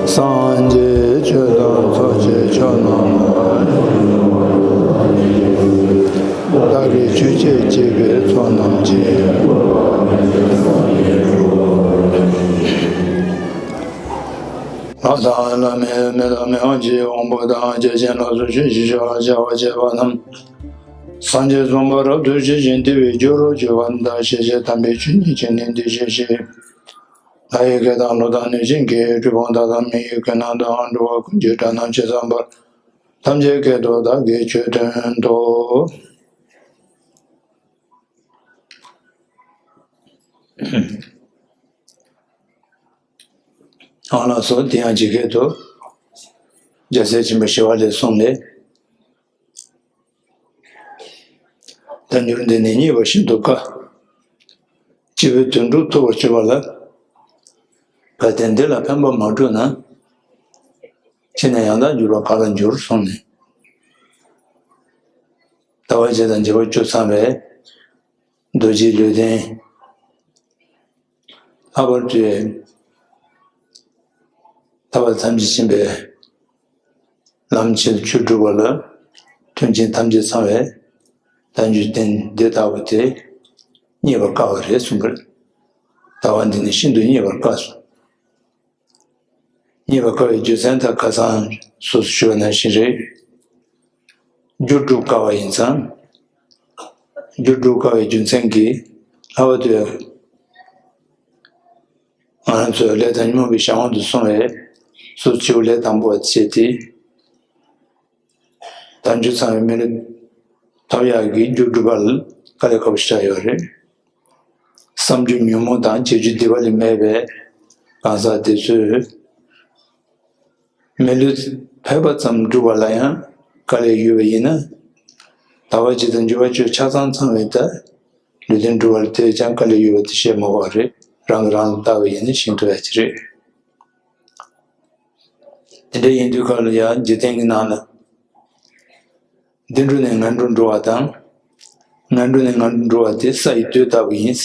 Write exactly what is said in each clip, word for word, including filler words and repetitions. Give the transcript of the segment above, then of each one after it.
སངས་རྒྱས་ཆོས་དང་ཚོགས་ཀྱི་མཆོག་རྣམས་ལ། བདག་གིས་ཆོས་འཆད་བྱེད་པའི་ཚོགས་རྣམས་ཀྱིས། ལྷ་དང་ལྷ་མིན་མི་དང་མི་དབང་ཆེ་བའི་དབང་པོ་དང་། བརྒྱ་བྱིན་ལ་སོགས་ཆོས་ཀྱི་ཆར་པ་ཆེ་བ་ཞལ་བ་བྱེད་པ་རྣམས། སངས་རྒྱས་གསུམ་པོ་རབ་ཏུ་ཞི་ཞིང་བདེ་བའི་རྒྱུ་རུ་གྱུར་པ་དང་། ཞི་བྱེད་དམ་པའི་ཆོས་ཉིད་ཀྱི་ནི་འདི་ཞེས་བཤད། ལྷ་ཡི་སྐད་དང་ཀླུ་དང་གནོད་སྦྱིན་སྐད། གྲུལ་བུམ་དག་དང་མི་ཡི་སྐད་རྣམས་དང་། འགྲོ་བ་ཀུན་གྱི་སྒྲ་རྣམས་ཇི་ཙམ་པར། ཐམས་ཅད་སྐད་དུ་བདག་གིས་ཆོས་བསྟན་ཏོ། ཨ་ལགས་སོ། དེ་ཡང་ཇི་སྐད་དུ། རྒྱལ་སྲས་ཆེན་པོ་ཞི་བ་ལྷས་གསུངས་ལས། བསྟན་འགྱུར་འདི་ནི་རྙེད་པར་ཤིན་ཏུ་དཀའ། སྐྱེས་བུའི་དོན་སྒྲུབ་ཐུབ་པར་གྱུར་པ་ལ། གལ་ཏེ་འདི་ལ་ཕན་པ་མ་བསྒྲུབས་ན། ཕྱིས་ནས་ཡང་དག་འགྱུར་བ་ག་ལ་འགྱུར་གསུངས་ནས། ཟླ་བ་བརྒྱད་དང་བྱེ་བ་བཅུ་ཚང་བའི་རྡོ་རྗེའི་ལུས་རྟེན། ལྷག་པར་དུ་ཐར་པ་ཐམས་ཅད་མཁྱེན་པའི་ལམ་ཆེན་ཆོས་སྒྲུབ་པ་ལ་མཐུན་རྐྱེན་ཐམས་ཅད་ཚང་བའི་བསྟན་བཅོས་རྟེན་འདི་ལྟ་བུ་དེ་རྙེད་པར་དཀའ་བ་རེད་གསུངས་པར། ལྟ་བ་འདི་ནི་ཤིན་ཏུ་རྙེད་པར་དཀའ་སོ། རྙེད་པར་དཀའ་བའི་རྒྱུ་མཚན་དག་ཁ་སང་སོ་སོ་ཞུས་པ་ནང་བཞིན་རེད། རྒྱུ་སྒྲུབ་དཀའ་བ་ཡིན་ཙང་། རྒྱུ་སྒྲུབ་དཀའ་བའི་རྒྱུ་མཚན་གྱིས་ལྷག་པར་དུ་ང་རང་ཚོའི་ལས་དང་སྨྱུང་བའི་གཞན་དབང་དུ་སོང་བའི་སོ་སོ་སྐྱེ་བོ་ལས་དང་པོ་བ་བྱས་ཏེ། དལ་འབྱོར་ཚང་བའི་མི་ལུས་ཐོབ་ཡག་གི་རྒྱུ་སྒྲུབ་པ་ལ་དཀའ་ལས་ཁག་པོ་ཞེ་དྲག་ཡོད་རེད། བསམ་རྒྱུ་ཉོན་མོངས་དང་བྱེད་རྒྱུ་སྡིག་པ་ལས་མེད་པའི་གང་ཟག་དེ་ཚོས། མི་ལུས་ཕལ་པ་ཙམ་སྒྲུབ་པ་ལ་ཡང་དཀའ་ལས་ཡོད་པ་ཡིན་ན། ཟླ་བ་གཅིག་དང་འགྱུར་བ་བཅུ་ཆ་ཚང་ཚང་བའི་ད་ལུས་རྟེན་སྒྲུབ་པར་དེ་ཅང་དཀའ་ལས་ཡོད་པ་དེ་བཤད་མི་དགོས་པ་རེད། རང་གིས་རང་ལ་བལྟ་བ་ཡིན་ན་ཤེས་ཐུབ་ཡ་ཅིག་རེད། དེ་འདྲ་ཡིན་དུས་སྐབས་ལ་ཡང་འཇིག་རྟེན་གྱི་ནང་ལ། བདེ་འགྲོ་ནས་ངན་འགྲོར་འགྲོ་བ་དང་། ངན་འགྲོ་ནས་ངན་འགྲོར་འགྲོ་བ་དེ་ས་ཡི་རྡུལ་ལྟ་བུ་ཡིན།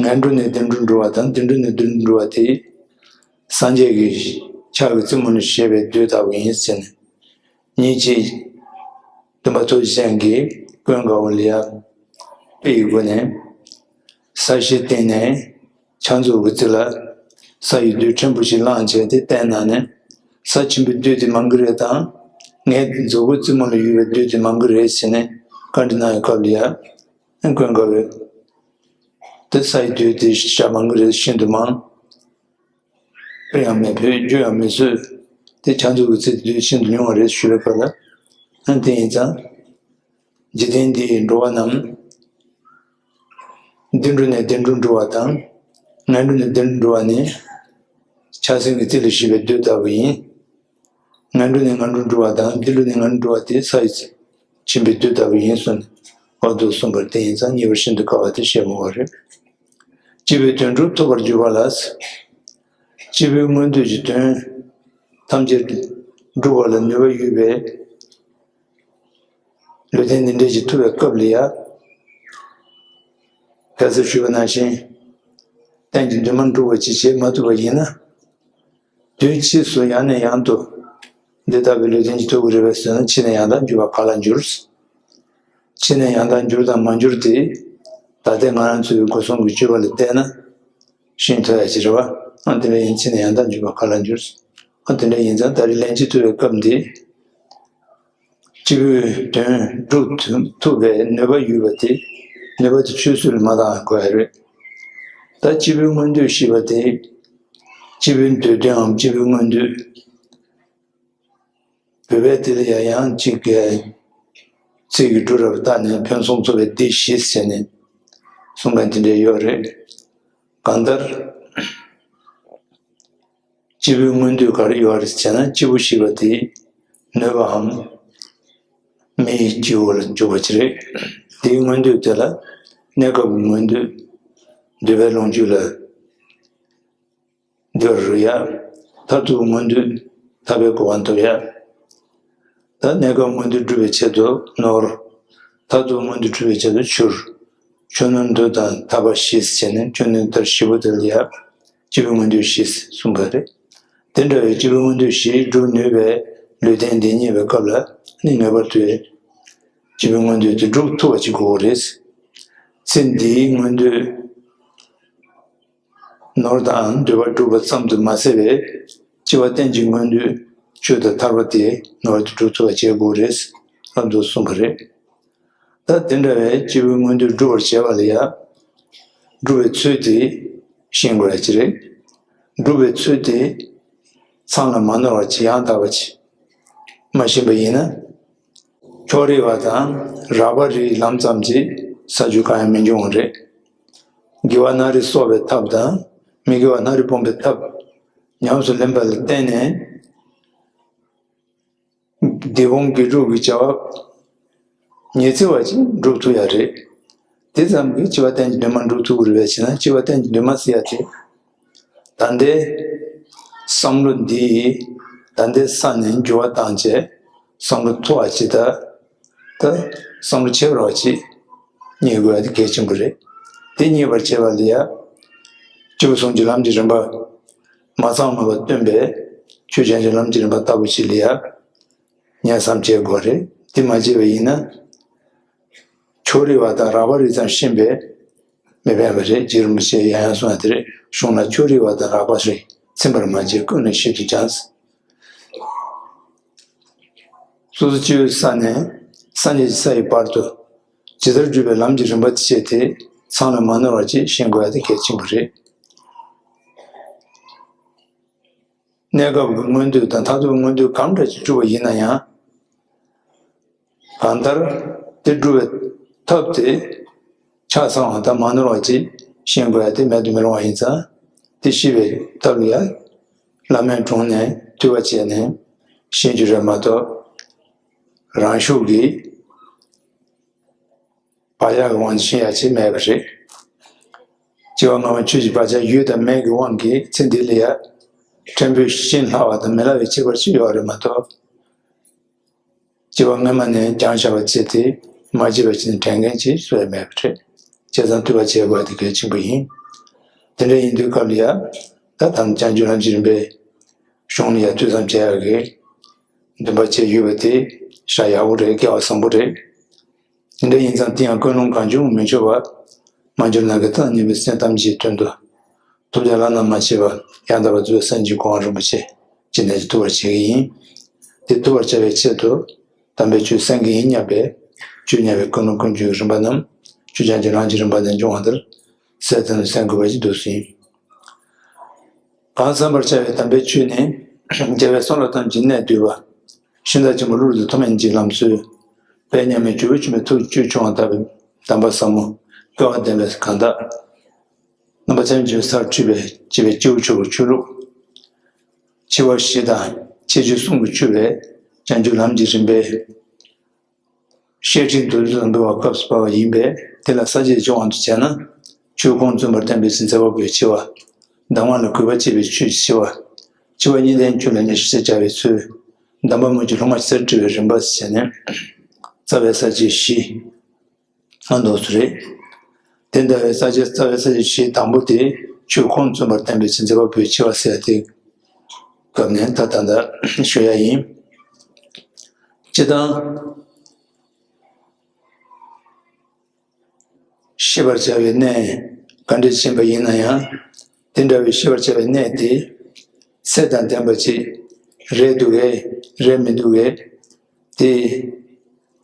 ངན་འགྲོ་ནས་བདེ་འགྲོར་འགྲོ་བ་དང་བདེ་འགྲོ་ནས་སྡུག་འགྲོར་འགྲོ་བ་དེ། སངས་རྒྱས་ཀྱི་ཕྱག་གི་རྩེ་མོ་ལ་བཞེས་པའི་རྡུལ་ལྟ་བུ་ཡིན་ཟེར་ནས། ཉིད་ཀྱིས་སྟོན་པ་ཐུགས་རྗེ་ཅན་གྱིས་ཀུན་དགའ་བོ་ལ་ཡང་དཔེ་ཡི་སྒོ་ནས། ས་གཞིའི་སྟེང་ནས་ཕྱག་མཛུབ་ཀྱི་རྩེ་ལ་ས་ཡི་རྡུལ་ཕྲན་བུ་ཞིག་བླངས་བྱས་ཏེ་བསྟན་ན་ནི། ས་ཆེན་པོའི་རྡུལ་དེ་མང་གི་རེད་དང་། ངའི་མཛུབ་གུ་རྩེ་མོ་ལ་ཡོད་པའི་རྡུལ་དེ་མང་གི་རེད་ཟེར་ནས་བཀའ་འདྲི་གནང་བའི་སྐབས་ལ་ཡང་། ཀུན་དགའ་བོས། དེ་ས་ཡི་རྡུལ་དེ་ཤ་མང་གི་རེད། ཤིན་ཏུ་མང་། དཔེ་ཡང་མི་ཕོད། རྒྱུ་ཡང་མི་བཟོད། དེ་ཕྱག་མཛུབ་ཀྱི་རྩེ་དེ་རྡུལ་ཤིན་ཏུ་ཉུང་བ་རེད་ཞུ་བའི་སྐབས་ལ། ཨ་དེ་ཡིན་ཙང་། འཇིག་རྟེན་འདིའི་འགྲོ་བ་རྣམས། བདེ་འགྲོ་ནས་བདེ་འགྲོར་འགྲོ་བ་དང་། ངན་འགྲོ་ནས་བདེ་འགྲོར་འགྲོ་བ་ནི། ཕྱག་སེན་གྱི་རྩེ་ལ་བཞེས་པའི་རྡུལ་ལྟ་བུ་ཡིན། ངན་འགྲོ་ནས་ངན་འགྲོར་འགྲོ་བ་དང་བདེ་འགྲོ་ནས་ངན་འགྲོར་འགྲོ་བ་དེ་ས་ཡི་ཆེན་པོའི་རྡུལ་ལྟ་བུ་ཡིན་གསུངས་ནས། འོ་དུ་གསུངས་པར་དེ་ཡིན་ཙང་རྙེད་པར་ཤིན་ཏུ་དཀའ་བ་དེ་བཤད་མི་དགོས་རེད། སྐྱེས་བུའི་དོན་སྒྲུབ་ཐུབ་པར་གྱུར་པ་ལ། སྐྱེས་བུའི་མངོན་འདོད་ཀྱི་དོན་ཐམས་ཅད་སྒྲུབ་པ་ལ་ནུས་པ་ཡོད་པའི་ལུས་རྟེན་འདི་འདྲ་ཞིག་ཐུབ་པའི་སྐབས་ལ་ཡ། གལ་སྲིད་ཞུས་པ་ནང་བཞིན། གཏན་གྱི་འདུན་མ་འགྲུབ་པ་ཅིག་བྱེད་མ་ཐུབ་པ་ཡིན་ན། དུས་ཕྱིས་སུ་ཡང་ནས་ཡང་དུ་འདི་ལྟ་བུའི་ལུས་རྟེན་གྱི་ཐོག་གི་རེ་བས་ཟོས་ན་ཕྱིས་ནས་ཡང་དག་འགྱུར་བ་ག་ལ་འགྱུར། ཕྱིས་ནས་ཡང་དག་འགྱུར་དང་མ་འགྱུར་དེ། ད་ལྟའི་ང་རང་ཚོའི་སྒོ་གསུམ་གྱི་སྤྱོད་པ་ལ་བལྟས་ན་ཤེས་ཐུབ་ཡ་ཅིག་རེད་བ། ཨ་དེ་འདྲ་ཡིན་ཕྱིས་ནས་ཡང་དག་འགྱུར་བ་ག་ལ་འགྱུར། ཨ་དེ་འདྲ་ཡིན་ཙང་ད་རེས་ལན་གཅིག་ཐུབ་པའི་སྐབས་འདི། སྐྱེས་བུའི་དོན་སྒྲུབ་ཐུབ་པའི་ནུས་པ་ཡོད་པ་དེ། ནུས་པ་དེ་ཆོས་སུ་ལ་མ་བཏང་དགོས་ཡ་རེད། ད་སྐྱེས་བུའི་མངོན་འདོད་ཞེས་པ་དེ། སྐྱེས་བུའི་འདོད་དོན་འམ་སྐྱེས་བུའི་མངོན་འདོད། བོད་པའི་དེ་ལ་ཡང་ཡང་གཅིག་གི་ཚིག་གི་འབྲུ་རབ་བཏགས་ནས་ཕུན་སུམ་ཚོགས་པའི་སྡེ་བཞི་ཟེར་ནས་གསུང་མཁན་དེ་འདྲ་ཡོད་རེད། གང་ལྟར། སྐྱེས་བུའི་མངོན་འདོད་ག་རེ་ཡོད་རེད་ཟེར་ན། སྐྱེས་བུ་ཞེས་པ་དེ་ནུས་པའམ་མི་ཡི་སྐྱེ་བོ་ལ་འཇུག་པ་ཅིག་རེད། དེའི་མངོན་འདོད་དེ་ལ་གནས་སྐབས་ཀྱི་མངོན་འདོད། འདོད་པའི་ལོངས་སྤྱོད་ལ་འདོད་རུ་ཡ། མཐར་ཐུག་མངོན་འདོད་ཐར་པའི་གོ་འཕང་ཐོབ་ཡ། ད་གནས་སྐབས་མངོན་འདོད་སྒྲུབ་པའི་ཆེད་དུ་ནོར། མཐར་ཐུག་མངོན་འདོད་སྒྲུབ་པའི་ཆེད་དུ་ཕྱུར། ཕྱུར་ནོར་འདོད་དང་ཐར་པ་བཞི་ཟེར་ནས་ཕྱུར་ནོར་ཐར་བཞི་པོ་དེ་ལ་ཡ། སྤྱི་བོའི་མངོན་འདོད་བཞི་གསུངས་པ་རེད། དེ་འདྲ་བའི་སྤྱི་བོའི་མངོན་འདོད་བཞི་སྒྲུབ་ནུས་པའི་ལུས་རྟེན་འདི་རྙེད་པའི་སྐབས་ལ་ནི་ངེས་པར་དུ་སྤྱི་བོའི་མངོན་འདོད་དེ་སྒྲུབ་ཐུབ་པ་ཅིག་དགོས་རེད། ཚེ་འདིའི་མངོན་འདོད་ནོར་དང་འདོད་པ་སྒྲུབ་པ་ཙམ་དུ་མ་ཟད་པའི་སྤྱི་བོ་རྟེན་གྱི་མངོན་འདོད་ཆོས་དང་ཐར་པ་དེ་ངེས་པར་དུ་སྒྲུབ་ཐུབ་པ་བྱེད་དགོས་རེད་ལབ་འདུག་གསུངས་པ་རེད། ད་དེ་འདྲ་བའི་སྤྱི་བོའི་མངོན་འདོད་སྒྲུབ་པར་བྱེད་པ་ལ་ཡང་། སྒྲུབ་པའི་ཚུལ་དེ་ཤེས་དགོས་ཡ་ཅིག་རེད། སྒྲུབ་པའི་ཚུལ་དེ་མཚམས་ལ་མ་ནོར་བ་ཅིག་ཡང་དག་པ་ཅིག་མ་ཤེས་པ་ཡིན་ན། ཕྱོགས་རིས་པ་དང་རགས་པ་རིས་ལམ་ཙམ་གྱིས་བསལ་རྒྱུ་གང་ཡང་མི་འབྱུང་བ་རེད། དགེ་བ་སྣ་རེ་གསོག་པའི་ཐབས་དང་མི་དགེ་བ་སྣ་རེ་སྤོང་བའི་ཐབས་ཉམས་སུ་ལེན་པ་ལ་བརྟེན་ནས། སྡིག་སྤོང་དགེ་སྒྲུབ་ཀྱི་བྱ་བ་ཉི་ཚེ་བ་ཅིག་སྒྲུབ་ཐུབ་ཡ་རེད། དེ་ཙམ་གྱིས་སྤྱི་བོ་རྟེན་གྱི་འདུན་མ་སྒྲུབ་ཐུབ་ཀྱི་རེད་པས་ཕྱིན་ན་སྤྱི་བོ་རྟེན་གྱི་འདུན་མ་ཟེར་ཡ་དེ། ད་ལྟའི་བསམ་བློ་འདི་ཡིས་ད་ལྟའི་ས་ནས་འགྱུར་བ་བཏང་བྱས་བསམ་བློ་མཐོ་བ་ཅིག་དང་། ད་བསམ་བློ་ཆེ་བ་ཅིག་རྙེད་དགོས་ཡ་དེ་གལ་ཆེན་པོ་རེད། དེ་རྙེད་པར་བྱེད་པ་ལ་ཡ། སྤྱི་བོ་ཟུང་གི་ལམ་གྱི་རིམ་པ། མ་ཚང་མ་བ་སྟོན་པས་ཆོས་ཅན་གྱི་ལམ་གྱི་རིམ་པ་ལྟ་བུ་ཞིག་ལ་ཡ། ཉན་བསམ་བྱེད་དགོས་རེད། དེ་མ་བྱས་པ་ཡིན་ན། ཕྱོགས་རིས་པ་དང་རགས་པ་རིས་ཙམ་ཤེས་པས་མི་ཕན་པ་རེད། རྗེ་རིན་པོ་ཆེས་ཡང་ཡང་གསུངས་པ་དེ་རེད། གཞུང་ལ་ཕྱོགས་རིས་པ་དང་རགས་པ་རིས་ཚིམ་པར་མ་བྱེད་ཀུན་ནས་ཤེས་སུ་སྦྱངས། སོ་སོ་སྤྱི་བོའི་ས་ནས་སངས་རྒྱས་ཀྱི་ས་ཡི་བར་དུ་ཇི་ལྟར་བསྒྲུབས་པའི་ལམ་གྱི་རིམ་པ་དེ་བྱས་ཏེ་མཚམས་ལ་མ་ནོར་བ་ཅིག་ཤེས་དགོས་ཡ་དེ་གལ་ཆེན་པོ་རེད། གནས་སྐབས་ཀྱི་མངོན་འདོད་དང་མཐར་ཐུག་མངོན་འདོད་གང་འདྲ་ཅིག་བསྒྲུབས་པ་ཡིན་ན་ཡང་། གང་ལྟར་དེ་སྒྲུབ་པའི་ཐབས་དེ་ཆ་ཚང་བ་དང་མ་ནོར་བ་ཅིག་ཤེས་དགོས་ཡ་དེ་མེད་དུ་མི་རུང་བ་ཡིན་ཙང་། དེ་ཤེས་པའི་ཐབས་ལ་ཡ་བླ་མའི་དྲུང་ནས་ཐོས་པ་བྱས་ནས་ཤེས་རྒྱུ་རེད་མ་གཏོགས། རང་ཤུགས་ཀྱིས་བག་ཆགས་ཀྱི་དབང་གིས་ཤེས་ཡ་ཅིག་མེད་པ་རེད། སྐྱེ་བ་སྔ་མ་ཆོས་ཀྱི་བག་ཆགས་ཡོད་དང་མེད་ཀྱི་དབང་གིས་ཚེ་འདི་ལ་ཡ་ཕྲན་བུ་ཤེས་སླ་བ་དང་མི་སླ་བའི་ཁྱད་པར་ཅིག་ཡོད་རེད་མ་གཏོགས། སྐྱེ་བ་སྔ་མ་ནས་སྦྱངས་བཞག་པ་བྱས་ཏེ་མ་བྱས་པ་ཅིག་ནི་དྲན་མཁན་ཅིག་སུ་ཡང་མེད་པ་རེད། བྱས་ཙང་ཐོས་པ་བྱེད་དགོས་པ་དེ་གལ་ཆེན་པོ་ཡིན། དེ་འདྲ་ཡིན་དུས་སྐབས་ལ་ཡ། ད་དང་བྱང་ཆུབ་ལམ་གྱི་རིམ་པའི་གཞུང་ལ་ཡ་ཐོས་བསམ་བྱེད་ཡག་གི་འདུན་པ་བྱས་ཡོད་པ་དེ་ཤ་ཡག་པོ་རེད། སྐལ་བ་བཟང་པོ་རེད། དེ་འདྲ་ཡིན་ཙང་དེ་ཡང་ཀུན་སློང་གང་བྱུང་མི་ཆོག་པ། མ་གྱུར་ནམ་མཁའི་མཐའ་གཉིས་པའི་སེམས་ཐམས་ཅད་དོན་དུ། ཐོབ་བྱ་བླ་ན་མ་མཆིས་པ་ཡང་དག་པར་རྫོགས་པའི་སངས་རྒྱས་གོ་འཕང་རིན་པོ་ཆེ་ཅི་ནས་ཀྱང་ཐོབ་པར་བྱེད་ཀྱི་ཡིན། དེ་ཐོབ་པར་བྱ་བའི་ཆེད་དུ་དམ་པའི་ཆོས་གསན་གྱི་ཡིན་སྙམ་པའི་ཆོས་ཉན་པའི་ཀུན་སློང་ཀུན་སྤྱོད་ཀྱི་རིམ་པ་རྣམས་ཆོས་ཀྱང་གི་རང་གི་རིམ་པ་ནས་འབྱུང་བ་ལྟར་གསལ་སྟོན་གསན་དགོས་པ་ཞིག་འདུག་ཟིན། གང་གསན་པར་བྱ་བའི་དམ་པའི་ཆོས་ནི། རྒྱལ་བའི་གསུང་ལ་ཐམས་ཅད་གནས་བསྡུས་པ། ཤིང་རྟ་ཆེན་པོ་ཀླུ་རིགས་ཐོགས་མེད་ཀྱི་ལམ་སྲོལ། དཔལ་མཉམ་མེད་ཇོ་བོ་ཆེན་པོའི་ཐུགས་ཀྱི་བཅུད་ཕྱུང་བ་ལྟ་བུའི་གདམས་པ་ཟབ་མོ་སྐལ་བ་ལྡན་པའི་གང་དག་རྣམ་པ་ཚད་མེད་ཀྱི་སར་འཁྲིད་པའི་སྤྱི་བའི་སྤྱི་བོ་ཆོས་ཀྱི་ཆོས་ལུགས། འཆི་བ་བཞི་དང་ཁྱད་ཆོས་གསུམ་གྱིས་ཕྱུག་པའི་བྱང་ཆུབ་ལམ་གྱི་རིམ་པའི་བཤད་ཁྲིད་མདོར་བསྡུས་དང་འབུལ་བ་སྐབས་སུ་བབས་པ་ཡིན་པས་དེ་ལ་ས་བཅད་ཀྱི་དབང་དུ་བྱས་ན། ཆོས་ཁུངས་བཙུན་པར་བསྟན་པའི་ཚེ་མཛད་པ་པོའི་འཆི་བ། གདམས་ངག་ལ་གུས་པ་བསྐྱེད་པའི་ཆོས་ཀྱི་འཆི་བ། འཆི་བ་གཉིས་ལྡན་ཆོས་ལ་ཉེར་ཞི་བྱ་བའི་ཚུལ། གདམས་པ་མུ་ཁྱུད་ལྷུང་བ་ཞི་ཚར་བྲི་བའི་རིམ་པ་ཟེར་ནས། རྩ་བའི་ས་བཅད་བཞི། ཨ་འདུག་སེ་རེད། དེ་འདྲ་བའི་ས་བཅད་རྩ་བའི་ས་བཅད་བཞི་དང་པོ་དེ་ཆོས་ཁུངས་བཙུན་པར་བསྟན་པའི་ཚེ་མཛད་པ་པོའི་འཆི་བ་ཟེར་ཏེ། སྐབས་ནས་ད་ད་ལྟ་ཞུ་ཡ་ཡིན། སྤྱིར་བཏང་། ཤེས་པར་བྱ་བའི་གནས་ག་འདྲ་ཕྱིན་པ་ཡིན་ན་ཡང་། དེ་འདྲ་བའི་ཤེས་པར་བྱ་བའི་གནས་དེ་ཚད་དང་ལྡན་པ་ཅིག་རེད་འདུག་གས་རེད་མི་འདུག་གས་དེ་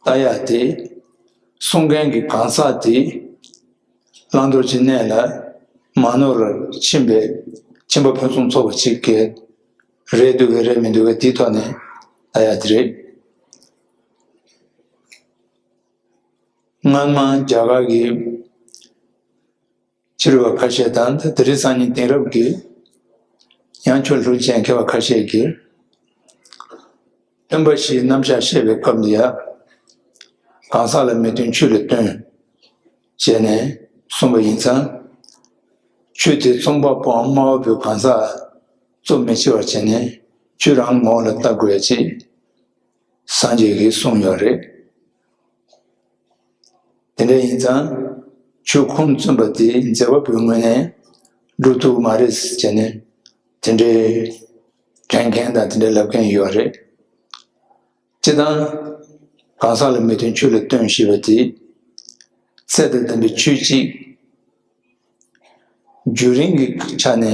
ལྟ་ཡག་དེ། གསུང་མཁན་གྱི་གང་ཟག་དེ་བླང་དོར་གྱི་གནས་ལ་མ་ནོར་བར་ཕྱིན་པའི་ཁྱིམ་པ་ཕུན་སུམ་ཚོགས་པ་ཅིག་གི་རེད་འདུག་གས་རེད་མི་འདུག་གས་དེའི་ཐོག་ནས་ལྟ་ཡག་དེ་རེད། སྔ་མ་རྒྱ་གར་གྱི་ཕྱི་རོལ་པ་ཁ་ཤས་དང་དེ་རིང་སང་ཉིན་དེང་རབས་ཀྱི་ཡང་ཆོས་ལུགས་ཅན་མཁས་པ་ཁ་ཤས་ཀྱིས་སྟོན་པ་བཞིའི་རྣམ་གཞག་བཤད་པའི་སྐབས་ལ་ཡང་གང་ཟག་ལ་མི་སྟོན་ཆོས་ལ་སྟོན་བྱས་ནས་གསུངས་པ་ཡིན་ཙང་། ཆོས་དེ་རྩོམ་པ་པོའམ་སྨྲ་བ་པོའི་གང་ཟག་རྩོམ་མི་ཤེས་པར་བྱས་ནས་ཆོས་རང་ངོ་བོ་ལ་ལྟ་དགོས་ཡ་ཅིག་སངས་རྒྱས་ཀྱིས་གསུངས་ཡོད་རེད། དེ་འདྲ་ཡིན་ཙང་ཆོས་ཁུངས་བཙུན་པ་དེ་མཛད་པ་པོའི་ངོས་ནས་ སྒྲུབ་ཐུབ་མ་རེད་ཟེར་ནས་དེ་འདྲའི་དྲན་མཁན་དང་དེ་འདྲའི་ལབ་མཁན་ཡོད་རེད། སྤྱིར་བཏང་གང་ཟག་ལ་མི་སྟོན་ཆོས་ལ་སྟོན་ཞེས་པ་དེ་ཚད་དང་ལྡན་པའི་ཆོས་གཅིག་རྒྱུན་རིང་གི་ཆ་ནས་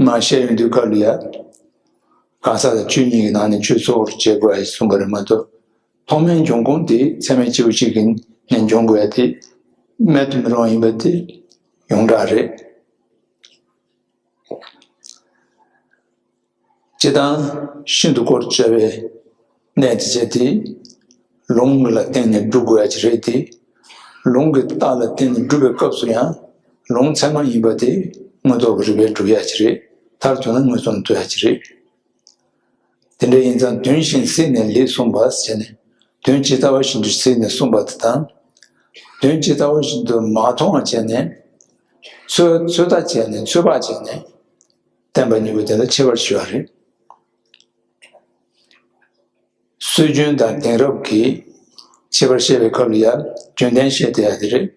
མར་བཤད་ཡོང་དུས་སྐབས་ལ་ཡ། གང་ཟག་དང་ཆོས་གཉིས་ཀྱི་ནང་ནས་ཆོས་གཙོ་བོར་བྱེད་དགོས་ཡ་གསུངས་པ་རེད་མ་གཏོགས། ཐོག་མའི་འབྱུང་ཁུངས་དེ་ཚད་མའི་སྐྱེས་བུ་གཅིག་གི་ནས་འབྱུང་དགོས་ཡ་དེ་མེད་དུ་མི་རུང་བ་ཡིན་པ་དེ་ཡོངས་གྲགས་རེད། སྤྱིར་བཏང་ཤིན་ཏུ་དཀོར་བྱ་བའི་གནས་དེ་བྱས་ཏེ། ལུང་ལ་བརྟེན་ནས་སྒྲུབ་དགོས་ཡ་ཅིག་རེད་དེ། ལུང་གི་རྟགས་ལ་བརྟེན་ནས་སྒྲུབ་པའི་སྐབས་སུ་ཡང་ལུང་ཚད་མ་ཡིན་པ་དེ་དངོས་ཐོག་གི་རིགས་པས་སྒྲུབ་ཡ་ཅིག་རེད། མཐར་ཐུག་ན་མངོན་སུམ་དུ་ཡ་ཅིག་རེད། དེ་འདྲ་ཡིན་ཙང་དོན་བཞིན་གཟིགས་ནས་ལེགས་གསུངས་པ་ཟེར་ནས་དོན་ཇི་ལྟ་བ་བཞིན་དུ་གཟིགས་ནས་གསུངས་པ་དེ་དང་། དོན་ཇི་ལྟ་བ་བཞིན་དུ་མ་མཐོང་བ་བྱས་ནས་ཚོད་ཚོད་ལྟ་བྱས་ནས་ཚོད་དཔག་བྱས་ནས་བསྟན་པ་གཉིས་པོ་དེ་ལ་ཕྱེ་བར་ཞུ་བ་རེད། སྲོལ་རྒྱུན་དང་དེང་རབས་ཀྱི་ཁྱད་པར་བཤད་པའི་སྐབས་ལ་ཡང་རྒྱུན་ལྡན་བཤད་བསྡད་ཡ་དེ་རེད།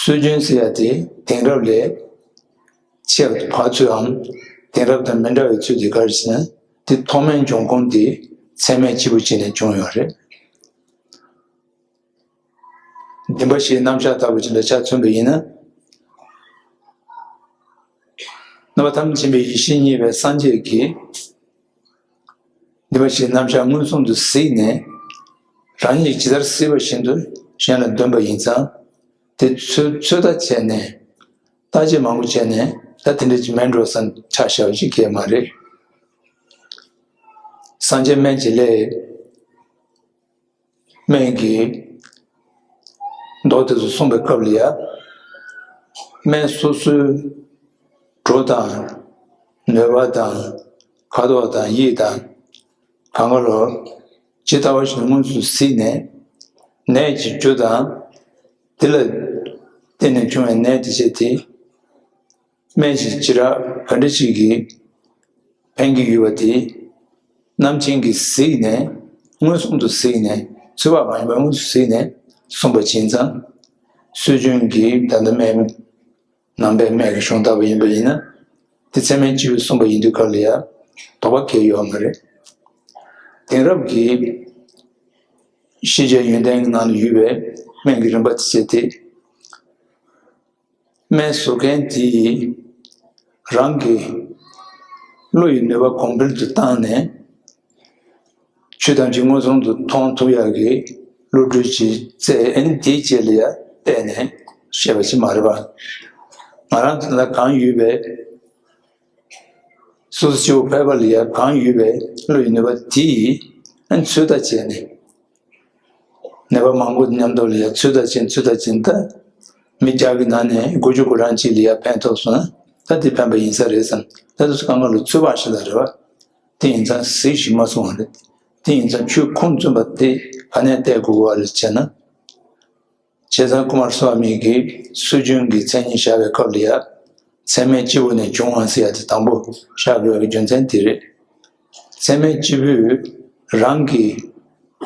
སྲོལ་རྒྱུན་ཟེར་ཡ་དེ་དེང་རབས་ལས་ཁྱད་པར་ཚུལ་འམ། དེང་རབས་དང་མི་འདྲ་བའི་ཚུལ་དེ་ག་རེ་ཟེར་ན། དེ་ཐོག་མའི་འབྱུང་ཁུངས་དེ་ཚད་མའི་སྐྱེས་བུ་གཅིག་ནས་བྱུང་ཡོད་རེད། བདེན་པ་བཞིའི་རྣམ་གཞག་ལྟ་བུ་ཅིག་ལ་ཆ་མཚོན་པ་ཡིན་ན། རྣམ་པ་ཐམས་ཅད་མཁྱེན་པའི་ཡེ་ཤེས་བརྙེས་པའི་སངས་རྒྱས་ཀྱིས། བདེན་པ་བཞིའི་རྣམ་གཞག་མངོན་སུམ་དུ་གཟིགས་ནས། རང་ཉིད་ཇི་ལྟར་གཟིགས་པ་བཞིན་དུ་གཞན་ལ་འདོན་པ་ཡིན་ཙང་། དེ་ཚོད་ཚོད་ལྟ་བྱས་ནས། བརྟག་དཔྱད་མང་པོ་བྱས་ནས་ད་དེ་འདྲ་ཅིག་མིན་འགྲོ་བསམ་ཆ་བཞག་པ་ཅིག་གས་མ་རེད། སངས་རྒྱས་སྨན་གྱི་བླའི་སྨན་གྱི་མདོ་དེ་ཚོ་གསུངས་པའི་སྐབས་ལ་ཡ། སྨན་སོ་སོའི་གྲུ་དང་། ནུས་པ་དང་། ཁ་དོག་དང་། དབྱིབས་དང་། གང་ག་ལོ། ཇི་ལྟ་བ་བཞིན་དུ་མངོན་སུམ་གཟིགས་ནས། ནད་ཀྱི་རྒྱུ་དང་། དེ་ལ་བརྟེན་ནས་བྱུང་བའི་ནད་དེ་བྱས་ཏེ། སྨན་གྱི་བྱེ་བྲག་ག་འདྲ་ཞིག་གིས་ཕན་གྱི་ཡོད་པ་དེ། རྣམ་མཁྱེན་གྱིས་གཟིགས་ནས། མངོན་སུམ་དུ་གཟིགས་ནས། ཚོད་དཔག་མ་ཡིན་པར་མངོན་སུམ་གཟིགས་ནས་གསུངས་པ་ཡིན་ཙང་། སྲོལ་རྒྱུན་གྱི་ད་ལྟ་སྨན་ནང་པའི་སྨན་གྱི་གཞུང་ལྟ་བུ་ཡིན་པ་ཡིན་ན། དེ་ཚད་མའི་སྐྱེས་བུས་གསུངས་པ་ཡིན་དུས་སྐབས་ལ་ཡང་དོགས་པ་གང་ཡང་ཡོད་མ་རེད། དེང་རབས་ཀྱི་ཤེས་བྱའི་ཡོན་ཏན་གྱི་ནང་ལ་ཡོད་པའི་སྨན་གྱི་རིམ་པ་དེ་བྱས་ཏེ། སྨན་བཟོ་མཁན་དེས་རང་གི་བློ་ཡི་ནུས་པ་གོང་འཕེལ་དུ་བཏང་ནས། ཆོས་ཐམས་ཅད་མངོན་སུམ་དུ་མཐོང་ཐུབ་ཡག་གི་བློ་གྲོས་ཀྱི་རྩལ། ཨ་ནི་དེའི་རྗེས་ལ་ཡང་བལྟས་ནས་བཤད་པ་ཞིག་མ་རེད་པ། ང་རང་ཚོ་ལ་གང་ཡོད་པའི། སོ་སོ་སྐྱེ་བོ་ཕལ་པ་ལ་ཡང་གང་ཡོད་པའི་བློ་ཡི་ནུས་པ་དེ་ཡིས་ཨ་ནི་ཚོད་ལྟ་བྱས་ནས། ནད་པ་མང་པོ་མཉམ་དུ་ལ་ཡང་ཚོད་ལྟ་བྱས། ཚོད་ལྟ་བྱས་ད། མི་བརྒྱ་གི་ནང་ནས་དགུ་བཅུ་གོ་གྲངས་གཅིག་ལ་ཡང་ཕན་ཐོགས་སོང་ན། ད་དེ་ཕན་པ་ཡིན་ས་རེད་བསམ། ད་དེ་ཚོ་གང་ག་ལ་ཚོད་དཔག་ཞིག་ལ་རེད་བ། དེ་ཡིན་ཙང་གཟིགས་ཤིག་མ་གསུང་བ་རེད། དེ་ཡིན་ཙང་ཆོས་ཁུངས་བཙུན་པ་དེ་ག་ནས་བལྟ་དགོས་པ་རེད་ཅེ་ན། བྱས་ཙང་ཀུ་མར་སྭ་མི་གིས་སྲོལ་རྒྱུན་གྱི་མཚན་ཉིད་བཞག་པའི་སྐབས་ལ་ཡང་ཚད་མའི་སྐྱེས་བུ་ནས་བྱུང་བ་ཟེར་ཡ་དེ་དང་པོ་བཞག་དགོས་པའི་རྒྱུ་མཚན་དེ་རེད། ཚད་མའི་སྐྱེས་བུས་རང་གི་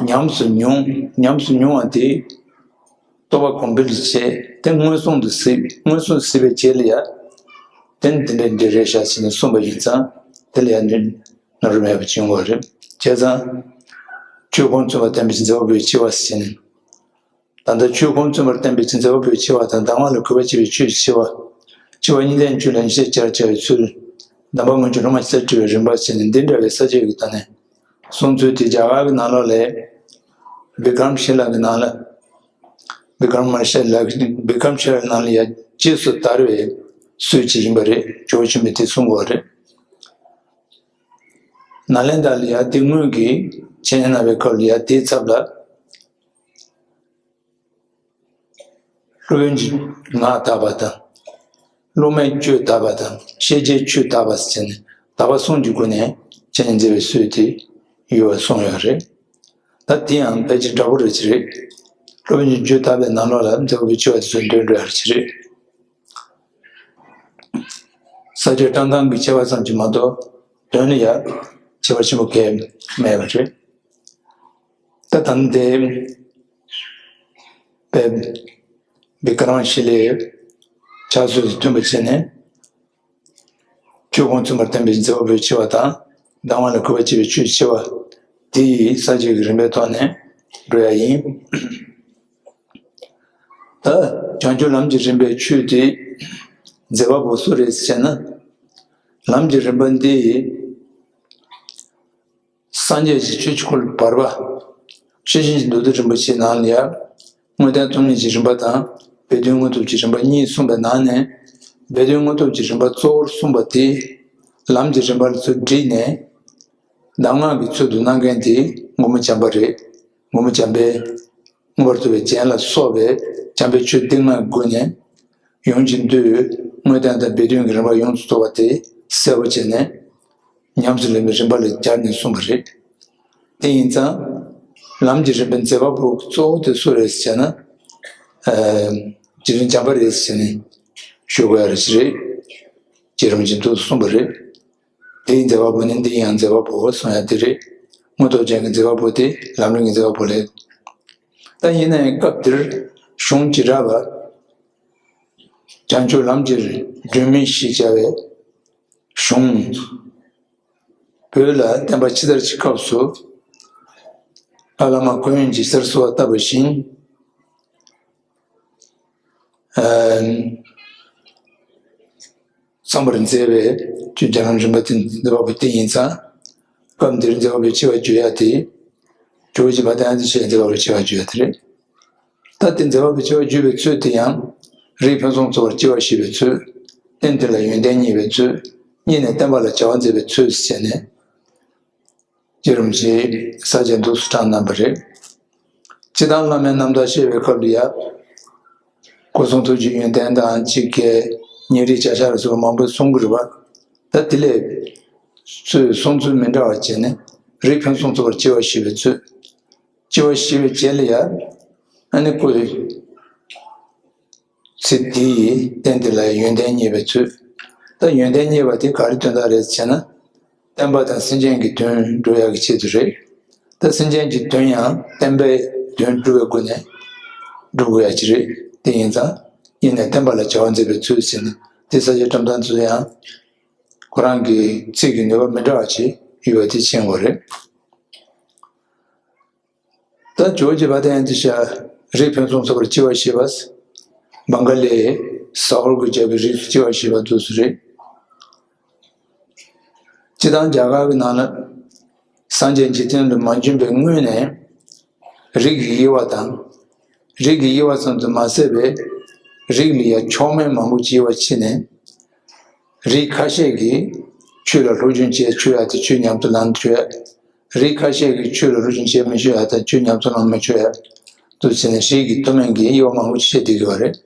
ཉམས་སུ་མྱོང་། ཉམས་སུ་མྱོང་བ་དེ་རྟོགས་པ་གོང་འཕེལ་བྱས་ཏེ་མངོན་སུམ་དུ་གཟིགས། མངོན་སུམ་གཟིགས་པའི་རྗེས་ལ་ཡང་དེ་འདི་འདྲ་འདི་རེད་ཤག་ཟེར་ནས་གསུངས་པ་ཡིན་ཙང་། དེ་ལ་ཡང་ནོར་འཁྲུལ་མེད་པ་བྱུང་བ་རེད། བྱས་ཙང་ཆོས་ཁུངས་བཙུན་པ་བསྟན་པའི་མཛད་པ་པོའི་ཆེ་བ་ཟེར་ནས། ད་ལྟ་ཆོས་ཁུངས་བཙུན་པར་བསྟན་པའི་མཛད་པ་པོའི་ཆེ་བ་དང་། གདམས་ངག་ལ་གུས་པ་བྱེད་པའི་ཆོས་ཀྱི་ཆེ་བ། ཆེ་བ་གཉིས་ལྡན་བཅུ་ལ་ཉེར་ཞག་བར་བྱ་བའི་ཚུལ། གདམས་པ་སྔོན་གྱི་སློབ་མ་ཆེར་བཀྲི་བའི་རིམ་པ་བྱས་ནས། འདི་འདྲ་བའི་ས་བཅད་ཀྱི་ད་ནས་གསུང་ཚུལ་དེ་རྒྱ་གར་གྱི་ནང་ལོགས་ལས་བི་ཀྲམ་ཤི་ལ་གི་ནང་ལ། བི་ཀྲམ་མར་ཤི་ལ་གི། བི་ཀྲམ་ཤི་ལ་གི་ནང་ལ་ཡང་རྗེས་སུ་དར་བའི་སྲོལ་ཅིག་ཡིན་པ་རེད། ཇོ་བོ་ཆེན་པོས་དེ་གསུང་གི་ཡོད་རེད། ནཱ་ལེནྡྲ་ལ་ཡང་དེ་སྔོན་གྱི་འཆད་ཉན་གནང་བའི་སྐབས་ལ་ཡང་དེའི་ཚབ་ལ། སློབ་དཔོན་གྱི་ངག་དག་པ་དང་། སློབ་མའི་སྤྱོད་དག་པ་དང་། ཤེས་བྱའི་ཆོས་དག་པ་ཟེར་ནས་དག་པ་གསུམ་གྱི་སྒོ་ནས་འཆད་ཉན་མཛད་པའི་སྲོལ་དེ་ཡོད་པ་གསུངས་ཡོད་རེད། ད་དེ་ཡང་ཕལ་ཆེར་འདྲ་པོ་རེ་ཅིག་རེད། སློབ་དཔོན་གྱི་སྤྱོད་དག་པའི་ནང་ལོགས་ལ་མཛད་པ་པོའི་ཆེ་བ་དེ་ཚོ་འདོན་འགྲོ་ཡ་རེ་ཅིག་རེད། ས་བཅད་བཀྲམ་སྟངས་ཀྱི་ཁྱད་པར་ཙམ་གྱིས་མ་གཏོགས་དོན་ལ་ཡང་ཁྱད་པར་ཆེན་པོ་གང་ཡང་མེད་པ་རེད། ད་ད་ལྟའི་བི་ཀྲམ་ཤི་ལའི་ ཕྱག་སྲོལ་དང་མཐུན་པ་བྱས་ནས། ཆོས་ཁུངས་མཚོན་པར་བསྟན་པའི་མཛད་པ་པོའི་ཆེ་བ་དང་། གདམས་ངག་ལ་གུས་པ་བསྐྱེད་པའི་ཆོས་ཀྱི་ཆེ་བ། དེ་ཡི་ས་བཅད་ཀྱི་རིམ་པའི་ཐོག་ནས་འགྲོ་ཡ་ཡིན། ད་བྱང་ཆུབ་ལམ་གྱི་རིམ་པའི་ཆོས་དེ་མཛད་པ་པོ་སུ་རེད་ཟེར་ན། ལམ་གྱི་རིམ་པ་འདི་སངས་རྒྱས་ཀྱི་ཆོས་ཀྱི་འཁོར་ལོ་བར་པ། ཤེར་ཕྱིན་གྱི་མདོ་སྡེ་རིན་པོ་ཆེའི་ནང་ལ་ཡང་། དངོས་བསྟན་ཐུབ་བསྟན་གྱི་རིམ་པ་དང་། སྦས་དོན་དངོས་སྟོབས་ཀྱི་རིམ་པ་གཉིས་གསུངས་པའི་ནང་ནས། སྦས་དོན་དངོས་སྟོབས་ཀྱི་རིམ་པ་གཙོ་བོར་གསུངས་པ་དེ། ལམ་གྱི་རིམ་པ་ལ་ཚུར་བསྒྲིལ་ནས། གདམས་ངག་གི་ཚུལ་དུ་གནང་མཁན་དེ་མགོན་པོ་བྱམས་པ་རེད། མགོན་པོ་བྱམས་པས་མངོན་པར་རྫོགས་པའི་རྒྱན་ལ་སོགས་པའི་བྱམས་པའི་ཆོས་སྡེ་ལྔའི་སྒོ་ནས། ཡོངས་ཀྱི་འདུས། དངོས་བསྟན་དང་སྦས་དོན་གྱི་རིམ་པ་ཡོངས་སུ་རྫོགས་པ་དེ་གསལ་པོ་བྱས་ནས། ཉམས་སུ་ལེན་པའི་རིམ་པ་ལ་སྦྱར་ནས་གསུངས་པ་རེད། དེ་ཡིན་ཙང་། ལམ་གྱི་རིམ་པའི་མཛད་པ་པོ་གཙོ་བོ་དེ་སུ་རེད་ཟེར་ན། ཨ། རྗེ་བཙུན་བྱམས་པ་རེད་ཟེར་ནས་ཞུ་དགོས་ཡ་རེད་ཟེར། རྗེ་རིན་པོ་ཆེས་འདུག་གསུངས་པ་རེད། དེའི་མཛད་པ་པོ་ནི་འདི་ཡང་མཛད་པ་པོ་གསུང་ཡ་དེ་རེད། དངོས་སྟོབས་ཅན་གྱི་མཛད་པ་པོ་དེ་ལམ་རིམ་གྱི་མཛད་པ་པོ་རེད། ད་ཡིན་ན་ཡང་སྐབས་དེར་གཞུང་བྱེ་བྲག་པ། བྱང་ཆུབ་ལམ་གྱི་སྒྲོན་མེ་ཞེས་བྱ་བའི་གཞུང་། བོད་ལ་བསྟན་པ་ཕྱི་དར་གྱི་སྐབས་སུ། ཨ། བླ་མ་ཁོ་ཡོན་གྱིས་གསར་གསོལ་བ་བཏབ་པ་བཞིན། ཨ། བརྩམས་པར་མཛད་པའི་ཆོས་རྒྱལ་ལམ་རིམ་པ་དེ་མཛད་པ་པོ་དེ་ཡིན་ཙང་། སྐབས་འདིར་མཛད་པ་པོའི་ཆེ་བ་བརྗོད་ཡ་དེ། ཇོ་བོ་རྗེ་དཔལ་ལྡན་ཨ་ཏི་ཤས་མཛད་པ་པོའི་ཆེ་བ་བརྗོད་ཡ་དེ་རེད། ད་དེ་མཛད་པ་པོའི་ཆེ་བ་བརྗོད་པའི་ཚུལ་དེ་ཡང་། རིགས་ཕུན་སུམ་ཚོགས་པར་སྐྱེ་བ་བཞེས་པའི་ཚུལ། རྟེན་དེ་ལ་ཡོན་ཏན་བརྙེས་པའི་ཚུལ། བརྙེས་ནས་བསྟན་པ་ལ་བྱ་བ་མཛད་པའི་ཚུལ་ཟེར་ནས། རྗེ་རིན་པོ་ཆེས་ས་བཅད་འདུག་སུ་དྲངས་གནང་བ་རེད། སྤྱིར་བཏང་བླ་མའི་རྣམ་ཐར་བཤད་པའི་སྐབས་ལ་ཡང་། སྐུ་གསུང་ཐུགས་ཀྱི་ཡོན་ཏན་དང་གཅིག་གི་ཉེ་རིགས་བྱ་བཞག་ལ་སོགས་པ་མང་པོ་གསུང་གི་རེད་པ། ད་དེ་ལས་ཚུལ་གསུང་ཚུལ་མི་འདྲ་བ་བྱས་ནས་རིགས་ཕུན་སུམ་ཚོགས་པར་སྐྱེ་བ་བཞེས་པའི་ཚུལ། སྐྱེ་བ་བཞེས་པའི་རྗེས་ལ་ཡང་། ཨ་ནི་སྐུ། ཚེ་འདི་ཡི་རྟེན་དེ་ལ་ཡོན་ཏན་བརྙེས་པའི་ཚུལ། ད་ཡོན་ཏན་བརྙེས་པ་དེ་ག་རེ་དོན་དག་རེད་ཟེར་ན། བསྟན་པ་དང་སེམས་ཅན་གྱི་དོན་སྒྲུབ་ཡག་གི་ཆེད་དུ་རེད། ད་སེམས་ཅན་གྱི་དོན་ཡང་བསྟན་པའི་དོན་སྒྲུབ་པའི་སྒོ་ནས་སྒྲུབ་དགོས་ཡག་ཅིག་རེད། དེ་ཡིན་ཙང་། ཡིན་ནས་བསྟན་པ་ལ་བྱ་བ་མཛད་པའི་ཚུལ་ཟེར་ནས་དེ་ས་བཅད་བཀྲམ་སྟངས་ཚོ་ཡང་། ཁོ་རང་གི་ཚིག་གི་ནུས་པ་མི་འདྲ་བ་ཅིག་ཡོད་པ་དེ་མཁྱེན་དགོས་རེད། ད་ཇོ་བོ་རྗེ་དཔལ་ལྡན་ཨ་ཏི་ཤ་རིགས་ཕུན་སུམ་ཚོགས་པར་སྐྱེ་བ་བཞེས་པ། བང་ག་ལའི་ཟ་ཧོར་གྱིས་བརྒྱབ་པའི་རིགས་སུ་སྐྱེ་བ་བཞེས་པ་འདུག་སེ་རེད། སྤྱིར་བཏང་རྒྱ་གར་གྱི་ནང་ལ་སངས་རྒྱས་འཇིག་རྟེན་དུ་མ་བྱོན་པའི་སྔོན་ནས་རིགས་ཀྱི་དབྱེ་བ་དང་། རིགས་ཀྱི་དབྱེ་བ་ཙམ་དུ་མ་ཟད་པའི་རིགས་ལ་ཡང་མཆོག་དམན་མང་པོ་ཅིག་དབྱེ་བ་ཕྱེ་ནས། རིགས་ཁ་ཤས་ཀྱིས་ཆོས་ལ་སློབ་སྦྱོང་བྱས་ཆོས་ཡག་དེ་ཆོས་ཉམས་སུ་བླང་ཆོག་ཡ། རིགས་ཁ་ཤས་ཀྱིས་ཆོས་ལ་སློབ་སྦྱོང་བྱས་མི་ཆོག་ཡ་དང་ཆོས་ཉམས་སུ་བླང་མི་ཆོག་ཡ། འདུག་བྱས་ནས་རིགས་ཀྱི་མཐོ་དམན་གྱི་དབྱེ་བ་མང་པོ་ཅིག་བཤད་བསྡད་ཀྱི་ཡོད་རེད།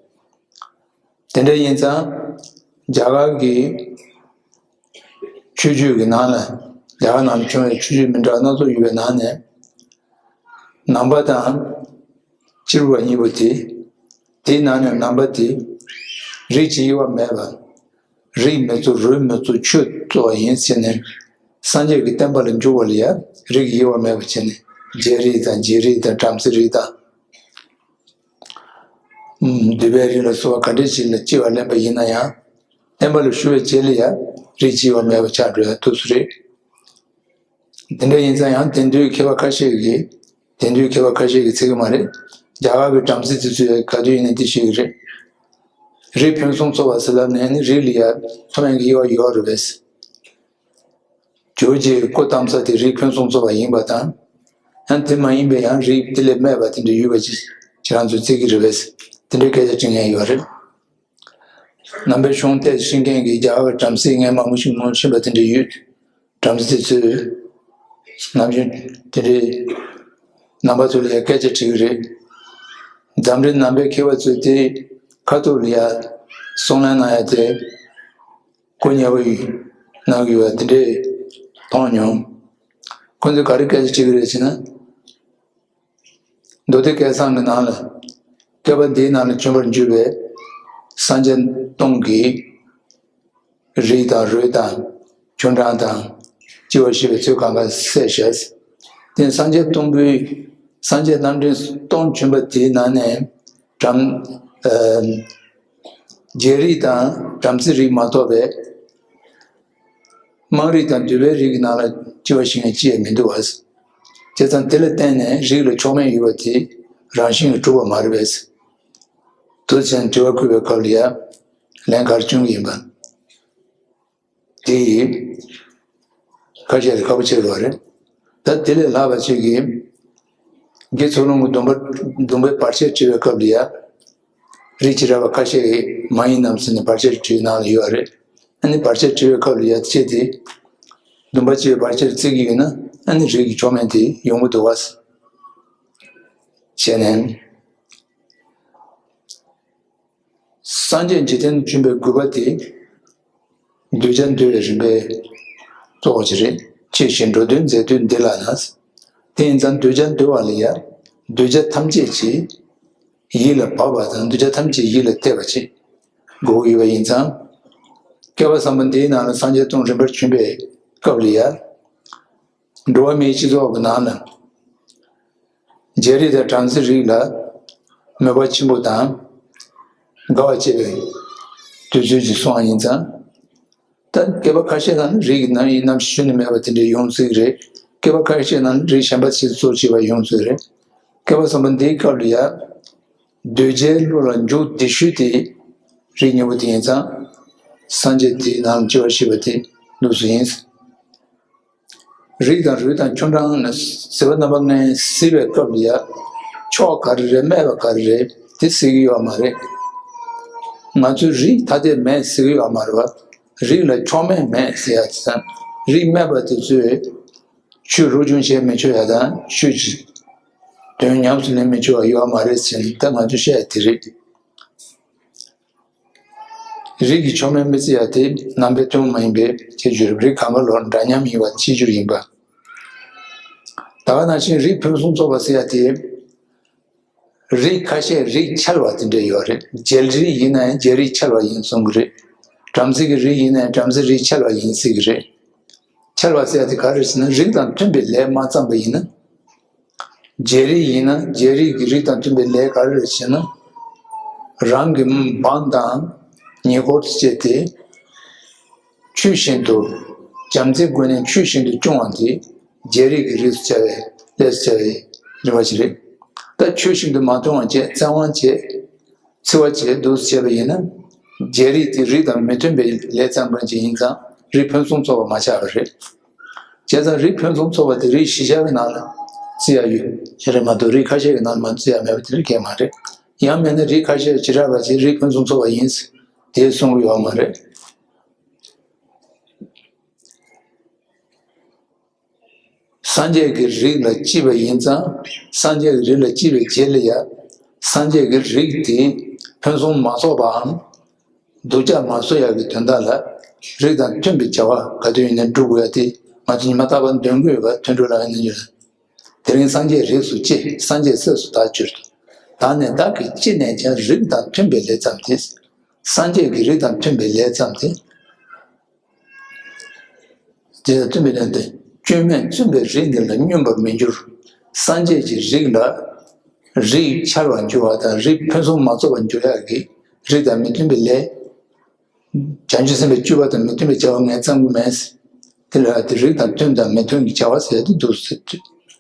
དེ་འདྲ་ཡིན་ཙང་། རྒྱ་གར་གྱི་ཆོས་བརྒྱུད་ཀྱི་ནང་ལ། རྒྱ་གར་ནང་ལ་བྱུང་བའི་ཆོས་བརྒྱུད་མི་འདྲ་བ་སྣ་ཚོགས་ཡོད་པའི་ནང་ནས། ནང་པ་དང་། སྤྱིར་བ་གཉིས་པོ་དེ། དེའི་ནང་ནས་ནང་པ་དེ། རིགས་ཀྱི་དབྱེ་བ་མེད་པ། རིགས་མི་གཙོ་རུས་མི་གཙོ་ཆོས་གཙོ་བ་ཡིན་ཟེར་ནས། སངས་རྒྱས་ཀྱི་བསྟན་པ་ལ་འཇུག་པ་ལ་ཡང་རིགས་ཀྱི་དབྱེ་བ་མེད་པ་བྱས་ནས་རྒྱལ་རིགས་དང་རྗེ་རིགས་དང་བྲམ་ཟེ་རིགས་དང་། འདུས་པའི་རིགས་ལ་སོགས་པ་ག་འདྲ་ཞིག་ལ་སྐྱེ་བ་ལེན་པ་ཡིན་ན་ཡང་། བསྟན་པ་ལ་ཞུགས་པའི་རྗེས་ལ་ཡང་རིགས་ཀྱི་དབྱེ་བ་མེད་པ་ཆགས་འགྲོ་ཡ་ཐུགས་སུ་རེད། དེ་འདྲ་ཡིན་ཙང་ཡང་དེང་དུས་མཁས་པ་ཁ་ཤས་ཀྱིས། དེང་དུས་མཁས་པ་ཁ་ཤས་ཀྱིས་ཚིག་གི་མ་རེད། རྒྱ་གར་གྱི་བྲམ་ཟེ་དེ་ཚོས་ག་དུས་ཡིན་ན་དེ་ཤེས་ཀྱི་རེད། རིགས་ཕུན་སུམ་ཚོགས་པ་ཟེར་ལབ་ནས་ནི་རིགས་ལ་ཡ་མཐོ་དམན་གྱི་དབྱེ་བ་ཡོད་རེད་པས། ཇོ་བོ་རྗེས་སྐུ་བལྟམས་ས་དེ་རིགས་ཕུན་སུམ་ཚོགས་པ་ཡིན་པ་དང་། ཡང་དེ་མ་ཡིན་པའི་ཡང་རིགས་དེ་ལས་དམན་པ་དེ་འདྲ་ཡོད་པ་ཅིག་ཁྱེད་རང་ཚོས་བརྩི་གི་རེད་པས། དེ་འདྲའི་སྐད་ཆ་དྲི་མཁན་ཡོད་རེད། ནང་པའི་གཞུང་བལྟས་ཤེས་མཁན་གྱི་རྒྱ་གར་བྲམ་ཟེ་ངས་མང་པོ་ཞིག་ངོ་ཤེས་པ་དེ་འདྲ་ཡོད། བྲམ་ཟེ་ཚོས་ནམ་རྒྱུན་དེ་འདྲའི་ནང་པ་ཚོ་ལ་ཡང་སྐད་ཆ་དྲི་གི་རེད། འཛམ་གླིང་ནང་པའི་མཁས་པ་ཚོས་དེ་ཁ་ཐུག་ལ་ཡང་གསུང་གླེང་གནང་ཡ་དེ་སྐུ་ཉེ་བོ་ཡིན་གནང་གི་ཡོད་པ་དེ་འདྲས་མཐོང་མྱོང་། ཁོ་ཚོས་ག་རེ་སྐད་ཆ་དྲི་གི་རེད་ཟེར་ན། མདོ་སྡེ་སྐལ་བཟང་གི་ནང་ལ། བསྐལ་པ་འདིའི་ནང་ལ་བྱོན་པར་འགྱུར་བའི་སངས་རྒྱས་སྟོང་གི་རིགས་དང་རུས་དང་ཆུང་འབྲིང་དང་སྐྱེ་བ་ཤི་བའི་ཚུལ་གང་ག་གསལ་བཤད། དེ་སངས་རྒྱས་སྟོང་པོའི་སངས་རྒྱས་རྣམ་འདྲེན་སྟོང་བྱོན་པ་དེའི་ནང་ནས་བྲམ་ཨ་ རྒྱལ་རིགས་དང་བྲམ་ཟེ་རིགས་མ་གཏོགས་པའི་དམངས་རིགས་དང་གདུལ་བའི་རིགས་ཀྱི་ནང་ལ་སྐྱེ་བ་བཞེས་མཁན་ཅི་ཡང་མི་འདུག་བ། བྱས་ཙང་དེ་ལ་བརྟེན་ནས་རིགས་ལ་མཆོག་དམན་ཡོད་པ་དེ་རང་བཞིན་གྱིས་གྲུབ་པ་མ་རེད་པས། དུ་ཅན་དྲི་བ་བཀོད་པའི་སྐབས་ལ་ཡང་ལན་ག་རེ་བྱུང་གི་ཡིན་པ། དེ་ཡིས་ཁ་ཤས་ལ་ཁག་པོ་ཆེ་བ་རེད། ད་དེ་ལས་ལྷག་པ་ཅིག་གིས་དགེ་ཚུལ་སློང་གི་སྡོམ་པ་སྡོམ་པའི་བར་ཆད་བྲི་བའི་སྐབས་ལ་ཡང་རིགས་བྱེ་བྲག་པ་ཁ་ཤས་ཀྱིས་མ་ཡིན་ནམ་ཟེར་ནས་བར་ཆད་བྲིས་ནང་ལ་ཡོད་རེད། ཨ་ནི་བར་ཆད་བྲི་བའི་སྐབས་ལ་ཡང་ཁྱེད་དེ་སྡོམ་པ་བཅས་བར་ཆད་བརྩི་གི་ཡོད་ན་ཨ་ནི་རིགས་ཀྱི་མཆོག་དམན་དེ་ཡོང་གི་འདུག་བ། བྱས་ནས། སངས་རྒྱས་འཇིག་རྟེན་དུ་བྱོན་པའི་དགོས་པ་དེ། གདུལ་བྱ་འདུལ་བའི་རིམ་པའི་གཙོ་བོ་ཅིག་རེད། ཅེས་བཞིན་འགྲོ་དོན་མཛད་དུས་འདི་ལ་ན། དེ་ཡིན་ཙང་གདུལ་བྱ་འདུལ་བ་ལ་ཡང་གདུལ་བྱ་ཐམས་ཅད་ཀྱི་ཡིད་ལ་བབས་པ་དང་གདུལ་བྱ་ཐམས་ཅད་ཡིད་ལ་གཏད་པ་ཅིག་དགོས་ཀྱི་ཡོད་པ་ཡིན་ཙང་། བསྐལ་པ་བཟང་པོ་འདིའི་ནང་ལ་སངས་རྒྱས་སྟོང་རིམ་པར་བྱོན་པའི་སྐབས་ལ་ཡང་། འགྲོ་བ་མིའི་སྤྱི་ཚོགས་ཀྱི་ནང་ལ། རྒྱལ་རིགས་དང་བྲམ་ཟེ་རིགས་ལ་མོས་པ་ཆེན་པོ་དང་དགའ་བ་བསྐྱེད་པའི་དུས་ཚོད་ཅིག་སོང་བ་ཡིན་ཙང་། ད་བསྐལ་པ་ཁ་ཤས་ནང་རིགས་ཀྱི་རྣམ་དབྱེ་རྣམ་ཤེས་ནས་མེད་པ་དེ་འདྲ་ཡོང་སྲིད་ཀྱི་རེད། བསྐལ་པ་ཁ་ཤས་ནང་རིགས་གཞན་པ་ཞིག་གཙོ་བྱས་པ་ཡོང་སྲིད་ཀྱི་རེད། བསྐལ་པ་བཟང་པོ་འདིའི་སྐབས་ལ་ཡང་གདུལ་བྱའི་བློ་ལ་འཇུག་བདེ་ཤོས་དེ་རིགས་ངན་པོ་དེ་ཡིན་ཙང་། སངས་རྒྱས་དེའི་ནང་ལ་སྐྱེ་བ་བཞེས་པ་དེ་ལུགས་སུ་ཡིན། རིགས་དང་རུས་དང་ཆུ་འབྲང་ནི་ཟིལ་པ་རྣམ་པ་ལྔས་གཟིར་བའི་སྐབས་ལ་ཡ། མཆོག་ག་རེ་རེད་སྨད་པ་ག་རེ་རེད་དེ་གཟིགས་ཀྱི་ཡོད་མ་རེད། ང་ཚོས་རིགས་ཐ་དད་མེད་ཟེར་གྱི་ཡོད་མ་རེད་བ། རིགས་ལ་མཆོག་དམན་མེད་ཟེར་ཡ་དེ་དང་རིགས་སྨད་པ་དེ་ཚོས་ཆོས་རོ་ཆུང་བྱས་མི་ཆོག་ཡ་དང་ཆོས་ཀྱི་དོན་ཉམས་སུ་ལེན་མི་ཆོག་ཡ་ཡོད་མ་རེད་ཟེར་ནས་ད་ང་ཚོས་བཤད་ཡ་དེ་རེད། རིགས་ཀྱི་མཆོག་དམན་མི་བརྩི་ཡ་དེ་རྣམ་པའི་སྟོན་མ་ཡིན་པའི་ཁྱད་ཆོས་རིགས་གང་ག་ལོར་འདྲ་མཉམ་ཡིན་པ་ཕྱི་འགྱུར་ཡིན་པ། ད་ག་ནང་བཞིན་རིགས་ཕུན་སུམ་ཚོགས་པ་ཟེར་ཡ་དེ། རིགས་ཁ་ཤས་རིགས་འཆལ་བ་དེ་འདྲ་ཡོད་རེད། རྒྱལ་རིགས་ཡིན་ན་ཡང་རྒྱལ་རིགས་འཆལ་བ་ཡིན་གསུང་གི་རེད། བྲམ་ཟེ་གི་རིགས་ཡིན་ན་ཡང་བྲམ་ཟེ་རིགས་འཆལ་བ་ཡིན་ཟེར་གི་རེད། འཆལ་བ་ཟེར་ཡ་དེ་ག་རེ་ཟེར་ན་རིགས་དང་མཐུན་པའི་ལས་མ་བརྩམས་པ་ཡིན་ན། རྒྱལ་རིགས་ཡིན་ན་རྒྱལ་རིགས་ཀྱི་རིགས་དང་མཐུན་པའི་ལས་ག་རེ་རེད་ཟེར་ན། རང་གི་འབངས་དང་ཉེ་འཁོར་དུ་བྱས་ཏེ། ཆོས་བཞིན་དུ་བྱམས་བརྩེའི་སྒོ་ནས་ཆོས་བཞིན་དུ་སྐྱོང་བ་དེ་རྒྱལ་རིགས་ཀྱི་རིགས་སུ་བྱ་བའི་ལས་སུ་བྱ་བའི་རིམ་པ་ཞིག་རེད། ད་ཆོས་བཞིན་དུ་མ་སྐྱོང་བ་བྱས་བཙན་དབང་བྱས། འཚེ་བ་བྱས་འདུག་བྱས་པ་ཡིན་ན། རྒྱལ་རིགས་དེ་རིགས་དང་མི་མཐུན་པའི་ལས་བརྩམས་པ་ཅིག་ཡིན་ཙང་རིགས་ཕུན་སུམ་ཚོགས་པ་མ་ཆགས་པ་རེད། བྱས་ཙང་རིགས་ཕུན་སུམ་ཚོགས་པ་དེ་རིགས་བཞི་ཆ་གི་ནང་ལ་བརྩི་ཡ་ཡོད་ཀྱི་རེད་མ་གཏོགས་རིགས་ཁ་ཤས་ཀྱི་ནང་ལ་མ་བརྩི་ཡ་མེད་པ་དེ་རིགས་གང་མ་རེད། ཡང་མིན་ན་རིགས་ཁ་ཤས་བྱེ་བྲག་པ་ཅིག་རིགས་ཕུན་སུམ་ཚོགས་པ་ཡིན་དེ་གསུང་གི་ཡོད་མ་རེད། སངས་རྒྱས་ཀྱི་རིགས་ལ་སྐྱེས་པ་ཡིན་ཙང་སངས་རྒྱས་ཀྱི་རིགས་ལ་སྐྱེས་པའི་རྗེས་ལ་ཡང་སངས་རྒྱས་ཀྱི་རིགས་དེ་ཕུན་སུམ་མ་ཚོགས་པའམ་སྡུག་ཅག་མ་བཟོ་ཡག་གི་དོན་དག་ལ་རིགས་དང་མཐུན་པའི་བྱ་བ་ག་དུས་ཡིན་ནའི་སྒྲུབ་དགོས་ཡ་དེ་ང་ཚོ་ཉི་མ་རྟག་པར་འདོན་དགོས་ཡོད་པ་ཐོན་འགྲོ་ལ་ཡིན་ན་ཡོད། དེ་རིང་སངས་རྒྱས་རིགས་སུ་སྐྱེས། སངས་རྒྱས་སྲས་སུ་བདག་གྱུར་ཏོ། ད་ནི་བདག་གིས་ཅི་ནས་ཀྱང་རིགས་དང་མཐུན་པའི་ལས་བརྩམས་ཏེ། སངས་རྒྱས་ཀྱི་རིགས་དང་མཐུན་པའི་ལས་བརྩམས་ཏེ། དེ་ལ་བརྩོན་པའི་ལན་དེ། སྐྱོན་མེད་བཙུན་པའི་རིགས་འདི་ལ་སྙོན་པར་མི་འགྱུར། སངས་རྒྱས་ཀྱི་རིགས་ལ་རིགས་འཆལ་བར་འགྱུར་བ་དང་རིགས་ཕུན་སུམ་མ་ཚོགས་པར་འགྱུར་ཡག་གི་རིགས་དང་མི་མཐུན་པའི་ལས། བྱང་ཆུབ་སེམས་དཔའི་སྤྱོད་པ་དང་མི་མཐུན་པའི་བྱ་བ་ངས་བརྩམས་ཀྱི་མེད། དེ་ལ་དེ་རིགས་དང་མཐུན་དང་མི་མཐུན་གྱི་བྱ་བ་ཟེར་དེ་འདུག་ཟེར།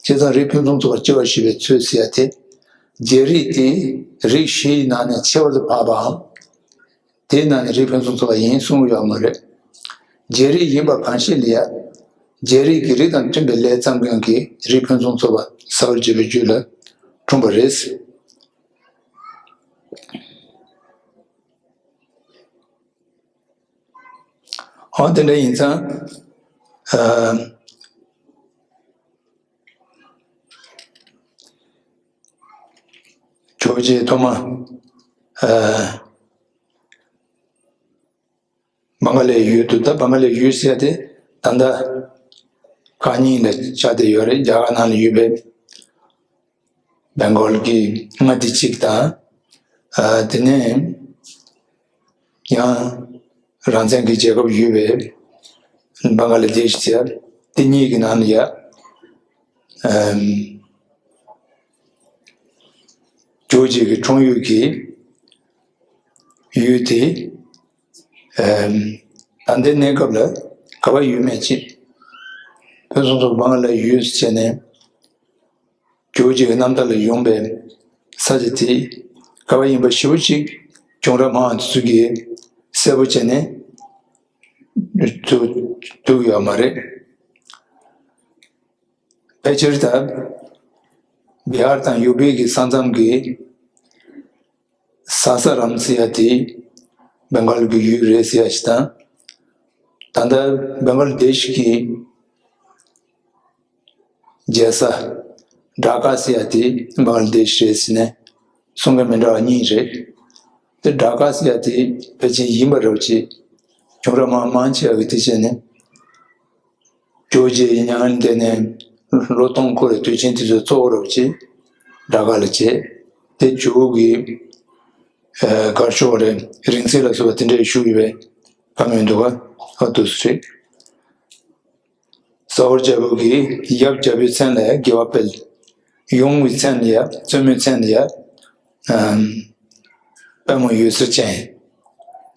བྱས་ཙང་རིགས་ཕུན་སུམ་ཚོགས་པར་སྐྱེ་བར་བྱེད་པའི་ཚུལ་ཟེར་ཡ་དེ། རྒྱལ་རིགས་དེ་རིགས་བཞིའི་ནང་ནས་ཆེ་བར་དུ་འཕགས་པའམ། དེའི་ནང་ནས་རིགས་ཕུན་སུམ་ཚོགས་པ་ཡིན་གསུང་གི་ཡོད་མ་རེད། རྒྱལ་རིགས་ཡིན་པ་གང་ཞིག་ལ་ཡང་། རྒྱལ་རིགས་ཀྱི་རིགས་དང་མཐུན་པའི་ལས་བརྩམས་མཁན་གྱི་རིགས་ཕུན་སུམ་ཚོགས་པ་ཟབ་པར་བྱེད་པའི་རྒྱུད་ལ་འཁྲུངས་པ་རེད། འོ་དེ་འདྲ་ཡིན་ཙང་། ཨ། ཇོ་བོ་རྗེ་ཐོག་མ། ཨ། བང་ག་ལའི་ཡུལ་དུ། ད་བང་ག་ལའི་ཡུལ་ཟེར་ཏེ་ད་ལྟ་ཁ་ཉིན་ལ་ཆགས་བསྡད་ཡོད་རེད། རྒྱ་གར་ནང་ལ་ཡོད་པའི་བེང་གོལ་གྱི་མངའ་སྡེ་གཅིག་དང་། ཨ། དེ་ནས་ཡང་རང་བཙན་གྱི་རྒྱལ་ཁབ་ཡོད་པའི་བང་ག་ལ་དེ་ཤི་ཟེར། དེ་གཉིས་ཀྱི་ནང་ལ་ཡ། ཨམ། ཇོ་བོ་རྗེ་གི་འཁྲུངས་ཡུལ་གྱི་ ཡུལ་དེ། ཨེམ། ད་ལྟའི་གནས་སྐབས་ལ་ག་པར་ཡོད་མེད་ཅིག་ཕུན་སུམ་ཚོགས་པ་ལ་ཡུལ་ཟེར་ནས། ཇོ་བོ་རྗེ་གི་རྣམ་ཐར་ལ་ཡོང་པའི་ས་ཆ་དེ་ག་པར་ཡིན་པ་ཞིབ་པོ་ཅིག་ཁྱུང་ར་མང་དེ་ཚོ་གིས་གསལ་པོ་བྱས་ནས་ཐུག་ཐུག་ཡོད་མ་རེད། ཕལ་ཆེར་ད་བི་ཧར་དང་ཡུ་པི་གི་ས་མཚམས་ཀྱི་ཟ་ས་རམ་ཟེར་ཡ་དེ་བེང་ག་ལ་གི་ཡུལ་རེད་ཟེར་ཡ་ཞིག་དང་། ད་ལྟ་བེང་ག་ལ་དེ་ཤི་གི་རྒྱལ་ས་ཌ་ཀ་ཟེར་ཡ་དེ་བེང་ག་ལ་དེ་ཤི་རེད་ཟེར་ནས་གསུང་མཁན་མི་འདྲ་བ་གཉིས་རེད། དེ་ཌ་ཀ་ཟེར་ཡ་དེ་ཕལ་ཆེར་ཡིན་པ་རེད་ཅེས་ཁྱུང་ར་མང་མང་ཆེ་བ་གི་དེ་བྱས་ནས། ཇོ་བོ་རྗེ་མྱ་ངན་འདས་ནས་ལོ་སྟོང་འཁོར་བའི་དུས་ཆེན་དེ་ཚོའི་གཙོ་བོ་རུ་བྱས་ཌ་ཀ་ལ་བྱས། དེ་ཇོ་བོ་གི་ཨ་གར་ཤོག་རེད། རིང་བསྲེལ་ལ་སོགས་པ་དེ་འདྲས་བཞུགས་ཡོད་པའི་བཀའ་མོལ་འདུག་ག་ཨ་འདུག་སེ་རེད། ཟ་ཧོར་རྒྱལ་པོ་གིས་ཡབ་རྒྱལ་པོའི་མཚན་ལ་དགེ་བ་སྤེལ། ཡུམ་གྱི་མཚན་ལ་ཡ་བཙུན་མོའི་མཚན་ལ་ཡ་ཨམ། དཔལ་མོ་འོད་ཟེར་ཅན།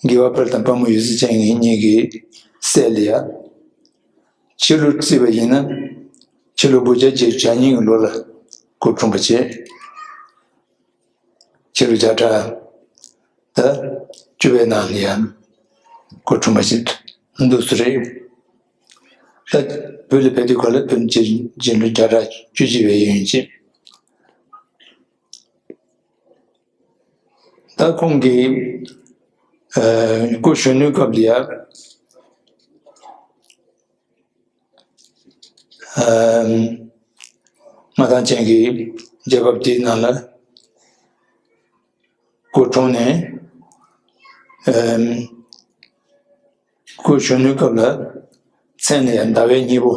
དགེ་བ་སྤེལ་དང་དཔལ་མོ་འོད་ཟེར་ཅན་གཉིས་ཀྱི་སྲས་ལ་ཡ། ཕྱི་ལོ་བརྩིས་པ་ཡིན་ན། ཕྱི་ལོ་དགུ་བརྒྱ་བརྒྱད་ཅུ་གྱ་གཉིས་ཀྱི་ལོ་ལ་སྐུ་འཁྲུངས་པ་བྱས། ཕྱི་ལོ་བརྒྱ་ཕྲག་ད་བཅུ་པའི་ནང་ལ་ཡང་སྐུ་འཁྲུངས་པ་ཞིག་འདུག་སེ་རེད། ད་བོད་ལ་ཕེབས་དུས་ག་ལ་བོད་རྗེས་རྗེས་ལོ་བརྒྱ་ཕྲག་བཅུ་གཅིག་པའི་ཡོན་ཅིག་ད་ཁོང་གིས་ཨ་སྐུ་གཞོན་ནུའི་སྐབས་ལ་ཡང་ཨ་མངའ་ཐང་ཅན་གྱི་རྒྱལ་ཁབ་དེའི་ནང་ལ་སྐུ་འཁྲུངས་ནས། ཨ་སྐུ་གཞོན་ནུའི་སྐབས་ལ་མཚན་ལ་ཡང་ཟླ་བའི་སྙིང་པོ།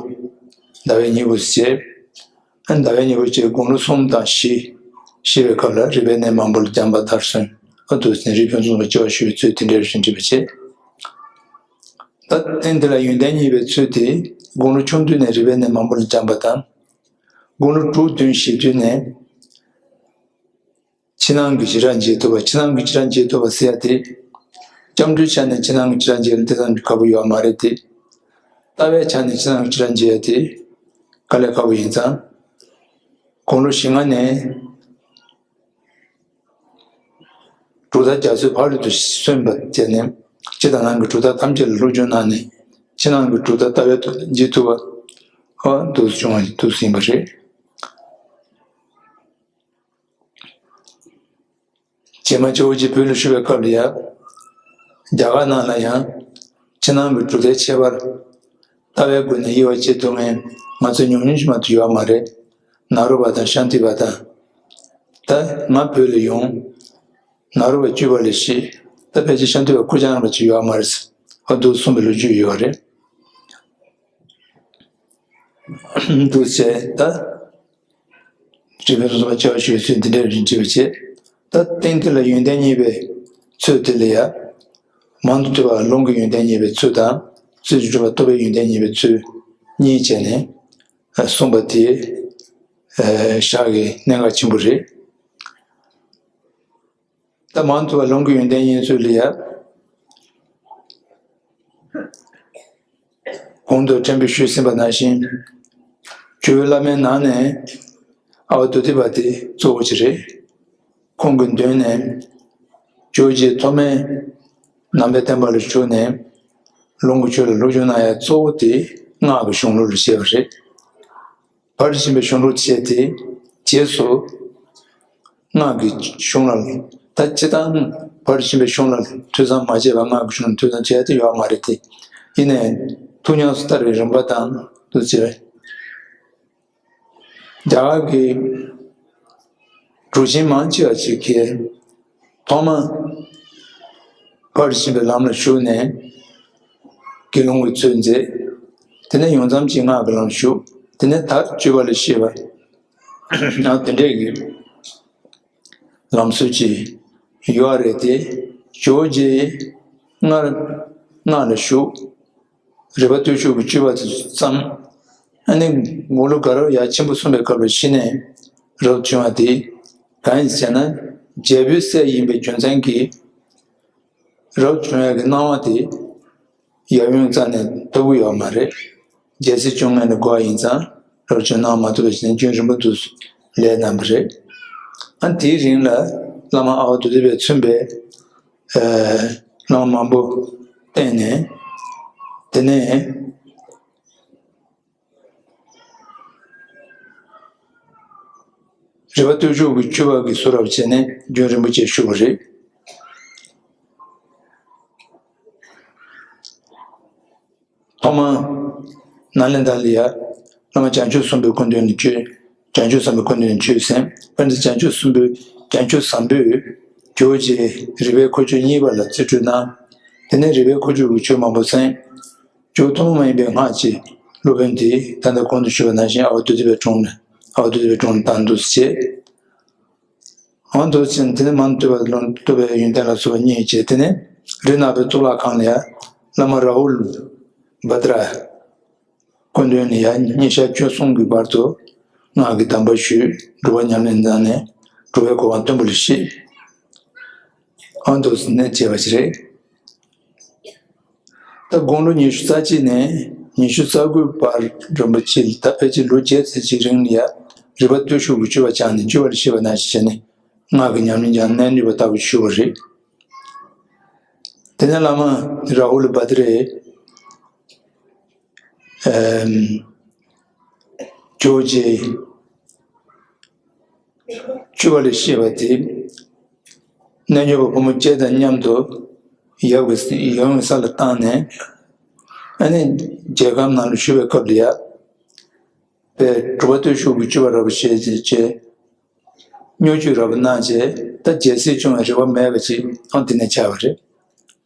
ཟླ་བའི་སྙིང་པོ་ཞེས། ཟླ་བའི་སྙིང་པོ་ཞེས་དགུང་ལོ་གསུམ་དང་བཞི། བཞི་པའི་སྐབས་ལ་རིག་པའི་གནས་མང་པོ་ལ་སྦྱངས་པ་མཐར་སོན། ཨ་འདུག་སེ་རིགས་ཕུན་སུམ་ཚོགས་པ་སྐྱེ་བ་ཞུ་བའི་ཚུལ་དེ་འདྲའི་རིགས་འགྲེལ་པ་བྱེད། ད་རྟེན་དེ་ལ་ཡོན་ཏན་བརྙེས་པའི་ཚུལ་དེ་དགུང་ལོ་ཆུང་དུས་ནས་རིག་པའི་གནས་མང་པོ་ལ་སྦྱངས་པ་དང་། དགུང་ལོ་དྲུག་བདུན་བཞི་དུས་ནས་ཕྱི་ནང་གི་བྱེ་བྲག་འབྱེད་ཐུབ་པ། ཕྱི་ནང་གི་བྱེ་བྲག་འབྱེད་ཐུབ་པ་ཟེར་ཡ་དེ། སྐྱབས་འགྲོའི་ཆ་ནས་ཕྱི་ནང་གི་བྱེ་བྲག་འབྱེད་ཡ་དེ་ཙམ་གྱི་ཁག་པོ་ཡོད་མ་རེད་དེ། ལྟ་བའི་ཆ་ནས་ཕྱི་ནང་གི་བྱེ་བྲག་འབྱེད་ཡ་དེ་དཀའ་ལས་ཁག་པོ་ཡིན་ཙང་། དགུང་ལོ་བཞི་ལྔ་ནས་གྲུབ་མཐའ་རྒྱ་མཚོའི་ཕ་རོལ་ཏུ་སོན་པ་བྱས་ནས། ཕྱི་དང་ནང་གི་གྲུབ་མཐའ་ཐམས་ཅད་ལ་སློབ་སྦྱོང་གནང་ནས། ཕྱི་ནང་གི་གྲུབ་མཐའ་ལྟ་བའི་ཐོག་ནས་འབྱེད་ཐུབ་པ། ཨ་འདུག་སེ་བྱུང་བ་འདུག་སེ་ཡིན་པ་རེད། རྗེས་མ་ཇོ་བོ་རྗེ་བོད་ལ་བཞུགས་པའི་སྐབས་ལ་ཡང་། རྒྱ་གར་ནང་ལ་ཡང་ཕྱི་ནང་གི་གྲུབ་མཐའི་ཁྱད་པར་ལྟ་བའི་སྒོ་ནས་དབྱེ་བ་ཕྱེ་ཐུབ་མཁན་ང་ཚོ་ཉུང་ཉུང་ཞིག་མ་གཏོགས་ཡོད་མ་རེད། ནཱ་རོ་པ་དང་ཤཱནྟི་པ་དང་། ད་ང་བོད་ལ་ཡོང་། ནཱ་རོ་པ་བཅུ་པ་ལ་ཤི། ད་ཕལ་ཆེར་ཤཱནྟི་པ་སྐུ་བཅར་ར་ཅིག་ཡོད་མ་རེད། ཨ་འདུག་གསུངས་པའི་ལོ་རྒྱུས་ཡོད་རེད། འདུག་བྱས་ད། རིགས་ཕུན་སུམ་ཚོགས་པ་སྐྱེ་བ་ཞུ་བའི་ཚུལ་འདི་འདྲའི་རིགས་འགྲེལ་བ་བྱེད། ད་རྟེན་དེ་ལ་ཡོན་ཏན་བརྙེས་པའི་ཚུལ་དེ་ལ་ཡང་། མང་དུ་བསྡུས་པ་ལུང་གི་ཡོན་ཏན་བརྙེས་པའི་ཚུལ་དང་། རྩོད་གཞི་གྲུབ་པ་རྟོགས་པའི་ཡོན་ཏན་བརྙེས་པའི་ཚུལ་གཉིས་བྱས་ནས་གསུངས་པ་དེ་ཞག་གི་གནད་འགག་ཆེན་པོ་རེད། ད་མང་དུ་བ་ལུང་གི་ཡོན་ཏན་ཡིན་ཚུལ་ལ་ཡ། གོང་དུ་དྲན་པའི་ཞུས་ཟིན་པ་ནང་བཞིན། ཇོ་བོའི་བླ་མའི་ནང་ནས་ཨ་བ་དྷཱུ་ཏི་པ་དེ་གཙོ་བོ་ཅིག་རེད། ཁོང་གི་མདུན་ནས་ཇོ་བོ་རྗེ་ཐོག་མའི་ནང་པའི་བསྟན་པ་ལ་ཞུགས་ནས་ལུང་གི་ཆོས་ལ་སློབ་སྦྱོང་གནང་ཡ་གཙོ་བོ་དེ་སྔགས་ཀྱི་གཞུང་ལུགས་ལ་བཤད་པ་རེད། ཕར་ཕྱིན་པའི་གཞུང་ལུགས་བཤད་དེ་རྗེས་སུ་སྔགས་ཀྱི་གཞུང་ལ། ད་སྤྱིར་བཏང་ཕར་ཕྱིན་པའི་གཞུང་ལ་ཐོས་བསམ་མ་བྱས་པར་སྔགས་ཀྱི་གཞུང་ལ་ཐོས་བསམ་བྱས་ཏེ་ཡོད་མ་རེད་དེ། ཡིན་ནའི་ཐུགས་ཉམས་སུ་བསྟར་བའི་རིམ་པ་དང་དུ་བྱས། རྒྱ་གར་གྱི་གྲུབ་ཆེན་མང་ཆེ་བ་ཞིག་གིས་ཐོག་མ་ཕར་ཕྱིན་པའི་ལམ་ལ་ཞུགས་ནས་དགེ་སློང་གི་ཚུལ་མཛད། དེ་ནས་ཡང་མཚམས་ཀྱིས་སྔགས་ཀྱི་ལམ་ཞུགས། དེ་ནས་ད་སྤྱོད་པ་ལ་སྐྱེས་པ། ཡང་དེ་འདྲས་ཀྱི་ལམ་སྲོལ་ཅིག་ཡོད་རེད་དེ། ཇོ་བོ་རྗེ་སྔར་སྔགས་ལ་ཞུགས། རིག་པ་བརྟུལ་ཞུགས་ཀྱི་སྤྱོད་པ་དེ་བརྩམས། ཨ་ནི་དགུང་ལོ་དགའ་རབ་ཡར་ཆེན་པོ་སོང་བའི་སྐབས་ལ་ཤི་ནས་རབ་བྱུང་བ་དེ་གང་ཡིན་ཟེར་ན། རྒྱལ་པོའི་སྲས་ཡིན་པའི་རྒྱུ་མཚན་གྱིས་ རབ་བྱུང་ཡག་གི་སྣང་བ་དེ་ཡབ་ཡུམ་རྩ་ནས་ཐོབ་ཀྱི་ཡོད་མ་རེད། རྒྱལ་སྲིད་སྐྱོང་མཁན་ལ་དགོས་ཡིན་ཙང་རབ་བྱུང་སྣང་བ་མ་ཐོབ་པའི་ཕྱིར་རྒྱུན་རིང་པོ་དུ་ལས་གནང་བ་རེད། ཨ་དེའི་རིང་ལ་བླ་མ་ཨ་བ་དུ་ཏི་པས་མཚོན་པའི་ཨ་བླ་མ་མང་པོ་བསྟེན་ནས། དེ་ནས་རི་པ་སྟོད་ཕྱོགས་ཀྱི་སྤྱོད་པ་གི་བཟོ་འདྲ་བྱས་ནས་རྒྱུན་རིང་པོ་ཅིག་བཞུགས་པ་རེད། ཐོག་མར་ནཱ་ལེནྡྲ་ལ་ཡ་བླ་མ་བྱང་ཆུབ་སེམས་དཔའི་སྐུ་མདུན་ནས་ཆོས། བྱང་ཆུབ་སེམས་དཔའི་སྐུ་མདུན་ནས་ཆོས་གསན། དཔེར་ན་བྱང་ཆུབ་སེམས་དཔའི་བྱང་ཆུབ་བཟང་པོས་ཇོ་བོ་རྗེ་རིག་པའི་ཁུ་བྱུག་གཉིས་པ་ལ་རྩིས་སྤྲོད་གནང་། དེ་ནས་རིག་པའི་ཁུ་བྱུག་གིས་ཆོས་མང་པོ་གསན། ཇོ་བོ་ཐུན་མོང་མ་ཡིན་པའི་སྔགས་ཀྱི་སློབ་དཔོན་དེ་ད་ལྟ་གོང་དུ་ཞུས་པ་ནང་བཞིན་ཨ་བ་དུ་ཏི་པའི་དྲུང་ནས་ཨ་བ་དུ་ཏི་པའི་དྲུང་ནས་བཏང་འདུག་ཅེས། འོ་འདུག་ཅིང་དེ་ནས་མ་ཐུབ་པ་ལུང་ཐུབ་པའི་ཡོན་ཏན་ལ་སོགས་པ་བརྙེས་བྱས། དེ་ནས་རི་ནག་པོའི་གཙུག་ལག་ཁང་ལ་ཡ་བླ་མ་ར་ཧུལ་བྷ་དྲ་སྐུ་མདུན་ནས་ཡ་ཉིན་ཞག་བཅུ་གསུམ་གྱི་བར་དུ་སྔགས་ཀྱི་གདམས་པ་ཞུས། སྒྲུབ་པ་ཉམས་ལེན་གནང་ནས་སྒྲུབ་པའི་གོ་འཕང་མཐོན་པོ་ལ་གཤེགས། འོ་འདུག་ནས་བྱས་པ་ཞིག་རེད། ད་དགུང་ལོ་ཉི་ཤུ་རྩ་གཅིག་ནས་ཉི་ཤུ་རྩ་དགུའི་བར་རིན་པོ་ཆེ་ད་ཕལ་ཆེར་ལོ་བརྒྱད་ཙམ་ཅིག་རིང་ལ་ཡ་རི་པ་སྟོད་ཕྱོགས་ཀྱི་སྤྱོད་པ་སྦྱངས་ནས་སྤྱོད་པ་ལ་གཤེགས་པ་ནང་བཞིན་བྱས་ནས་སྔགས་ཀྱི་ཉམས་ལེན་ཀྱང་གནད་ནུས་པ་ལྟ་བུ་ཞུས་པ་རེད། དེ་ནས་བླ་མ་ར་ཧུ་ལ་བྷ་དྲས་ཨེམ་ཇོ་བོ་རྗེ་སྤྱོད་པ་ལ་གཤེགས་པ་དེ་རྣལ་འབྱོར་པ་ཕོ་མོ་བཅས་དང་མཉམ་དུ་ཡབ་ཀྱི་ཡབ་ཡུམ་ས་ལ་བཏང་ནས། ཨ་ནི་རྒྱལ་ཁམས་ནང་ལ་བཞུགས་པའི་སྐབས་ལ་ཡ་པའི་གྲུབ་པ་སྟོད་ཕྱོགས་ཀྱི་སྤྱོད་པ་རབ་བཤད་བྱས། བསྙོན་བརྒྱུད་རབ་གནང་བྱས། ད་རྒྱལ་སྲིད་སྐྱོང་བའི་རེ་བ་མེད་པ་ཅིག་ཨང་དེ་ནས་ཆགས་པ་རེད།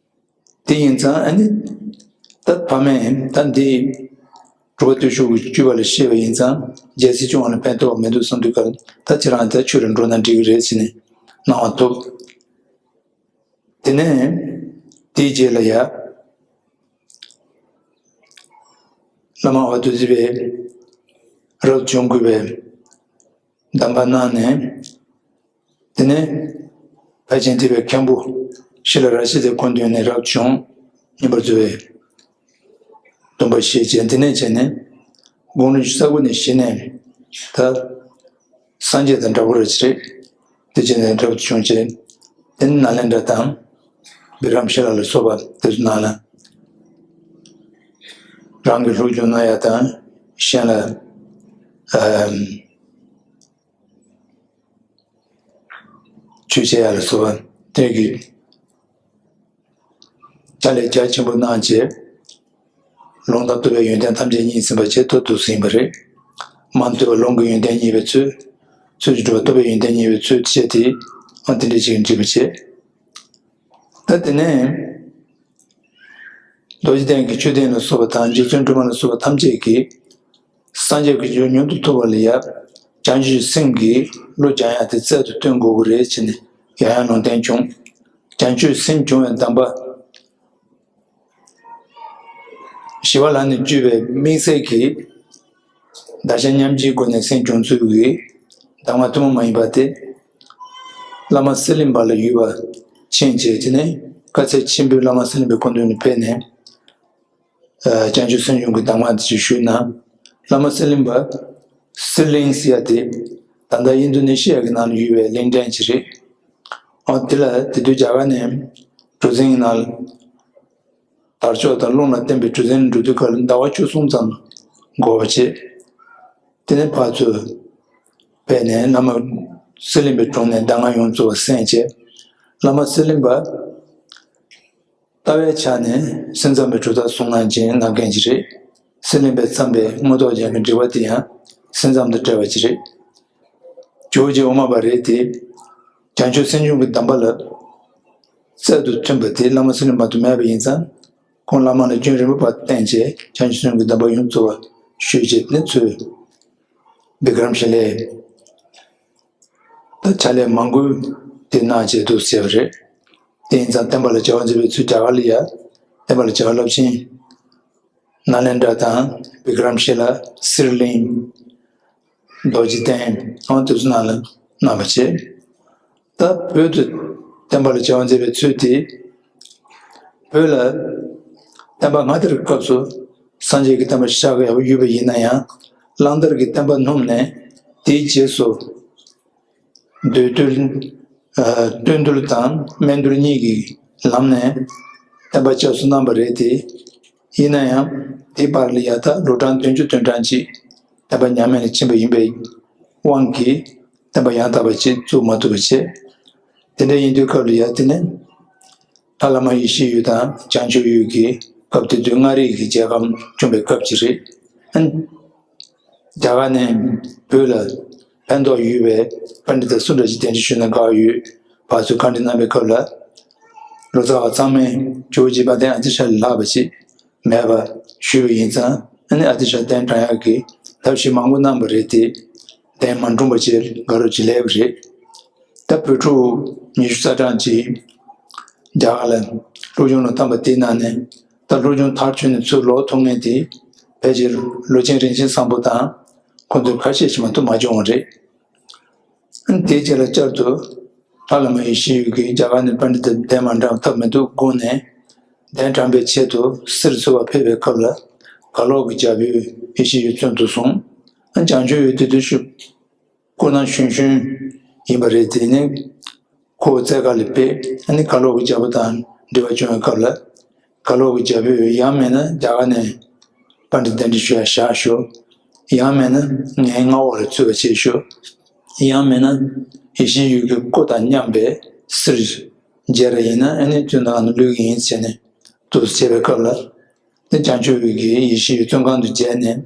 དེ་ཡིན་ཙང་ཨ་ནི་ད་ཕ་མས་ད་འདི་གྲུབ་པ་སྟོད་ཕྱོགས་ཀྱི་སྤྱོད་པ་ལ་གཤེགས་པ་ཡིན་ཙང་རྒྱལ་སྲིད་སྐྱོང་བ་ལ་ཕན་ཐོགས་མི་འདུག་བསམ་དུས་སྐབས་ད་ཁྱེད་རང་ད་ཆོས་ར་འགྲོ་ན་འགྲིག་གི་རེད་ཟེར་ནས་གནང་བ་ཐོབ། དེ་ནས་དེའི་རྗེས་ལ་ཡ་བླ་མ་ཨ་བ་དུ་ཏི་པས་རབ་བྱུང་དགུ་པའི་གདམས་པ་གནང་ནས། དེ་ནས་ཕལ་ཆེན་ཐེག་པའི་མཁན་པོ་ཤི་ལ་ར་ཤི་ཏའི་སྐུ་མདུན་ནས་རབ་བྱུང་བསྙེན་པར་མཛོད་པའི་སྡོམ་པ་བཞེས་བྱས། དེ་ནས་བྱས་ནས་དགུང་ལོ་ཉི་ཤུ་རྩ་དགུ་ནས་གཞི་ནས་ད་སངས་རྒྱས་དང་འདྲ་པོ་རེད་ཅེས་རེད། དེ་བྱས་ནས་རབ་བྱུང་བྱས། དེ་ནས་ནཱ་ལེནྡྲ་དང་བི་ཀྲམ་ཤི་ལ་ལ་སོགས་པ་དེ་ཚོ་ནང་ལ་རང་གི་སློབ་སྦྱོང་གནང་ཡ་དང་གཞན་ལ་ཨ་ཆོས་བྱེད་ཡ་ལ་སོགས་པ་དེ་གི་ཕྱག་ལས་རྒྱ་ཆེན་པོ་གནང་བྱས། ལུང་དང་རྟོགས་པའི་ཡོན་ཏན་ཐམས་ཅད་བརྙེས་ཟིན་པ་བྱས་ཐོབ་ཐུབ་ཟིན་པ་རེད། མ་ཐུབ་པ་ལུང་གི་ཡོན་ཏན་བརྙེས་པའི་ཚུལ། ཚུལ་གྱིས་སྒྲུབ་པ་རྟོགས་པའི་ཡོན་ཏན་བརྙེས་པའི་ཚུལ་བྱས་ཏེ་ཨང་དེ་འདྲ་ཅིག་འགྲིག་པ་བྱས། ད་དེ་ནས་རྡོ་རྗེ་གདན་གྱི་མཆོད་རྟེན་ལ་སོགས་པ་དང་རྗེ་བཙུན་སྒྲོལ་མ་ལ་སོགས་པ་ཐམས་ཅད་ཀྱིས་སངས་རྒྱས་ཀྱི་རྒྱུ་མྱུར་དུ་ཐོབ་པ་ལ་ཡ་བྱང་ཆུབ་སེམས་ཀྱིས་བློ་སྦྱང་ཡ་དེ་རྩལ་དུ་བཏོན་དགོས་ཀྱི་རེད་ཅེས་ནས་ཡང་ཡང་ལུང་བསྟན་བྱུང་། བྱང་ཆུབ་སེམས་སྦྱོང་བའི་གདམས་པ། ཞི་བ་ལྷ་ནས་བརྒྱུད་པའི་དམིགས་བསལ་གྱི་བརྡར་ཤ་མཉམ་བརྗེའི་སྒོ་ནས་སེམས་སྦྱོང་ཚུལ་གྱི་གདམས་ངག་ཐུན་མོང་མ་ཡིན་པ་སྟེ། བླ་མ་གསེར་གླིང་པ་ལ་ཡུལ་བ་ཕྱིན་བྱས། དེ་ནས་དཀའ་ཚེགས་ཆེན་པོས་བླ་མ་གསེར་གླིང་པའི་སྐུ་མདུན་ནས་ཕེབས་ནས། ཨ་བྱང་ཆུབ་སེམས་སྦྱོང་གི་གདམས་ངག་དེ་ཅིག་ཞུས་ན། བླ་མ་གསེར་གླིང་པ། གསེར་གླིང་ཟེར་ཡ་དེ་ད་ལྟ་ཨིན་རྡུ་ནེ་ཤི་ཡ་གི་ནང་ལ་ཡོད་པའི་གླིང་ཕྲན་ཅིག་རེད། ཨ་དེ་ལ་དེ་དུས་རྒྱ་གར་ནས་གྲུ་གཟིངས་ནང་དར་ལྕོག་དང་རླུང་ལ་བརྟེན་པའི་གྲུ་གཟིངས་འགྲོ་དུས་སྐབས་ལ་ཟླ་བ་བཅུ་གསུམ་ཙམ་འགོར་བ་བྱས། དེ་ནས་ཕར་ཚུར་ཕེབས་ནས་བླ་མ་གསེར་གླིང་པའི་དྲུང་ནས་གདམས་ངག་ཡོངས་རྫོགས་པ་གསན་བྱས། བླ་མ་གསེར་གླིང་པ། ལྟ་བའི་ཆ་ནས་སེམས་ཙམ་པའི་གྲུབ་མཐའ་གསུང་གནང་ཅན་གནང་མཁན་ཅིག་རེད། གསེར་གླིང་པས་བརྩམས་པའི་དངོས་ཐོག་ཅན་གྱི་འགྲེལ་པ་དེ་ཡང་སེམས་ཙམ་དང་བྲལ་བ་ཅིག་རེད། ཇོ་བོ་རྗེ་དབུ་མ་པ་རེད་དེ། བྱང་ཆུབ་སེམས་སྦྱོང་གི་གདམས་པ་ལ་རྩལ་དུ་ཐོན་པ་དེ་བླ་མ་གསེར་གླིང་པ་དུ་མེད་པ་ཡིན་ཙང་། ཁོང་བླ་མ་ལ་རྒྱུན་རིང་པོ་བར་བསྟེན་བྱས་བྱང་ཆུབ་སེམས་ཀྱི་གདམས་པ་ཡོངས་རྫོགས་པ་ཞུས་རྗེས་ནི་ཚུར་བི་ཀྲམ་ཤི་ལའི་ད་ཕྱག་ལས་མང་པོ་དེ་གནང་བྱས་འདུག་ཟེར་བ་རེད། དེ་ཡིན་ཙང་བསྟན་པ་ལ་བྱ་བ་མཛད་པའི་ཚུལ་རྒྱ་གར་ལ་ཡ། བསྟན་པ་ལ་བྱ་བ་རླབས་ཆེན་ནཱ་ལེནྡྲ་དང་བི་ཀྲམ་ཤི་ལ། གསེར་གླིང་། རྡོ་རྗེ་གདན། ཨང་དེ་ཚོ་ནང་ལ་གནང་བ་བྱས། ད་བོད་དུ་བསྟན་པ་ལ་བྱ་བ་མཛད་པའི་ཚུལ་དེ་ བོད་ལ་བསྟན་པ་སྔ་དར་གྱི་སྐབས་སུ་སངས་རྒྱས་ཀྱི་བསྟན་པ་ཤར་གྱི་ཡོད་པ་ཡིན་ན་ཡང་། གླང་དར་གྱི་བསྟན་པ་སྣུམ་ནས་དེའི་རྗེས་སུ་མདོ་སྟོད། ཨ། སྟོད་འདུལ་དང་སྨད་འདུལ་གཉིས་ཀྱི་ལམ་ནས་བསྟན་པ་བསྐྱར་གསོ་གནང་བ་རེད་དེ། ཡིན་ན་ཡང་དེའི་བར་ལ་ཡ་ད་ལོ་གྲངས་བདུན་ཅུ་དོན་གྲངས་ཅིག་བསྟན་པ་ཉམས་དམས་ལ་ཕྱིན་པ་ཡིན་པའི་དབང་གིས་བསྟན་པ་ཡང་དག་པ་ཅིག་བཙུགས་མ་ཐུབ་པ་བྱས། དེ་འདྲ་ཡིན་དུས་སྐབས་ལ་ཡ་དེ་ནས་ལྷ་བླ་མ་ཡེ་ཤེས་འོད་དང་བྱང་ཆུབ་འོད་ཀྱིས་སྐབས་དེ་དུས་མངའ་རིས་ཀྱི་རྒྱལ་ཁམས་བསྐྱངས་པའི་སྐབས་ཅིག་རེད། ཨ། རྒྱ་གར་ནས་བོད་ལ་ཕན་ཐོགས་ཡོད་པའི་པཎྜི་ཏ་སུ་འདྲ་ཞིག་གདན་འདྲེན་ཞུས་ན་དགའ་ཡོད་པ་ཚོས་བཀའ་འདྲི་གནང་བའི་སྐབས་ལ། ལོ་ཙཱ་བ་ཚང་མས་ཇོ་བོ་རྗེ་དཔལ་ལྡན་ཨ་ཏི་ཤ་ལས་ལྷག་པ་ཞིག་མེད་པ་ཞུས་པ་ཡིན་ཙང་། ཨ་ནི་ཨ་ཏི་ཤ་གདན་དྲངས་ཡག་གི་ཐབས་ཤེས་མང་པོ་གནང་བ་རེད་དེ། གདན་མ་འདྲོངས་པ་བྱས་དགའ་རབ་ཅིག་སླེབས་པ་རེད། ད་བོད་ཕྲུག་ཉི་ཤུ་རྩ་གྲངས་ཅིག་རྒྱ་གར་ལ་སློབ་སྦྱོང་ལ་བཏང་པ་དེའི་ནང་ནས། ད་སློབ་སྦྱོང་མཐར་ཕྱིན་ནས་ཚུར་ལོག་ཐུབ་མཁན་དེ་ཕལ་ཆེར་ལོ་ཆེན་རིན་ཆེན་བཟང་པོ་དང་ཁོང་ཚོ་ཁ་ཤས་ཤིག་མ་གཏོགས་མ་བྱུང་བ་རེད། ཨ་ནི་དེའི་རྗེས་ལ་བསྐྱར་དུ་ལྷ་བླ་མ་ཡེ་ཤེས་འོད་ཀྱིས་རྒྱ་གར་ནས་པཎྜི་ཏ་གདན་མ་དྲངས་ཐབས་མི་འདུག་དགོངས་ནས། གདན་དྲངས་པའི་ཆེད་དུ་སིར་འཚོལ་བར་ཕེབས་པའི་སྐབས་ལ། གར་ལོག་གི་རྒྱལ་པོས་ཡེ་ཤེས་འོད་བཙོན་དུ་བཟུང་། ཨ་ནི་བྱང་ཆུབ་འོད་དེ་དུས་སུ་སྐུ་ན་གཞོན་གཞོན་ཡིན་པ་རེད། དེ་ནས་ཁོ་བཙལ་ག་ལ་ཕེབས། ཨ་ནི་གར་ལོག་གི་རྒྱལ་པོ་དང་འབྲེལ་བ་བྱུང་བའི་སྐབས་ལ། གར་ལོག་གི་རྒྱལ་པོས་ཡང་མིན་ན་རྒྱ་གར་ནས་པཎྜི་ཏ་གདན་འདྲེན་ཞུ་ཡ་བཞག་ཤོག། ཡང་མིན་ན་ངའི་མངའ་འོག་ལ་ཚུད་པ་བྱེད་ཤོག། ཡང་མིན་ན་ཡེ་ཤེས་འོད་ཀྱི་སྐུ་དང་མཉམ་པའི་སིར་མཇལ་ར་ཡིན་ན། ཨ་ནི་བཙོན་ཁང་ནང་བླུག་གི་ཡིན་ཟེར་ནས་འདུག་སེ་བྱས་པའི་སྐབས་ལ། དེ་བྱང་ཆུབ་འོད་ཀྱིས་ཡེ་ཤེས་འོད་བཙོན་ཁང་དུ་མཇལ་ནས།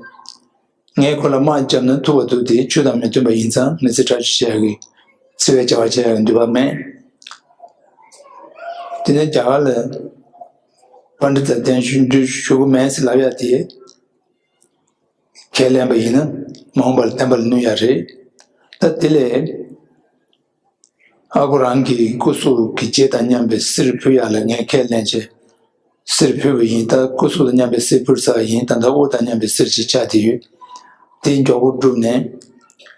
ངས་ཁོ་ལ་དམག་བརྒྱབ་ན་ཐུབ་པ་འདུག་སྟེ། ཆོས་དང་མི་མཐུན་པ་ཡིན་ཙང་མི་ཚེ་ཁྲག་ཤུལ་བྱེད་ཡག་གི་འཚེ་བའི་བྱ་བ་བྱེད་ཡག་གི་འདོད་པ་མེད། དེ་ནས་རྒྱ་གར་ལ་པཎྜི་ཏ་གདན་ཞུ་འདྲི་ཞུ་གི་མེད་ཟེར་ལབ་ཡག་དེ་ཁས་ལེན་པ་ཡིན་ན་མ་འོངས་པར་བསྟན་པ་ལ་གནོད་ཡག་རེད། ད་དེ་ལས། ཨ་ཁུ་རང་གི་སྐུ་གཟུགས་ཀྱི་རྗེས་དང་མཉམ་པའི་གསེར་ཕུལ་ཡག་ལ་ངས་ཁས་ལེན་བྱས། གསེར་ཕུལ་བ་ཡིན། ད་སྐུ་གཟུགས་དང་མཉམ་པའི་གསེར་ཕུལ་ཚར་བ་ཡིན། ད་ལྟ་དབུ་དང་མཉམ་པའི་གསེར་ཅིག་ཆགས་བསྡད་ཡོད། དེ་མགྱོགས་པོ་བསྒྲུབས་ནས་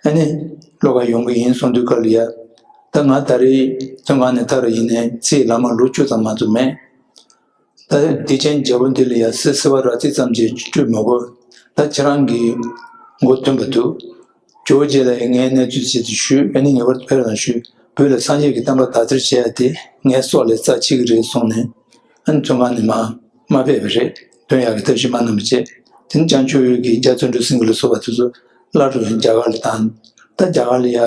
ཨ་ནི་བློ་དགའ་ཡོང་གི་ཡིན་གསུངས་དུས་སྐབས་ལ་ཡ། ད་ང་ད་རེས་བཙོན་ཁང་ནས་ཐར་བ་ཡིན་ནའི་ཚེ་ཡི་ལམ་མ་ལོ་བཅུ་ཙམ་མ་གཏོགས་མེད། ད་བདེ་ཆེན་རྒྱལ་པོ་འདི་ལ་ཡ་གསེར་བསིལ་བ་རག་ཚིག་ཙམ་ཅིག་སྤྲོད་མི་དགོས། ད་ཁྱེད་རང་གི་མགོ་ཐོན་པ་འདུག། ཇོ་བོ་རྗེ་ལ་ཡ་ངའི་གནས་ཚུལ་ཆེད་དུ་ཞུས། ཨ་ནི་ངེས་པར་དུ་ཕེབས་རོགས་ཞུས། བོད་ལ་སངས་རྒྱས་ཀྱི་བསྟན་པ་དར་སྤེལ་བྱེད་ཡ་དེ་ངའི་སྲོག་ལས་རྩ་ཆེ་གི་རེད་གསུངས་ནས། ཨ་ནི་བཙོན་ཁང་ནས་མར་མ་ཕེབས་པ་རེད། ཐོན་ཡག་གི་ཐབས་ཤེས་མ་གནང་བ་བྱས། དེ་ནས་བྱང་ཆུབ་འོད་ཀྱིས་རྒྱ་བརྩོན་འགྲུས་སེང་གེ་ལ་སོགས་པ་དེ་ཚོ་སླར་རྒྱ་གར་ལ་བཏང་། ད་རྒྱ་གར་ལ་ཡ་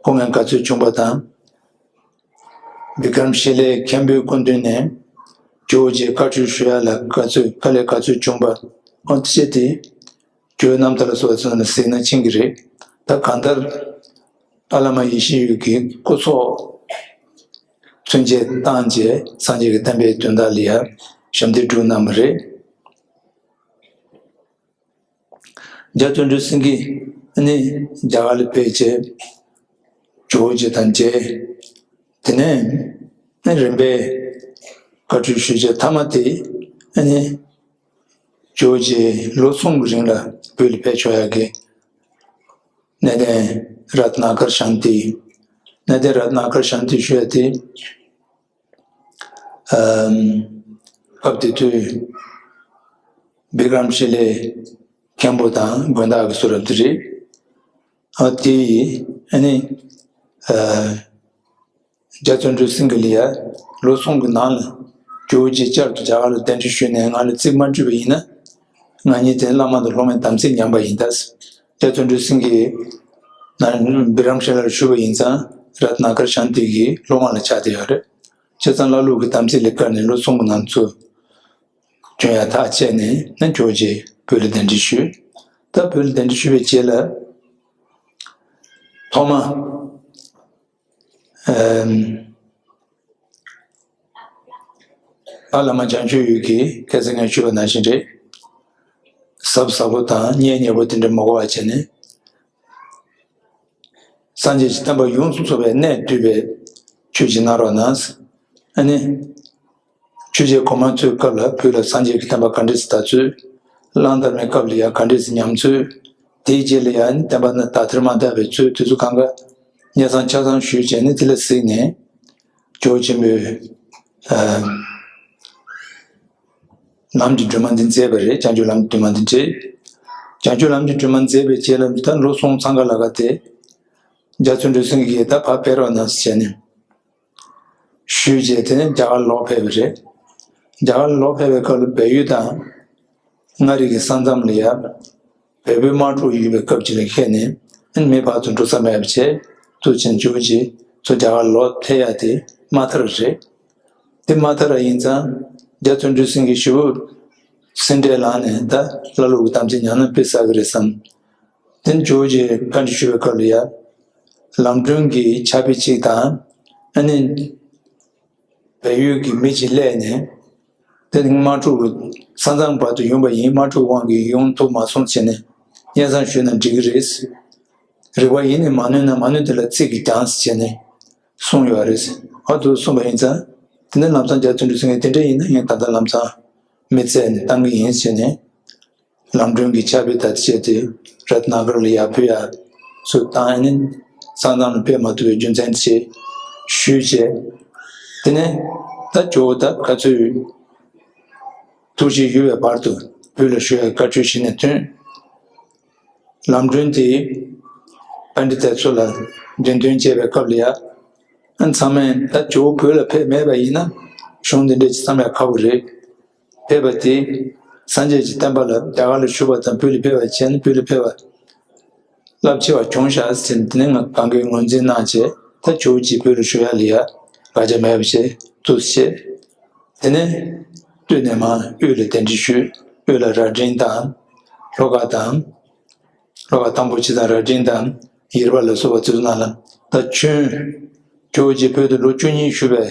སྐུ་ངལ་ག་ཚོད་བྱུང་པ་དང་། བི་ཀྲམ་ཤི་ལའི་མཁན་པོའི་སྐུ་མདུན་ནས་ཇོ་བོ་རྗེ་བཀའ་འཁྲོལ་ཞུ་ཡ་ལ་ག་ཚོད་དཀའ་ལས་ག་ཚོད་བྱུང་པ། ཨོ་ཅེ་དེ་ཇོ་བོའི་རྣམ་ཐར་ལ་སོགས་པ་ཚོ་ནས་གཟིགས་ན་མཁྱེན་གྱི་རེད། ད་གང་ལྟར་ཨ་བླ་མ་ཡེ་ཤེས་འོད་ཀྱི་སྐུ་སྲོག་ཚུན་ཆད་བཏང་བྱས་སངས་རྒྱས་ཀྱི་བསྟན་པའི་དོན་དག་ལ་ཡ་ཞབས་འདེགས་སྒྲུབ་གནང་བ་རེད། རྒྱ་བརྩོན་འགྲུས་སེང་གེ་ནི་རྒྱ་གར་ལ་ཕེབས་རྗེས་ཇོ་བོ་རྗེ་དང་མཇལ། དེ་ནས་རིམ་པས་བཀའ་འཁྲོལ་ཞུས་རྗེས་མཐའ་མ་དེ་ནི་ཇོ་བོ་རྗེ་ལོ་གསུམ་གྱི་རིང་ལ་བོད་ལ་ཕེབས་ཆོག་ཡག་གི་གནས་བརྟན་རཏྣ་ཀར་ཤཱནྟི། གནས་བརྟན་རཏྣ་ཀར་ཤཱནྟི་ཞུ་ཡ་དེ། ཨམ། སྐབས་དེ་དུས་བི་ཀྲམ་ཤི་ལའི་མཁན་པོ་དང་དགོན་བདག་གི་གསུང་རབ་དེ་རེད། ཨ་དེ་ཡིས་ཨ་ནི་ཨ་རྒྱ་བརྩོན་འགྲུས་སེང་གེ་ལ་ཡ་ལོ་གསུམ་གྱི་ནང་ལ་ཇོ་བོ་རྗེ་བསྐྱར་དུ་རྒྱ་གར་ལ་གདན་འདྲེན་ཞུས་ནས་ང་ལ་རྩིས་མ་འཕྲོད་པ་ཡིན་ན། ང་གཉིས་དེ་བླ་མ་དང་སློབ་མའི་དམ་ཚིག་ཉམས་པ་ཡིན། ད་རྒྱ་བརྩོན་འགྲུས་སེང་གེ་ན་བི་ཀྲམ་ཤི་ལར་ཞུས་པ་ཡིན་ཙང་རཏྣ་ཀར་ཤཱནྟི་གི་སློབ་མ་ལ་ཆགས་བསྡད་ཡོད་རེད། བྱས་ཙང་བླ་ལུགས་ཀྱི་དམ་ཚིག་ལས་བཀར་ནས་ལོ་གསུམ་གྱི་ནང་ཚུད། བྱོན་ཡ་ཐག་བཅད་ནས་ན་ཇོ་བོ་རྗེ་བོད་ལ་གདན་འདྲེན་ཞུས། ད་བོད་ལ་གདན་འདྲེན་ཞུས་པའི་རྗེས་ལ་ཐོག་མ་ཨམ། ཨ་བླ་མ་བྱང་ཆུབ་འོད་ཀྱིས་ཁ་སང་ངས་ཞུས་པ་ནང་བཞིན་རེད། གཟབ་གཟབ་པོ་དང་མཉེས་མཉེས་པོ་དེ་འདྲ་མ་དགོས་པ་བྱས་ནས། སངས་རྒྱས་ཀྱི་བསྟན་པ་ཡོངས་སུ་རྫོགས་པའི་གནས་བསྡུས་པའི་ཆོས་ཅིག་གནང་རོགས་གནང་། ཨ་ནི། ཆོས་རྗེ་གོང་མ་ཚོའི་སྐབས་ལ་བོད་ལ་སངས་རྒྱས་ཀྱི་བསྟན་པ་ག་འདྲས་སེ་དར་ཚུལ། གླང་དར་མའི་སྐབས་ལ་ཡང་ག་འདྲས་སེ་ཉམས་ཚུལ། དེའི་རྗེས་ལ་ཡང་བསྟན་པ་ནི་དར་ཐེར་མ་དར་བའི་ཚུལ་དེ་ཚོ་གང་ག་སྙན་སེང་ཆ་ཚང་ཞུས་བྱས་ནས་དེ་ལ་གཟིགས་ནས། ཇོ་བོ་ཆེན་པོས། ཨ། ལམ་གྱི་སྒྲོན་མ་འདི་མཛད་པ་རེད། བྱང་ཆུབ་ལམ་གྱི་སྒྲོན་མ་འདི་བྲིས། བྱང་ཆུབ་ལམ་གྱི་སྒྲོན་མ་མཛད་པའི་རྗེས་ལ་ད་ལོ་གསུམ་ཚང་ཁ་ལ་ག་དེ་རྒྱ་མཚོ་འབྲུ་སྲིན་གྱིས་ད་ཕར་ཕེབས་རོགས་གནང་ཟེར་བྱས་ནས། ཞུས་རྗེས་དེ་ནས་རྒྱ་གར་ལོག་ཕེབས་པ་རེད། རྒྱ་གར་ལོག་ཕེབས་པའི་སྐབས་ལ་བལ་ཡུལ་དང་མངའ་རིས་ཀྱི་ས་མཚམས་ལ་ཡ་བལ་པོའི་དམག་འཁྲུག་ཡོད་པའི་སྐབས་ཅིག་ལ་ཁེལ་ནས་མི་ཕར་ཚུར་འགྲོ་ས་མེད་པ་བྱས། ཐུགས་ཆེན་ཇོ་བོ་རྗེ་ཚོ་རྒྱ་གར་ལོག་ཕེབས་ཡ་དེ་མ་ཐར་རེད། དེ་མ་ཐར་བ་ཡིན་ཙང་རྒྱ་མཚོ་འབྲུ་སྲིན་གྱིས་ཞེ་པོ་སེམས་ཁྲལ་ལངས་ནས་ད་ཀླ་ཀློ་གི་དམ་ཚིག་ཉམས་ལེན་དཔེ་བསགས་ཀྱི་རེད་བསམ། དེ་ནས་ཇོ་བོ་རྗེས་བཀའ་འདྲི་ཞུ་བའི་སྐབས་ལ་ཡ། ལམ་སྒྲོན་གྱི་ཕྱག་དཔེ་གཅིག་དང་། ཨ་ནི་བལ་ཡུལ་གྱི་མི་གཅིག་སླེབས་ནས། དེ་ནི་དམག་འཁྲུག་གི་ས་མཚམས་བར་དུ་ཡོང་པ་ཡིན། དམག་འཁྲུག་དབང་གིས་ཡོང་ཐུབ་མ་སོང་བྱས་ནས་སྙན་སེང་ཞུས་ན་འགྲིག་གི་རེད། རིག་པ་ཡེ་ནས་མ་ནོན་ན་མ་ནོན་དེ་ལ་ཚིག་གིས་ཀྱང་ཟེར་བྱས་ནས་གསུངས་ཡོད་རེད། ཨ་དུ་གསུངས་པ་ཡིན་ཙང་། དེ་ནས་ལམ་སང་རྒྱ་མཚོ་འབྲུ་སྲིན་གྱིས་དེ་འདྲ་ཡིན་ན་ངས་ད་ལྟ་ལམ་སང་མི་བཙལ་ནས་བཏང་གི་ཡིན་ཟེར་ནས། ལམ་སྒྲོན་གྱི་ཕྱག་དཔེ་དང་བཅས་ཏེ་རཏ་ན་གར་ལ་ཡར་ཕུལ་ཡ་ཚུར་བཏང་ནས་ས་མཚམས་ལ་ཕེབས་མ་ཐུབ་པའི་རྒྱུ་མཚན་དེ་ཞུས་བྱས། དེ་ནས་ད་ཇོ་བོ་ད་ག་ཚོད་ཐུགས་རྗེ་ཡོད་པའི་བར་དུ་བོད་ལ་བཞུགས་ཡ་བཀའ་འཁྲོལ་ཞུས་ནས་ཐོན། ལམ་སྒྲོན་དེ་པཎྜི་ཏ་ཚོ་ལ་འགྲེམས་སྟོན་བྱས་པའི་སྐབས་ལ་ཡ། ཨ་ཚང་མས་ད་ཇོ་བོ་བོད་ལ་ཕེབས་མེད་པ་ཡིན་ན་གཞུང་འདི་འདྲ་ཅིག་བརྩམ་ཡ་ཁག་པོ་རེད། ཕེབས་པ་དེ་སངས་རྒྱས་ཀྱི་བསྟན་པ་ལ་རྒྱ་གར་ལ་བཞུགས་པ་དང་བོད་ལ་ཕེབས་པ་བྱས་ན་བོད་ལ་ཕེབས་པ་རླབས་ཆེ་བ་བྱུང་ཤག་ཟེར་ནས། དེ་ནས་ང་གང་གའི་ངོས་འཛིན་གནང་བྱས། ད་ཇོ་བོ་རྗེ་བོད་ལ་བཞུགས་ཡ་ལ་ཡ་དགག་བྱ་མེད་པ་བྱས་འདུག་བྱས། དེ་ནས་སྟོད་ནས་མར་དབུས་ལ་གདན་འདྲེན་ཞུས། དབུས་ལ་རྭ་སྒྲེང་དང་ལྷོ་ཁ་དང་། ལྷོ་ཁ་དང་པོ་ཆེ་དང་རྭ་སྒྲེང་དང་ཡེར་པ་ལ་སོགས་པ་དེ་ཚོ་ནང་ལ། ད་ཁྱོན་ཇོ་བོ་རྗེ་བོད་དུ་ལོ་བཅུ་གཉིས་བཞུགས་པའི་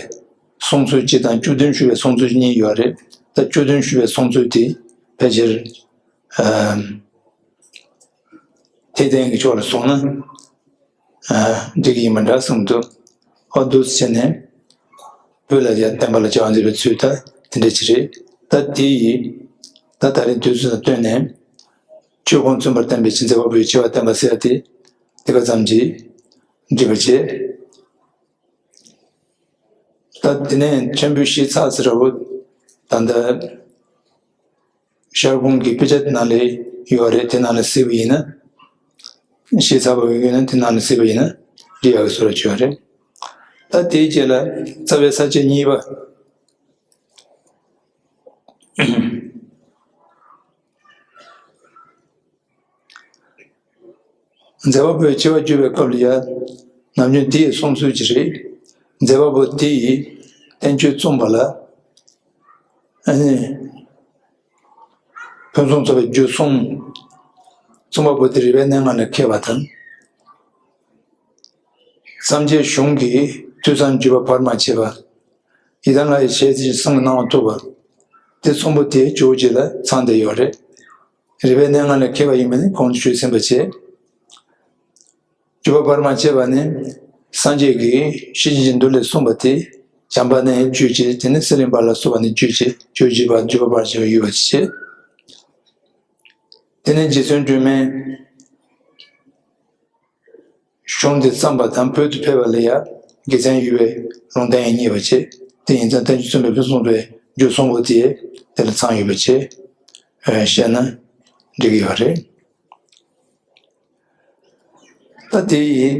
གསུང་ཚུལ་གཅིག་དང་བཅུ་བདུན་བཞུགས་པའི་གསུང་ཚུལ་གཉིས་ཡོད་རེད། ད་བཅུ་བདུན་བཞུགས་པའི་གསུང་ཚུལ་དེ་ཕལ་ཆེར་ཨ་ཐེག་ཆེན་གྱི་ཕྱོགས་ལ་སོང་ན་ཨ་འགྲིག་གི་ཡིན་པ་འདྲ་གསུངས་འདུག་ཨོ་འདུག་ཟེར་ནས་བོད་ལ་ཡ་བསྟན་པ་ལ་བྱ་བ་མཛད་པའི་ཚུལ་ད་དེ་འདྲ་ཅིག་རེད། ད་དེ་ཡིས་ད་ད་རེས་དུས་ཚོད་དང་བསྟུན་ནས། ཆོས་ཁུངས་མཚོན་པར་བསྟན་པའི་ཕྱིར། མཛད་པ་པོའི་ཆེ་བ་བསྟན་པ་ཟེར་ཡ་དེ་དེ་ག་ཙམ་གྱིས་འགྲིག་པ་བྱས། ད་དེ་ནས་མཆན་བུ་བཞི་ཚགས་ཟེར་བ་ད་ལྟ་ཤར་ཁུངས་ཀྱི་དཔེ་ཆ་དེ་ནང་ལ་ཡོད་རེད། དེ་ནང་ལ་གཟིགས་པ་ཡིན་ན། བཞི་ཚགས་པ་ཡོད་ན་དེ་ནང་ལ་གཟིགས་པ་ཡིན་ན་འགྲིག་ཡག་གི་བཟོ་འདྲ་ཅིག་ཡོད་རེད། ད་དེའི་རྗེས་ལ་རྩ་བའི་ས་བཅད་གཉིས་པ། མཛད་པ་པོའི་ཆེ་བ་བརྗོད་པའི་སྐབས་ལ་ཡ། ནམ་རྒྱུན་དེ་ཡི་གསུང་ཚུལ་གྱི་རེད། མཛད་པ་པོ་དེ་ཡིས་བསྟན་བཅོས་རྩོམ་པ་ལ། ཨ་ནི། ཕུན་སུམ་ཚོགས་པའི་རྒྱུ་གསུམ། རྩོམ་པ་པོ་དེ་རིག་པའི་གནས་ལྔ་ལ་མཁས་པ་དང་། སངས་རྒྱས་གཞུང་གི་ཐོས་བསམ་བརྒྱུད་པ་བར་མ་ཆད་པ། ཡི་དྭགས་ལྷ་ཡི་ཞལ་གཟིགས་གསུང་གི་སྣང་བ་ཐོབ་པ། དེ་གསུམ་པོ་དེ་ཇོ་བོ་རྗེ་ལ་ཚང་བསྡད་ཡོད་རེད། རིག་པའི་གནས་ལྔ་ལ་མཁས་པ་ཡིན་པ་ནི་གོང་དུ་ཞུས་ཟིན་པ་བྱས། བརྒྱུད་པ་བར་མ་ཆད་པ་ནི་སངས་རྒྱས་ཀྱིས་ཤེར་ཕྱིན་གྱི་མདོ་ལས་གསུངས་པ་དེ་བྱམས་པ་ནས་བརྒྱུད་བྱས། དེ་ནས་གསེར་གླིང་པ་ལ་སོགས་པ་ནས་བརྒྱུད་བྱས། བརྒྱུད་བརྒྱུད་པ་བརྒྱུད་པ་བར་ཆད་པ་ཡོད་པ་བྱས། དེ་ནས་རྗེ་བཙུན་སྒྲོལ་མས་གཞུང་འདི་བརྩམས་པ་དང་བོད་དུ་ཕེབས་པ་ལ་ཡང་དགེ་མཚན་ཡོད་པའི་ལུང་བསྟན་ཡང་རྙེད་པ་བྱས། དེ་ཡིན་ཙང་བསྟན་བཅོས་རྩོམ་པའི་ཕུན་སུམ་ཚོགས་པའི་རྒྱུ་གསུམ་པོ་དེ་དེ་ལ་ཚང་ཡོད་པ་བྱས་བཤད་ན་འགྲིག་གི་ཡོད་རེད། ད་དེ་ཡིས་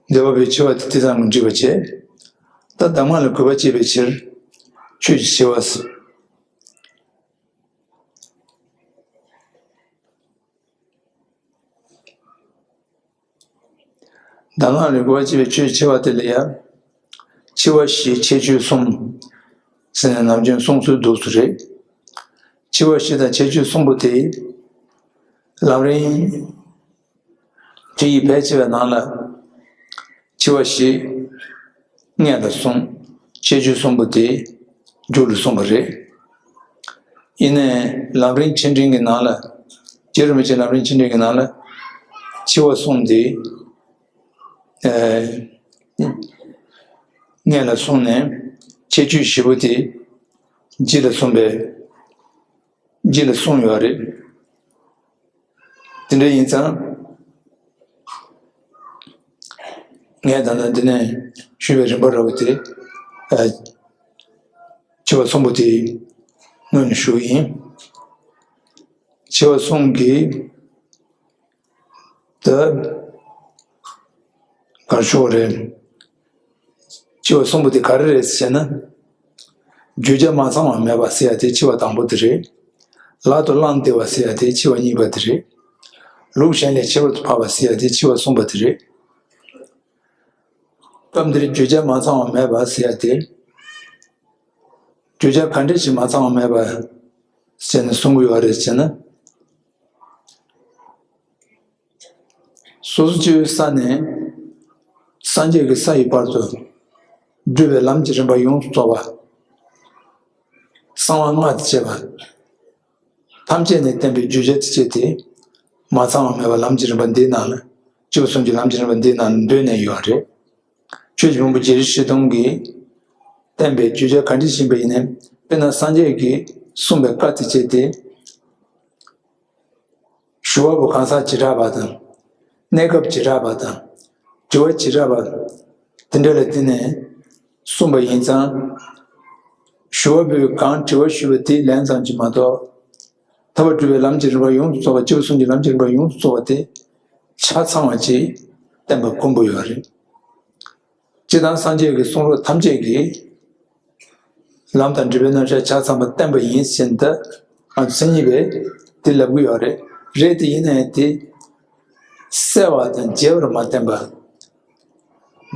མཛད་པ་པོའི་ཆེ་བ་དེ་དེ་ཙམ་གྱིས་འགྲིག་པ་བྱས། ད་གདམས་ངག་ལ་གུས་པ་བསྐྱེད་པའི་ཕྱིར་ཆོས་ཀྱི་ཆེ་བ། གདམས་ངག་ལས་གོ་བ་སྐྱེས་པའི་ཆོས་ཆེ་བ་དེ་ལ་ཡང་། ཆེ་བ་བཞི་ཁྱད་ཆོས་གསུམ་ཟེར་ནས་ནམ་རྒྱུན་གསུང་ཚུལ་འདུག་སུ་རེད། ཆེ་བ་བཞི་དང་ཁྱད་ཆོས་གསུམ་པོ་དེ། ལམ་རིམ་ཁྲིད་ཡིག་ཕལ་ཆེ་བའི་ནང་ལ། ཆེ་བ་བཞི། སྔོན་ལ་གསུངས། ཁྱད་ཆོས་གསུམ་པོ་དེ་མཇུག་ལ་གསུངས་པ་རེད། ཡིན་ནའི་ལམ་རིམ་ཆེ་འབྲིང་གི་ནང་ལ། རྗེ་རིན་པོ་ཆེ་ལམ་རིམ་ཆེ་འབྲིང་གི་ནང་ལ། ཆེ་བ་གསུམ་དེ། ཨ། སྔོན་ལ་གསུངས་ནས་ཁྱད་ཆོས་བཞི་པོ་དེ་རྗེས་ལ་གསུངས་པའི། རྗེས་ལ་གསུངས་ཡོད་རེད། དེ་འདྲ་ཡིན་ཙང་། ངས་ད་ལྟ་འདི་ནས་ཞུས་པའི་རིམ་པ་འདྲ་བོ་དེ། ཨ། ཆེ་བ་གསུམ་པོ་དེ་སྔོན་ནས་ཞུ་ཡིན། ཆེ་བ་གསུམ་གྱི་ད་གར་ཤོག་རེད། ཆེ་བ་གསུམ་པོ་དེ་ག་རེ་རེད་ཟེར་ན། བརྗོད་བྱ་མ་ཚང་བ་མེད་པ་ཟེར་ཡ་དེ་ཆེ་བ་དང་པོ་དེ་རེད། ལག་ཏུ་བླངས་ཏེ་བ་ཟེར་ཡ་དེ་ཆེ་བ་གཉིས་པ་དེ་རེད། ལུགས་གཞན་ལས་ཁྱད་པར་དུ་འཕགས་པ་ཟེར་ཡ་དེ་ཆེ་བ་གསུམ་པ་དེ་རེད། སྐབས་འདིར་བརྗོད་བྱ་མ་ཚང་བ་མེད་པ་ཟེར་ཡ་དེ། བརྗོད་བྱ་ག་འདྲ་ཞིག་མ་ཚང་བ་མེད་པ་ཟེར་ནས་གསུང་གི་ཡོད་རེད་ཟེར་ན། སོ་སོ་སྐྱེ་བོའི་ས་ནས་སངས་རྒྱས་ཀྱི་ས་ཡི་བར་དུ་སྒྲུབ་པའི་ལམ་གྱི་རིམ་པ་ཡོངས་སུ་རྫོགས་པ། གསང་བ་ལྔ་དང་བཅས་པ། ཐམས་ཅད་ནས་བསྟན་པའི་བརྗོད་བྱ་དེ་བྱས་ཏེ། མ་ཚང་བ་མེད་པ་ལམ་གྱི་རིམ་པ་འདིའི་ནང་ལ། སྐྱེས་བུ་གསུམ་གྱི་ལམ་གྱི་རིམ་པ་འདིའི་ནང་ལ་འདོད་ནས་ཡོད་རེད། ཆོས་ཀྱི་ཕུང་པོ་རྒྱལ་སྲས་ཁྲི་སྟོང་གིས་བསྟན་པའི་བརྗོད་བྱ་ག་འདྲ་ཞིག་ཡིན་པ་ཡིན་ནའི། དཔེར་ན་སངས་རྒྱས་ཀྱིས་གསུངས་པའི་བཀའ་དེ་བྱས་ཏེ། ཞུ་བ་པོ་གང་ཟག་བྱེ་བྲག་པ་དང་། གནས་སྐབས་བྱེ་བྲག་པ་དང་། དྲི་བ་བྱེ་བྲག་པ། དེ་འདྲ་ལ་བརྟེན་ནས་གསུངས་པ་ཡིན་ཙང་། ཞུ་བ་པོས་གང་དྲི་བ་ཞུས་པ་དེའི་ལན་ཙམ་གྱིས་མ་གཏོགས། ཐར་པ་སྒྲུབ་པའི་ལམ་གྱི་རིམ་པ་ཡོངས་སུ་རྫོགས་པ། སྐྱེས་བུ་གསུམ་གྱི་ལམ་གྱི་རིམ་པ་ཡོངས་སུ་རྫོགས་པ་དེ་ཆ་ཚང་བ་ཅིག་བསྟན་པ་དཀོན་པོ་ཡོད་རེད། སྤྱིར་བཏང་སངས་རྒྱས་ཀྱི་གསུང་རབ་ཐམས་ཅད་ཀྱི་ལམ་དང་སྒྲུབ་པའི་རྣམ་གཞག་ཆ་ཚང་བ་བསྟན་པ་ཡིན་ཟེར་ད། ང་ཚོ་མཚན་ཉིད་པས་དེ་ལབ་ཀྱི་ཡོད་རེད། རེད་དེ་ཡིན་ན་ཡང་དེ་གསལ་བ་དང་རྒྱས་པར་མ་བསྟན་པ།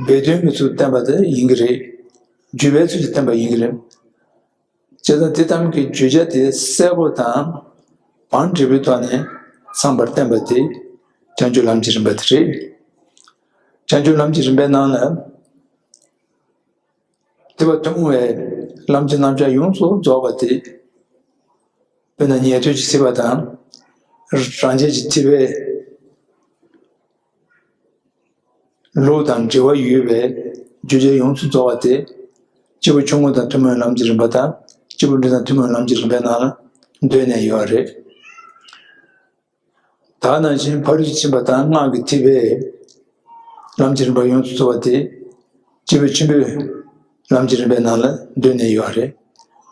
སྦས་དོན་གྱི་ཚུལ་བསྟན་པ་དེ་ཡིན་གྱི་རེད། བརྗོད་པའི་ཚུལ་གྱིས་བསྟན་པ་ཡིན་གྱི་རེད། བྱས་ཙང་དེ་ཙམ་གྱི་བརྗོད་བྱ་དེ་གསལ་པོ་དང་བང་འགྲིག་པོའི་ཐོག་ནས་ཚང་པར་བསྟན་པ་དེ་བྱང་ཆུབ་ལམ་གྱི་རིམ་པ་དེ་རེད། བྱང་ཆུབ་ལམ་གྱི་རིམ་པའི་ནང་ལ། ཐེག་པ་ཐུན་མོང་བའི་ལམ་གྱི་རྣམ་གཞག་ཡོངས་སུ་རྫོགས་པ་དེ། དཔེར་ན་ཉན་ཐོས་ཀྱི་ཐེག་པ་དང་། རང་རྒྱལ་གྱི་ཐེག་པའི་ལུགས་དང་འབྲེལ་བ་ཡོད་པའི་བརྗོད་བྱ་ཡོངས་སུ་རྫོགས་པ་དེ། སྐྱེས་བུ་ཆུང་ངུ་དང་ཐུན་མོང་བའི་ལམ་གྱི་རིམ་པ་དང་། སྐྱེས་བུ་འབྲིང་དང་ཐུན་མོང་བའི་ལམ་གྱི་རིམ་པའི་ནང་ལ་འདོད་ནས་ཡོད་རེད། ད་ནང་བཞིན་ཕ་རོལ་ཏུ་ཕྱིན་པ་དང་སྔགས་ཀྱི་ཐེག་པའི་ལམ་གྱི་རིམ་པ་ཡོངས་སུ་རྫོགས་པ་དེ། སྐྱེས་བུ་ཆེན་པོའི་ལམ་གྱི་རིམ་པའི་ནང་ལ་འདོད་ནས་ཡོད་རེད།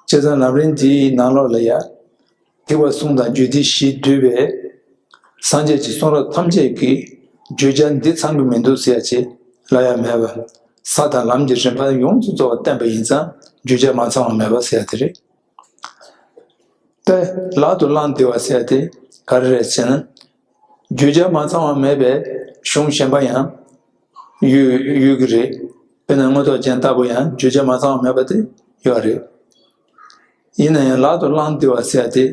བྱས་ཙང་ལམ་རིམ་འདིའི་ནང་ལོགས་ལ་ཡ། ཐེག་པ་གསུམ་དང་རྒྱུད་སྡེ་བཞིས་བསྡུས་པའི་སངས་རྒྱས་ཀྱི་གསུང་རབ་ཐམས་ཅད་ཀྱི་བརྗོད་བྱ་འདི་ཚང་གི་མི་འདུག་ཟེར་ཡ་ཅིག་ལབ་ཡ་མེད་པ། ས་དང་ལམ་གྱི་རིམ་པ་ཡོངས་སུ་རྫོགས་པ་བསྟན་པ་ཡིན་ཙང་བརྗོད་བྱ་མ་ཚང་བ་མེད་པ་ཟེར་ཡ་དེ་རེད། ཏེ། ལག་ཏུ་བླངས་ཏེ་བ་ཟེར་ཏེ་ག་རེ་རེད་ཟེར་ན། བརྗོད་བྱ་མ་ཚང་བ་མེད་པའི་གཞུང་གཞན་པ་ཡང་ཡོད་ཡོད་ཀྱི་རེད། དཔེར་ན་མངོན་རྟོགས་ཅན་ལྟ་བུ་ཡང་བརྗོད་བྱ་མ་ཚང་བ་མེད་པ་དེ་ཡོད་རེད། ཡིན་ན་ཡང་ལག་ཏུ་བླངས་ཏེ་བ་ཟེར་ཏེ།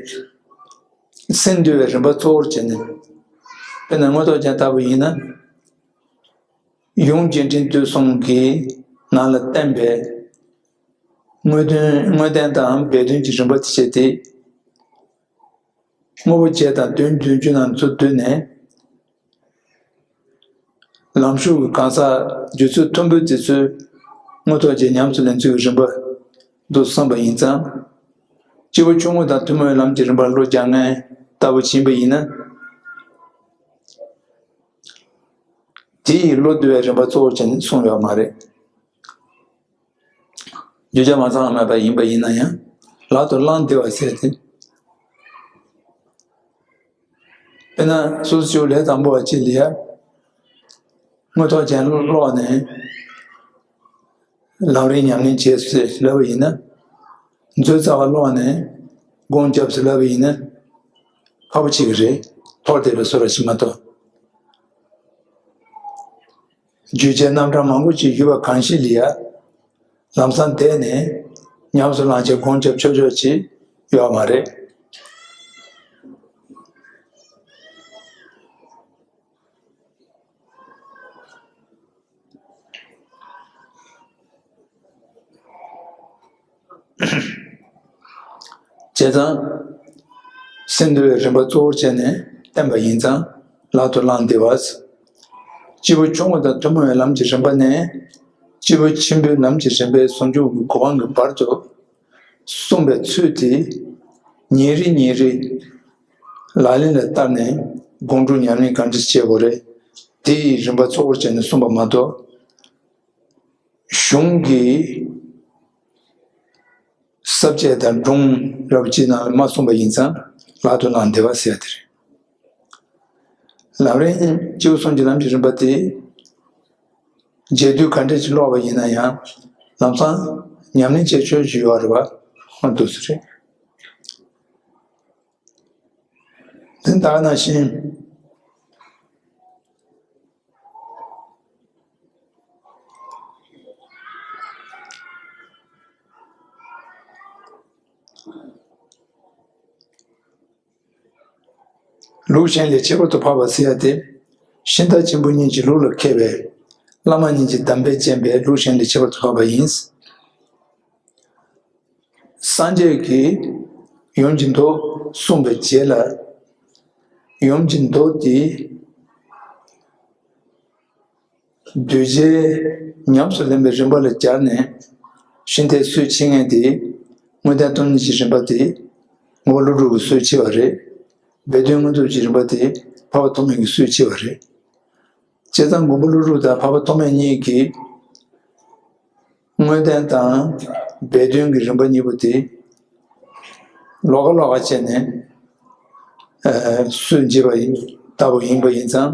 སེམས་འདུལ་བའི་རིམ་པ་གཙོ་བོར་བྱས་ནས། དཔེར་ན་མངོན་རྟོགས་ཅན་ལྟ་བུ་ཡིན་ན། ཡུམ་རྒྱས་འབྲིང་བསྡུས་གསུམ་གྱི་ནང་ལ་བསྟན་པའི་དངོས་དོན་དངོས་བསྟན་དང་སྦས་དོན་གྱི་རིམ་པ་དེ་བྱས་ཏེ། དངོས་པོ་བརྒྱད་དང་དོན་བདུན་ཅུ་རྣམས་ཚུར་བསྡུས་ནས། ལམ་ཞུགས་ཀྱི་གང་ཟག་རྒྱུད་ཚོད་མཐོན་པོའི་དེ་ཚོའི་མངོན་རྟོགས་རྒྱན་ཉམས་སུ་ལེན་ཚུལ་གྱི་རིམ་པ་འདུག་བསམ་པ་ཡིན་ཙང་། སྐྱེས་བུ་ཆུང་ངུ་དང་ཐུན་མོང་བའི་ལམ་གྱི་རིམ་པར་བློ་རྒྱག་མཁན་ལྟ་བུ་ཡིན་པ་ཡིན་ན། དེ་ཡི་བློ་བསྡུ་བའི་རིམ་པ་གཙོ་བོར་བྱས་ནས་གསུངས་ཡོད་མ་རེད། བརྗོད་བྱ་མ་ཚང་བ་མེད་པ་ཡིན་པ་ཡིན་ན་ཡང་ལག་ཏུ་བླངས་ཏེ་བ་ཟེར་ཏེ། དཔེར་ན་སོ་སོ་སྐྱེ་བོ་ལས་དང་པོ་བ་གཅིག་ལ་ཡ། མངོན་རྟོགས་ཅན་ཀློག་ནས་ལམ་རིམ་ཉམས་ལེན་བྱས་ཟེར་ལབ་པ་ཡིན་ན། མཛོད་རྩ་བ་ཀློག་ནས་སྒོམ་རྒྱབ་ཟེར་ལབ་པ་ཡིན་ན། ཁག་པོ་ཆེ་གི་རེད། ཐོག་བསྡད་པའི་བཟོ་འདྲ་ཞིག་མ་གཏོགས། བརྗོད་བྱའི་རྣམ་གྲངས་མང་པོ་ཅིག་ཡོད་པ་གང་ཞིག་ལ་ཡ། ལམ་སང་བསྡད་ནས་ཉམས་སུ་བླངས་བྱས་སྒོམ་རྒྱབ་ཆོག་ཆོག་ཅིག་ཡོད་མ་རེད། བྱས་ཙང་། སེམས་འདུལ་བའི་རིམ་པ་གཙོ་བོར་བྱས་ནས་བསྟན་པ་ཡིན་ཙང་ལག་ཏུ་བླངས་ཏེ་བ། སྐྱེས་བུ་ཆུང་ངུ་དང་ཐུན་མོང་བའི་ལམ་གྱི་རིམ་པ་ནས། སྐྱེས་བུ་ཆེན་པོའི་ལམ་གྱི་རིམ་པའི་ཟུང་འཇུག་གི་གོ་འཕང་གི་བར་དུ། གསུངས་པའི་ཚུལ་དེ། ཉིན་རེ་ཉིན་རེ། ལག་ལེན་ལ་བསྟར་ནས་སྒོམ་སྒྲུབ་ཉམས་ལེན་གང་འདྲ་བྱེད་དགོས་རེད། དེ་ཡི་རིམ་པ་གཙོ་བོར་བྱས་ནས་གསུངས་པ་མ་གཏོགས། གཞུང་གི་ས་ ཐབས་བཅས་དང་སྒྲུང་རབ་ཅིག་ནང་ལ་མ་གསུངས་པ་ཡིན་ཙང་ལག་ཏུ་བླངས་བདེ་བ་ཟེར་ཡ་དེ་རེད། ལམ་རིམ་སྤྱི་བོ་གསུམ་གྱི་ལམ་གྱི་རིམ་པ་དེ། རྗེས་ཟློས་ག་འདྲས་ཅིག་ཀློག་པ་ཡིན་ན་ཡང་ལམ་སང་ཉམས་ལེན་བྱེད་ཆོག་ཅིག་ཡོད་རེད་བ། ཨ་འདུག་སེ་རེད། འདི་ལྟ་ནང་བཞིན། ལུགས་གཞན་ལས་ཁྱད་པར་དུ་འཕགས་པ་ཟེར་ཡ་དེ། ཤིང་རྟ་ཆེན་པོ་གཉིས་ཀྱི་ལུགས་ལ་མཁས་པའི་བླ་མ་གཉིས་ཀྱི་གདམས་པས་བསྟན་པའི་ལུགས་གཞན་ལས་ཁྱད་པར་དུ་འཕགས་པ་ཡིན། སངས་རྒྱས་ཀྱིས་ཡུམ་གྱི་མདོ་གསུངས་པའི་རྗེས་ལ། ཡུམ་གྱི་མདོ་དེ། གདུལ་བྱའི་ཉམས་སུ་ལེན་པའི་རིམ་པ་ལ་སྦྱར་ནས་ཤིང་རྟའི་སྲོལ་ཕྱེ་མཁན་དེ་དངོས་བསྟན་སྟོང་ཉིད་ཀྱི་རིམ་པ་དེ་མགོན་པོ་ཀླུ་སྒྲུབ་ཀྱི་སྲོལ་ཕྱེ་བ་རེད། སྦས་དོན་དངོས་གྲུབ་ཀྱི་རིམ་པ་དེ་འཕགས་པ་ཐོགས་མེད་ཀྱི་སྲོལ་ཕྱེ་བ་རེད། བྱས་ཙང་མགོན་པོ་ཀླུ་སྒྲུབ་དང་འཕགས་པ་ཐོགས་མེད་གཉིས་ཀྱིས་དངོས་བསྟན་དང་སྦས་དོན་གྱི་རིམ་པ་གཉིས་པོ་དེ་ལོགས་ཀ་ལོགས་ཀ་བྱས་ནས་སྲོལ་འབྱེད་པ་ཡིན་ལྟ་བུ་ཡིན་པ་ཡིན་ཙང་།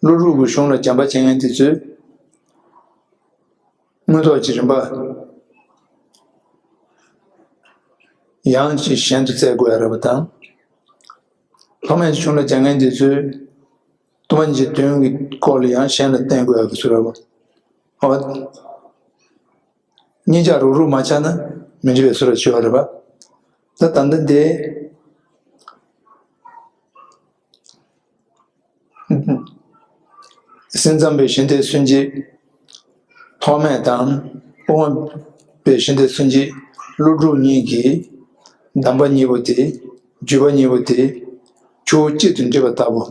ཀླུ་སྒྲུབ་ཀྱི་གཞུང་ལ་སྦྱངས་པ་བྱེད་མཁན་དེ་ཚོས་དངོས་ཐོག་གི་རིམ་པ་ཡང་ཅིག་གཞན་དུ་བཙལ་དགོས་ཡ་རེད་པ་དང་། ཐོགས་མེད་ཀྱི་གཞུང་ལ་སྦྱངས་མཁན་དེ་ཚོས་སྟོང་པ་ཉིད་ཀྱི་དོན་གྱི་སྐོར་ལ་ཡང་གཞན་ལ་བསྟན་དགོས་ཡ་གི་ཚུལ་རེད་པ། འོ། གཉིས་ཆ་རུག་རུག་མ་ཆགས་ན་མི་འགྲིག་པའི་བཟོ་འདྲ་ཅིག་ཡོད་རེད་པ། ད་ད་ལྟ་འདི་སེམས་ཙམ་པའི་ཤིང་རྟའི་སྲོལ་འབྱེད་ཐོགས་མེད་དང་དབུ་མ་པའི་ཤིང་རྟའི་སྲོལ་འབྱེད་ཀླུ་སྒྲུབ་གཉིས་ཀྱི་གདམས་པ་གཉིས་པོ་དེ་བརྒྱུད་པ་གཉིས་པོ་དེ་ཆུ་བོ་གཅིག་ཏུ་འདྲེས་པ་ལྟ་བུ།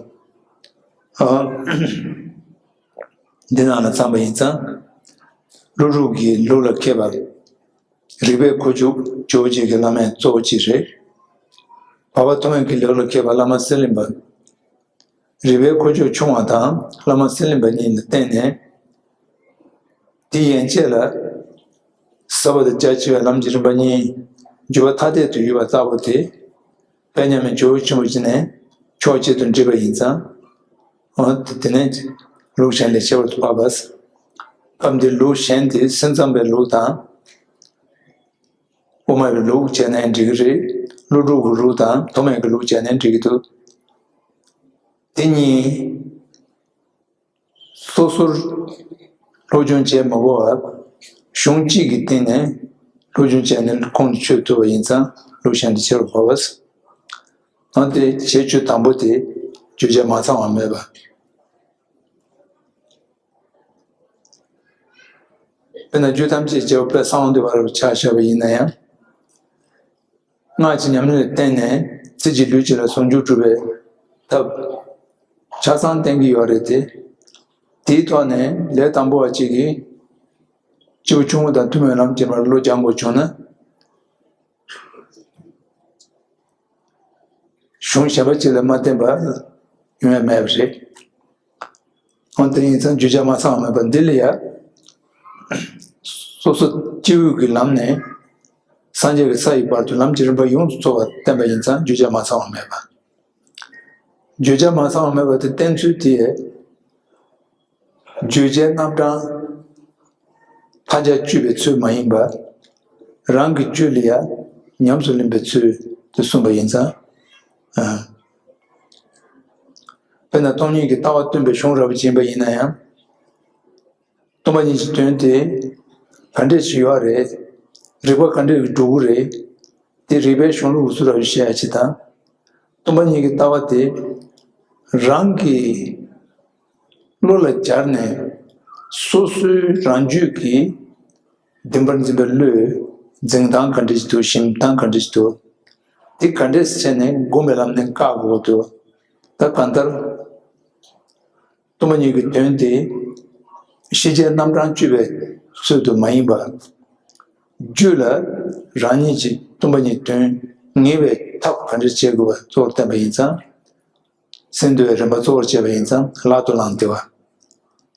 འདི་ནང་ལ་བརྩམས་པ་ཡིན་ཙང་། ཀླུ་སྒྲུབ་ཀྱི་ལུགས་ལ་མཁས་པ། རིགས་པའི་ཁུ་བྱུག་ཇོ་བོ་རྗེ་གི་བླ་མའི་གཙོ་བོ་གཅིག་རེད། འཕགས་པ་ཐོགས་མེད་ཀྱི་ལུགས་ལ་མཁས་པ་བླ་མ་གསེར་གླིང་པ། རིགས་པའི་ཁུ་བྱུག་ཆུང་བ་དང་བླ་མ་གསེར་གླིང་པ་གཉིས་ལ་བརྟེན་ནས། དེ་ཡན་ཆད་ལ། ཟབ་པ་དང་རྒྱ་ཆེ་བའི་ལམ་གྱི་རིམ་པ་གཉིས་བརྒྱུད་པ་ཐ་དད་དུ་ཡོད་པ་ལྟ་བུ་དེ། དཔལ་མཉམ་མེད་ཇོ་བོ་ཆེན་པོ་ཆེ་ནས་ཕྱོགས་གཅིག་ཏུ་འདྲེས་པ་ཡིན་ཙང་། འོ་དེ་ནས་ལུགས་གཞན་ལས་ཁྱད་པར་དུ་འཕགས་པ། སྐབས་འདིར་ལུགས་གཞན་དེ་སེམས་ཙམ་པའི་ལུགས་དང་། དབུ་མ་པའི་ལུགས་བྱས་ནས་འགྲིག་གི་རེད། ཀླུ་སྒྲུབ་ཀྱི་ལུགས་དང་ཐོགས་མེད་ཀྱི་ལུགས་བྱས་ནས་འགྲིག་གི་འདུག་དེ་གཉིས། སོ་སོར་སློབ་སྦྱོང་བྱེད་མ་དགོས་པར། གཞུང་གཅིག་གི་སྟེང་ནས་སློབ་སྦྱོང་བྱས་ནས་ཁོང་དུ་ཆུད་ཐུབ་པ་ཡིན་ཙང་ལུགས་གཞན་དེ་ཁྱད་པར་འཕགས་པ། ཨ་ནི་དེ་བྱེད་ཆོས་དང་པོ་དེ་བརྗོད་བྱ་མ་ཚང་བ་མེད་པ། དཔེར་ན་རྒྱུད་ཐམས་ཅད་རྒྱལ་བ་དཔལ་གསང་བ་འདུས་པ་རབ་ཆ་བཞག་པ་ཡིན་ན་ཡང་། སྔགས་ཀྱི་ཉམས་ལེན་ལ་བརྟེན་ནས་རྩེ་གཅིག་ལུས་གཅིག་ལ་ཟུང་འཇུག་སྒྲུབ་པའི་ཐབས་ཆ་ཚང་བསྟན་གྱི་ཡོད་རེད་དེ། དེའི་ཐོག་ནས་ལས་དང་པོ་བ་གཅིག་གིས་སྤྱི་བོ་ཆུང་ངུ་དང་ཐུན་མོང་ལམ་གྱི་བར་བློ་སྦྱང་དགོས་བྱུང་ན། གཞུང་གཞན་པ་གཅིག་ལ་མ་བརྟེན་པ་ཡོང་ཡ་མེད་པ་རེད། འོན་ཏེ་ཡིན་ཙང་བརྗོད་བྱ་མ་ཚང་བ་མེད་པ་འདི་ལ་ཡང་། སོ་སོ་སྤྱི་བོ་གི་ལམ་ནས་སངས་རྒྱས་ཀྱི་ས་ཡི་བར་དུ་ལམ་གྱི་རིམ་པ་ཡོངས་སུ་རྫོགས་པ་བསྟན་པ་ཡིན་ཙང་བརྗོད་བྱ་མ་ཚང་བ་མེད་པ། བརྗོད་བྱ་མ་ཚང་བ་མེད་པ་དེ་བསྟན་ཚུལ་དེ། བརྗོད་བྱའི་རྣམ་གྲངས་མཐའ་བརྒྱ་གཅོད་པའི་ཚུལ་མ་ཡིན་པར། རང་གི་རྒྱུད་ལ་ཡང་ཉམས་སུ་ལེན་པའི་ཚུལ་དུ་གསུངས་པ་ཡིན་ཙང་། ཨ། དཔེར་ན་སྟོང་ཉིད་ཀྱི་ལྟ་བ་སྟོན་པའི་གཞུང་རབ་ཅིག་ཡིན་པ་ཡིན་ན་ཡང་། སྟོང་པ་ཉིད་ཀྱི་དོན་དེ་ག་འདྲས་ཤིག་ཡོད་རེད། རིགས་པ་ག་འདྲས་ཀྱིས་འགྲུབ་ཀྱི་རེད། དེ་རིགས་པའི་གཞུང་ལུགས་སུ་རབ་བཤད་ཡ་ཅིག་དང་། སྟོང་པ་ཉིད་ཀྱི་ལྟ་བ་དེ་རང་གི་བློ་ལ་སྦྱར་ནས་སོ་སོའི་རང་རྒྱུད་ཀྱི་བདེན་པར་འཛིན་པའི་བློའི་འཛིན་སྟངས་ག་འདྲ་ཞིག་འདུག་ཞེན་སྟངས་ག་འདྲ་ཞིག་འདུག་དེ་ག་འདྲས་བྱས་ནས་སྒོམ་པའི་ལམ་ནས་བཀག་དགོས་འདུག་ད་གང་ལྟར། སྟོང་པ་ཉིད་ཀྱི་དོན་དེ་ཤེས་བྱའི་རྣམ་གྲངས་གཅོད་པའི་ཚུལ་དུ་མ་ཡིན་པར། རྒྱུད་ལ་རང་ཉིད་ཀྱིས་སྟོང་པ་ཉིད་དོན་ངེས་པའི་ཐབས་ག་འདྲ་བྱེད་དགོས་པ་གཙོ་བོར་བསྟན་པ་ཡིན་ཙང་། སེམས་འདུལ་བའི་རིམ་པ་གཙོ་བོར་བྱས་པ་ཡིན་ཙང་ལག་ཏུ་བླངས་བདེ་བ།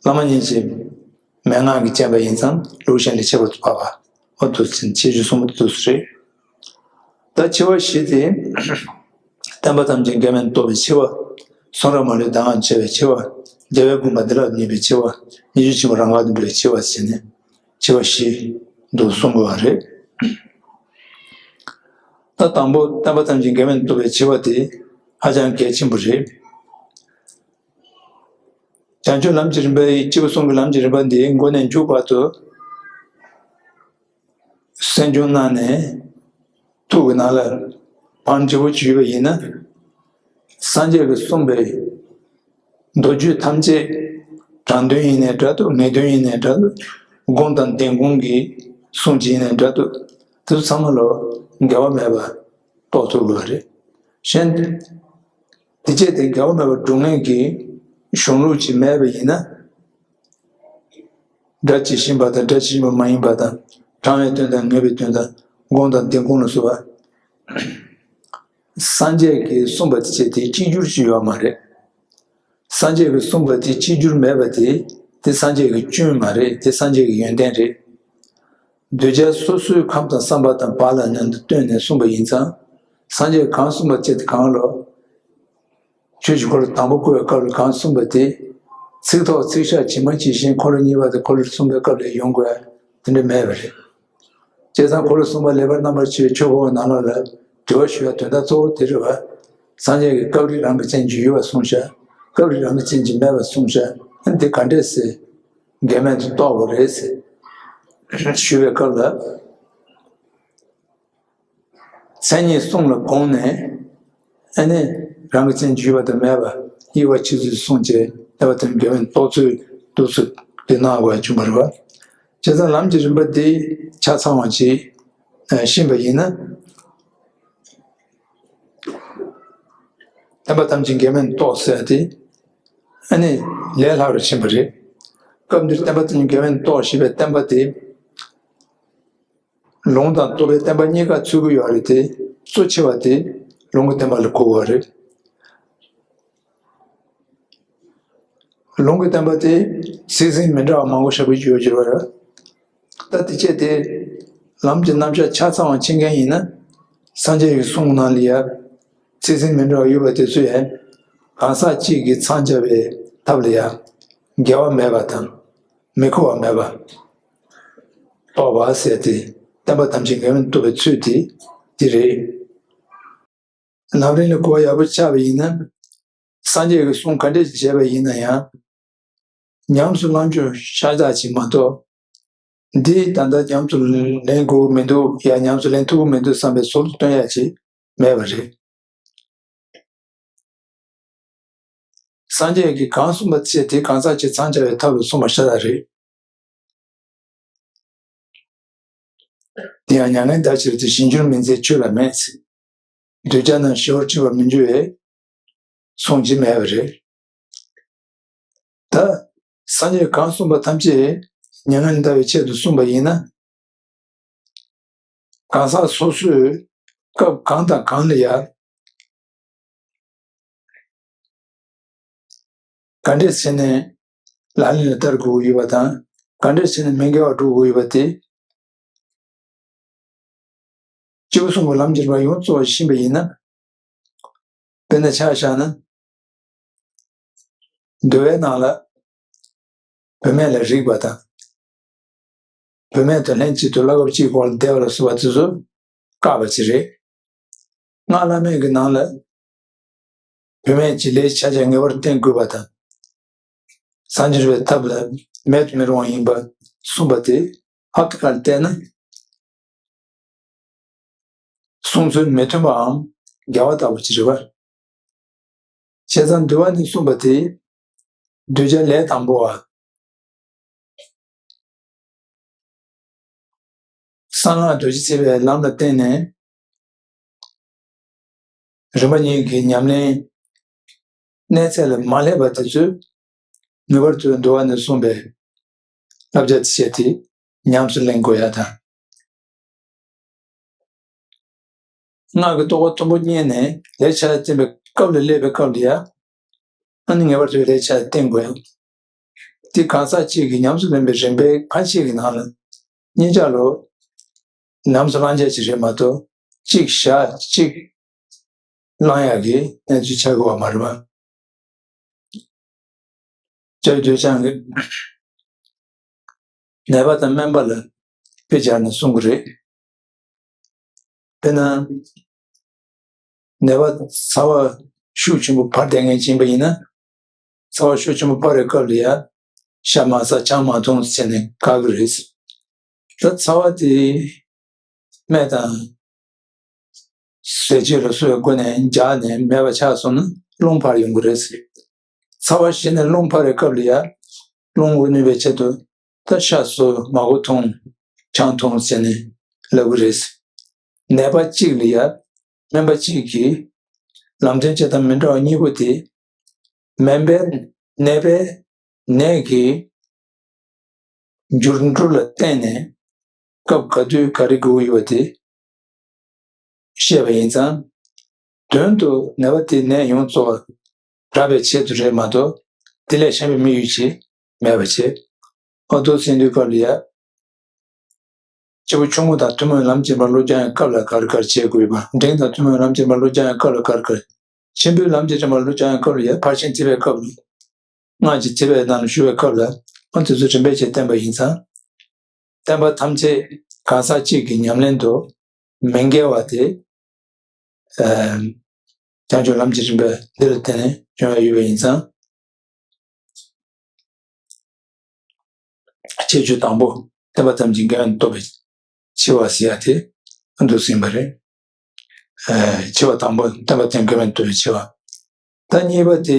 བླ་མ་ཉིད་ཀྱི་མན་ངག་གིས་བཅས་པ་ཡིན་ཙང་ལུགས་གཞན་ལས་ཁྱད་པར་དུ་འཕགས་པ། འོ་འདུག་ཟིན་ཆེ་ཆུང་གསུམ་པོ་འདུག་སེ་རེད། ད་འཆི་བ་བཞི་དེ། བསྟན་པ་ཐམས་ཅད་འགལ་མེད་རྟོགས་པའི་འཆི་བ། གསུང་རབ་མ་ལུས་གདམས་ངག་འཆད་པའི་འཆི་བ། རྒྱལ་བའི་དགོངས་པ་བདེ་བླག་རྙེད་པའི་འཆི་བ། སྙན་བརྒྱུད་ཆེན་པོ་རང་ག་ཏུ་འགྲོ་བའི་འཆི་བ་ཟེར་ནས། འཆི་བ་བཞི་འདུག་གསུང་དགོས་པ་རེད། ད་དང་པོ་བསྟན་པ་ཐམས་ཅད་འགལ་མེད་རྟོགས་པའི་འཆི་བ་དེ་ཧ་ཅང་གལ་ཆེན་པོ་རེད། བྱང་ཆུབ་ལམ་གྱི་རིམ་པའི་སྐྱེས་བུ་གསུམ་གྱི་ལམ་གྱི་རིམ་པ་འདི་མགོ་ནས་མཇུག་བར་དུ་གསན་སྦྱོང་གནང་ནས། ཐུགས་ཀྱི་ནང་ལ་བང་བརྗིད་པོ་ཅིག་ཡོད་པ་ཡིན་ན། སངས་རྒྱས་ཀྱིས་གསུངས་པའི་མདོ་རྒྱུད་ཐམས་ཅད་དྲང་དོན་ཡིན་ནའི་འདྲ་འདུག་ངེས་དོན་ཡིན་ནའི་འདྲ་འདུག་དགོངས་དང་བདེན་དགོངས་ཀྱི་གསུང་ཅིག་ཡིན་ནའི་འདྲ་འདུག་དེ་ཚོ་ཚང་མ་ལ་འགལ་བ་མེད་པ་རྟོགས་ཐུབ་དགོས་པ་རེད། གཞན་དེ་བྱས་ཏེ་འགལ་བ་མེད་པར་སྒྲུབ་མཁན་གྱི་གཞུང་ལུགས་ཅིག་མེད་པ་ཡིན་ན། སྒྲ་ཇི་བཞིན་པ་དང་སྒྲ་ཇི་བཞིན་པ་མ་ཡིན་པ་དང་། དྲང་བའི་དོན་དང་ངེས་པའི་དོན་དང་། དགོངས་དང་བདེན་དགོངས་ལ་སོགས་པ། སངས་རྒྱས་ཀྱིས་གསུངས་པ་དེ་བྱས་ཏེ་གཅིག་གྱུར་ཅིག་ཡོད་མ་རེད། སངས་རྒྱས་ཀྱིས་གསུངས་པ་དེ་གཅིག་གྱུར་མེད་པ་དེ། དེ་སངས་རྒྱས་ཀྱི་སྐྱོན་མ་རེད། དེ་སངས་རྒྱས་ཀྱི་ཡོན་ཏན་རེད། གདུལ་བྱ་སོ་སོའི་ཁམས་དང་བསམ་པ་དང་བག་ལ་ཉོན་དུ་བཏོན་ནས་གསུངས་པ་ཡིན་ཙང་། སངས་རྒྱས་གང་གསུངས་པ་དེ་གང་ལོ། ཆོས་ཀྱི་འཁོར་ལོ་དང་པོ་བསྐོར་བའི་སྐབས་ལ་གང་གསུངས་པ་དེ། ཚིག་ཐོག་ཚིག་ཤག་ཇི་མ་ཇི་བཞིན་འཁོར་ལོ་གཉིས་པ་དང་འཁོར་ལོ་གསུམ་པའི་སྐབས་ལ་ཡོང་དགོས་དེ་འདྲ་མེད་པ་རེད། བྱས་ཙང་འཁོར་ལོ་གསུམ་པ་ལེགས་པར་རྣམ་པར་ཕྱེ་བའི་ཆོས་འཁོར་བའི་ནང་ལོགས་ལ་དྲི་བ་ཞུ་བའི་དོན་དག་གཙོ་བོ་དེ་རེད་བ། སངས་རྒྱས་ཀྱིས་སྐབས་རིགས་རང་གི་རྐྱེན་གྱིས་ཡོད་པ་གསུངས་ཤག་སྐབས་རིགས་རང་གི་རྐྱེན་གྱིས་མེད་པ་གསུངས་ཤག་ཨ་ནི་དེ་ག་འདྲས་སེ་འགལ་མེད་དུ་རྟོགས་པ་རེད་ཟེར་ཞུ་བའི་སྐབས་ལ། མཚན་ཉིད་གསུམ་ལ་དགོངས་ནས། ཨ་ནི་རང་གི་རྐྱེན་གྱིས་ཡོད་པ་དང་མེད་པ་དབྱེ་བ་ཕྱེ་ཚུལ་གསུངས་བྱས། བསྟན་པ་དེ་འགལ་བའི་རྟོགས་ཚུལ་འདུག་ཚུལ་དེ་གནང་དགོས་བྱུང་བ་རེད་བ། བྱས་ཙང་ལམ་གྱི་རིམ་པ་འདི་ཆ་ཚང་བ་ཅིག་ཤེས་པ་ཡིན་ན། བསྟན་པ་ཐམས་ཅད་འགལ་མེད་རྟོགས་ཟེར་ཏེ། ཨ་ནི་ལས་སླ་རུ་ཕྱིན་པ་རེད། སྐབས་འདིར་བསྟན་པ་ཐམས་ཅད་འགལ་མེད་རྟོགས་ཞེས་པའི་བསྟན་པ་དེ། ལུང་དང་རྟོགས་པའི་བསྟན་པ་གཉིས་ཀ་ཚུད་ཀྱི་ཡོད་རེད་དེ། གཙོ་ཆེ་བ་དེ་ལུང་གི་བསྟན་པ་ལ་གོ་དགོས་རེད། ལུང་གི་བསྟན་པ་དེ་ཚིག་ཟིན་མི་འདྲ་བ་མང་པོ་ཞེ་པོ་ཡོད་ཀྱི་རེད། ད་དེ་བྱས་ཏེ་ལམ་གྱི་རྣམ་གཞག་ཆ་ཚང་བ་ཤེས་མཁན་ཡིན་ན། སངས་རྒྱས་ཀྱི་གསུང་ནང་ལ་ཡང་ཚིག་ཟིན་མི་འདྲ་བ་ཡོད་པ་དེ་ཚོ་ཡང་གང་ཟག་གཅིག་གིས་མཚམས་སྦྱར་བའི་ཐབས་ལ་ཡང་འགལ་བ་མེད་པ་དང་། མི་ཁོ་བ་མེད་པ་རྟོགས་པ་ཟེར་ཏེ། བསྟན་པ་ཐམས་ཅད་འགལ་མེད་རྟོགས་པའི་ཚུལ་དེ་འདི་རེད། ལམ་རིམ་ལ་གོ་བ་ཡག་པོ་ཆགས་པ་ཡིན་ན། སངས་རྒྱས་ཀྱི་གསུང་ག་འདྲས་བྱས་པ་ཡིན་ན་ཡང་། ཉམས་སུ་བླང་རྒྱུ་ཤ་སྟག་ཅིག་མ་གཏོགས། འདི་ད་ལྟ་ཉམས་སུ་ལེན་དགོས་མི་འདུག་ཡ་ཉམས་སུ་ལེན་ཐུབ་ཀྱི་མི་འདུག་བསམ་པའི་ཟུར་དུ་སྟོན་ཡ་ཅིག་མེད་པ་རེད། སངས་རྒྱས་ཀྱིས་གང་གསུངས་པ་བྱས་ཏེ་གང་ཟག་གཅིག་མཚམས་སྦྱར་བའི་ཐབས་ལ་གསུངས་པ་ཤ་སྟག་རེད། དེ་ཡང་མྱ་ངན་འདའ་ཕྱིར་ཏེ། གཞན་འགྱུར་མི་འཛིན་ཆོས་ལ་མེད་ཟེར། གདུལ་བྱ་རྣམས་ཞི་བར་སྤྱོད་པར་མི་འགྱུར་བས། གསུངས་ཀྱི་མེད་པ་རེད། ད་སངས་རྒྱས་གང་གསུངས་པ་ཐམས་ཅད་མྱ་ངན་འདའ་བའི་ཆེད་དུ་གསུངས་པ་ཡིན་ན། གང་ཟག་སོ་སོས་སྐབས་གང་དང་གང་ལ་ཡང་ག་འདྲས་བྱས་ནས་ལག་ལེན་ལ་བསྟར་དགོས་ཀྱི་ཡོད་པ་དང་། ག་འདྲས་བྱས་ནས་མི་འགལ་བར་སྒྲུབ་དགོས་ཡོད་པ་དེ། སྐྱེས་བུ་གསུམ་གྱི་ལམ་གྱི་རིམ་པ་ཡོངས་རྫོགས་ཤེས་པ་ཡིན་ན། དཔེར་ན་ཆ་བཞག་ན། འདུལ་བའི་ནང་ལ་བུད་མེད་ལ་རིགས་པ་དང་། བུད་མེད་དང་ལྷན་ཅིག་ཏུ་བླ་གབ་གཅིག་གི་འོག་ལ་བསྡད་པ་ལ་སོགས་པ་དེ་ཚོ་བཀག་པ་ཅིག་རེད། སྔགས་བླ་མེད་ཀྱི་ནང་ལ་བུད་མེད་ཀྱི་ལས་ཀྱི་ཕྱག་རྒྱ་ངེས་པར་བསྟེན་དགོས་པ་དང་། བྱང་ཆུབ་པའི་ཐབས་ལ་མེད་དུ་མི་རུང་བ་ཡིན་པ་གསུངས་པ་དེ་ཧ་ཏུ་ཀར་བལྟས་ན། གསུང་ཚུལ་མི་མཐུན་པའམ་འགལ་བ་ལྟ་བུ་ཅིག་རེད་པ། བྱས་ཙང་འདུལ་བ་ནས་གསུངས་པ་དེ། གདུལ་བྱ་ལས་དང་པོ་བ། གསང་སྔགས་རྡོ་རྗེ་ཐེག་པའི་ལམ་ལ་བརྟེན་ནས། རིམ་པ་གཉིས་ཀྱི་ཉམས་ལེན་གནས་ཚད་ལ་མ་སླེབས་པ་དེ་ཚོས་ངེས་པར་དུ་འདུལ་བ་ནས་གསུངས་པའི་བསླབ་བྱ་དེ་བྱས་ཏེ་ཉམས་སུ་ལེན་དགོས་ཡ་དང་། སྔགས་ཀྱི་རྟོགས་པ་མཐོན་པོ་རྙེད་ནས་ལས་བྱ་བསྟན་པའི་སྐབས་ལ་སླེབས་པའི་སྐབས་ལ་ཡ། ཨ་ནི་ངེས་པར་དུ་ལས་བྱ་བསྟན་དགོས་ཡ། དེ་གང་ཟག་གཅིག་གིས་ཉམས་སུ་ལེན་པའི་རིམ་པའི་ཁ་ཤས་ཀྱི་ནང་ལ་གཉིས་ཆ་ལོ། ཉམས་སུ་བླང་བྱ་ཅིག་རེད་མ་གཏོགས། གཅིག་བཞག་གཅིག་བླང་ཡག་གི་གནས་ཚུལ་ཆགས་ཀྱི་ཡོད་མ་རེད་པ། ལྕགས་ཀྱུ་འདོད་ཆགས་ཀྱི་ནད་པ་དང་སྨན་པ་ལ་དཔེ་སྦྱར་ནས་གསུང་གི་རེད། དཔེར་ན། ནད་པ་ཚ་བ་ཤུགས་ཆེན་པོ་འཕར་བསྡད་མཁན་ཅིག་ཡིན་པ་ཡིན་ན། ཚ་བ་ཤུགས་ཆེན་པོ་འཕར་བའི་སྐབས་ལ་ཡ། ཤ་མ་ཟ་ཆང་མ་འཐུང་ཟེར་ནས་བཀག་གི་རེད། ད་ཚ་བ་དེ་སྨན་དང་ཟས་བཅུད་ལ་སོགས་པའི་སྒོ་ནས་འཇགས་ནས་མེད་པ་ཆགས་སོང་ན་རླུང་འཕར་ཡོང་གི་རེད། ཚ་བ་ཞི་ནས་རླུང་འཕར་བའི་སྐབས་ལ་ཡ། རླུང་དབུགས་ནུས་པའི་ཆེད་དུ་ད་ཤ་ཟོས། མར་ཁུ་འཐུང་། ཆང་འཐུང་ཟེར་ནས་ལབ་ཀྱི་རེད། ནད་པ་གཅིག་ལ་ཡ། སྨན་པ་གཅིག་གིས་ལམ་སྟོན་བྱེད་སྟངས་མི་འདྲ་བ་གཉིས་པོ་དེ། སྨན་པས་ནད་པའི་ནད་ཀྱི་འགྱུར་འགྲོས་ལ་བརྟེན་ནས་སྐབས་ག་དུས་ག་རེ་དགོས་ཀྱི་ཡོད་པ་དེ་བཤད་པ་ཡིན་ཙང་། དོན་དུ་ནད་པ་དེའི་ནད་ཡོངས་རྫོགས་དྲག་པའི་ཆེད་དུ་རེད་མ་གཏོགས། དེ་ལས་གཞན་པའི་དམིགས་ཡུལ་ཅིག་མེད་པ་བྱས། ཨ། འདུག་ཟེར་དུས་སྐབས་ལ་ཡ། སྐྱེས་བུ་ཆུང་ངུ་དང་ཐུན་མོང་ལམ་གྱི་རིམ་པ་བློ་སྦྱང་ཡང་སྐབས་ལ་ག་རེ་ག་རེ་བྱེད་དགོས་པ། འབྲིང་དང་ཐུན་མོང་ལམ་གྱི་རིམ་པ་བློ་སྦྱང་ཡང་སྐབས་ལ་ག་རེ་ག་རེ། ཆེན་པོའི་ལམ་གྱི་རིམ་པ་བློ་སྦྱང་ཡང་སྐབས་ལ་ཡ། ཕར་ཕྱིན་ཐེག་པའི་སྐབས་ལ། སྔགས་ཀྱི་ཐེག་པའི་ནང་ལ་ཞུགས་པའི་སྐབས་ལ། ཨ། དེ་ཚོ་རིམ་པས་བྱས་བསྟན་པ་ཡིན་ཙང་། བསྟན་པ་ཐམས་ཅད་གང་ཟག་གཅིག་གི་ཉམས་ལེན་དུ་མི་འགལ་བ་དེ། ཨ། བྱང་ཆུབ་ལམ་གྱི་རིམ་པ་འདི་ལ་བརྟེན་ནས་བྱུང་བ་ཡོད་པ་ཡིན་ཙང་། ཁྱད་ཆོས་དང་པོ་བསྟན་པ་ཐམས་ཅད་འགལ་བས་རྟོགས་པའི་ཆེ་བ་ཟེར་ཡ་དེ་འདུག་ཟིན་པ་རེད། ཨ། ཆེ་བ་དང་པོ་བསྟན་པ་ཐམས་ཅད་འགལ་བས་རྟོགས་པའི་ཆེ་བ། ད་གཉིས་པ་དེ་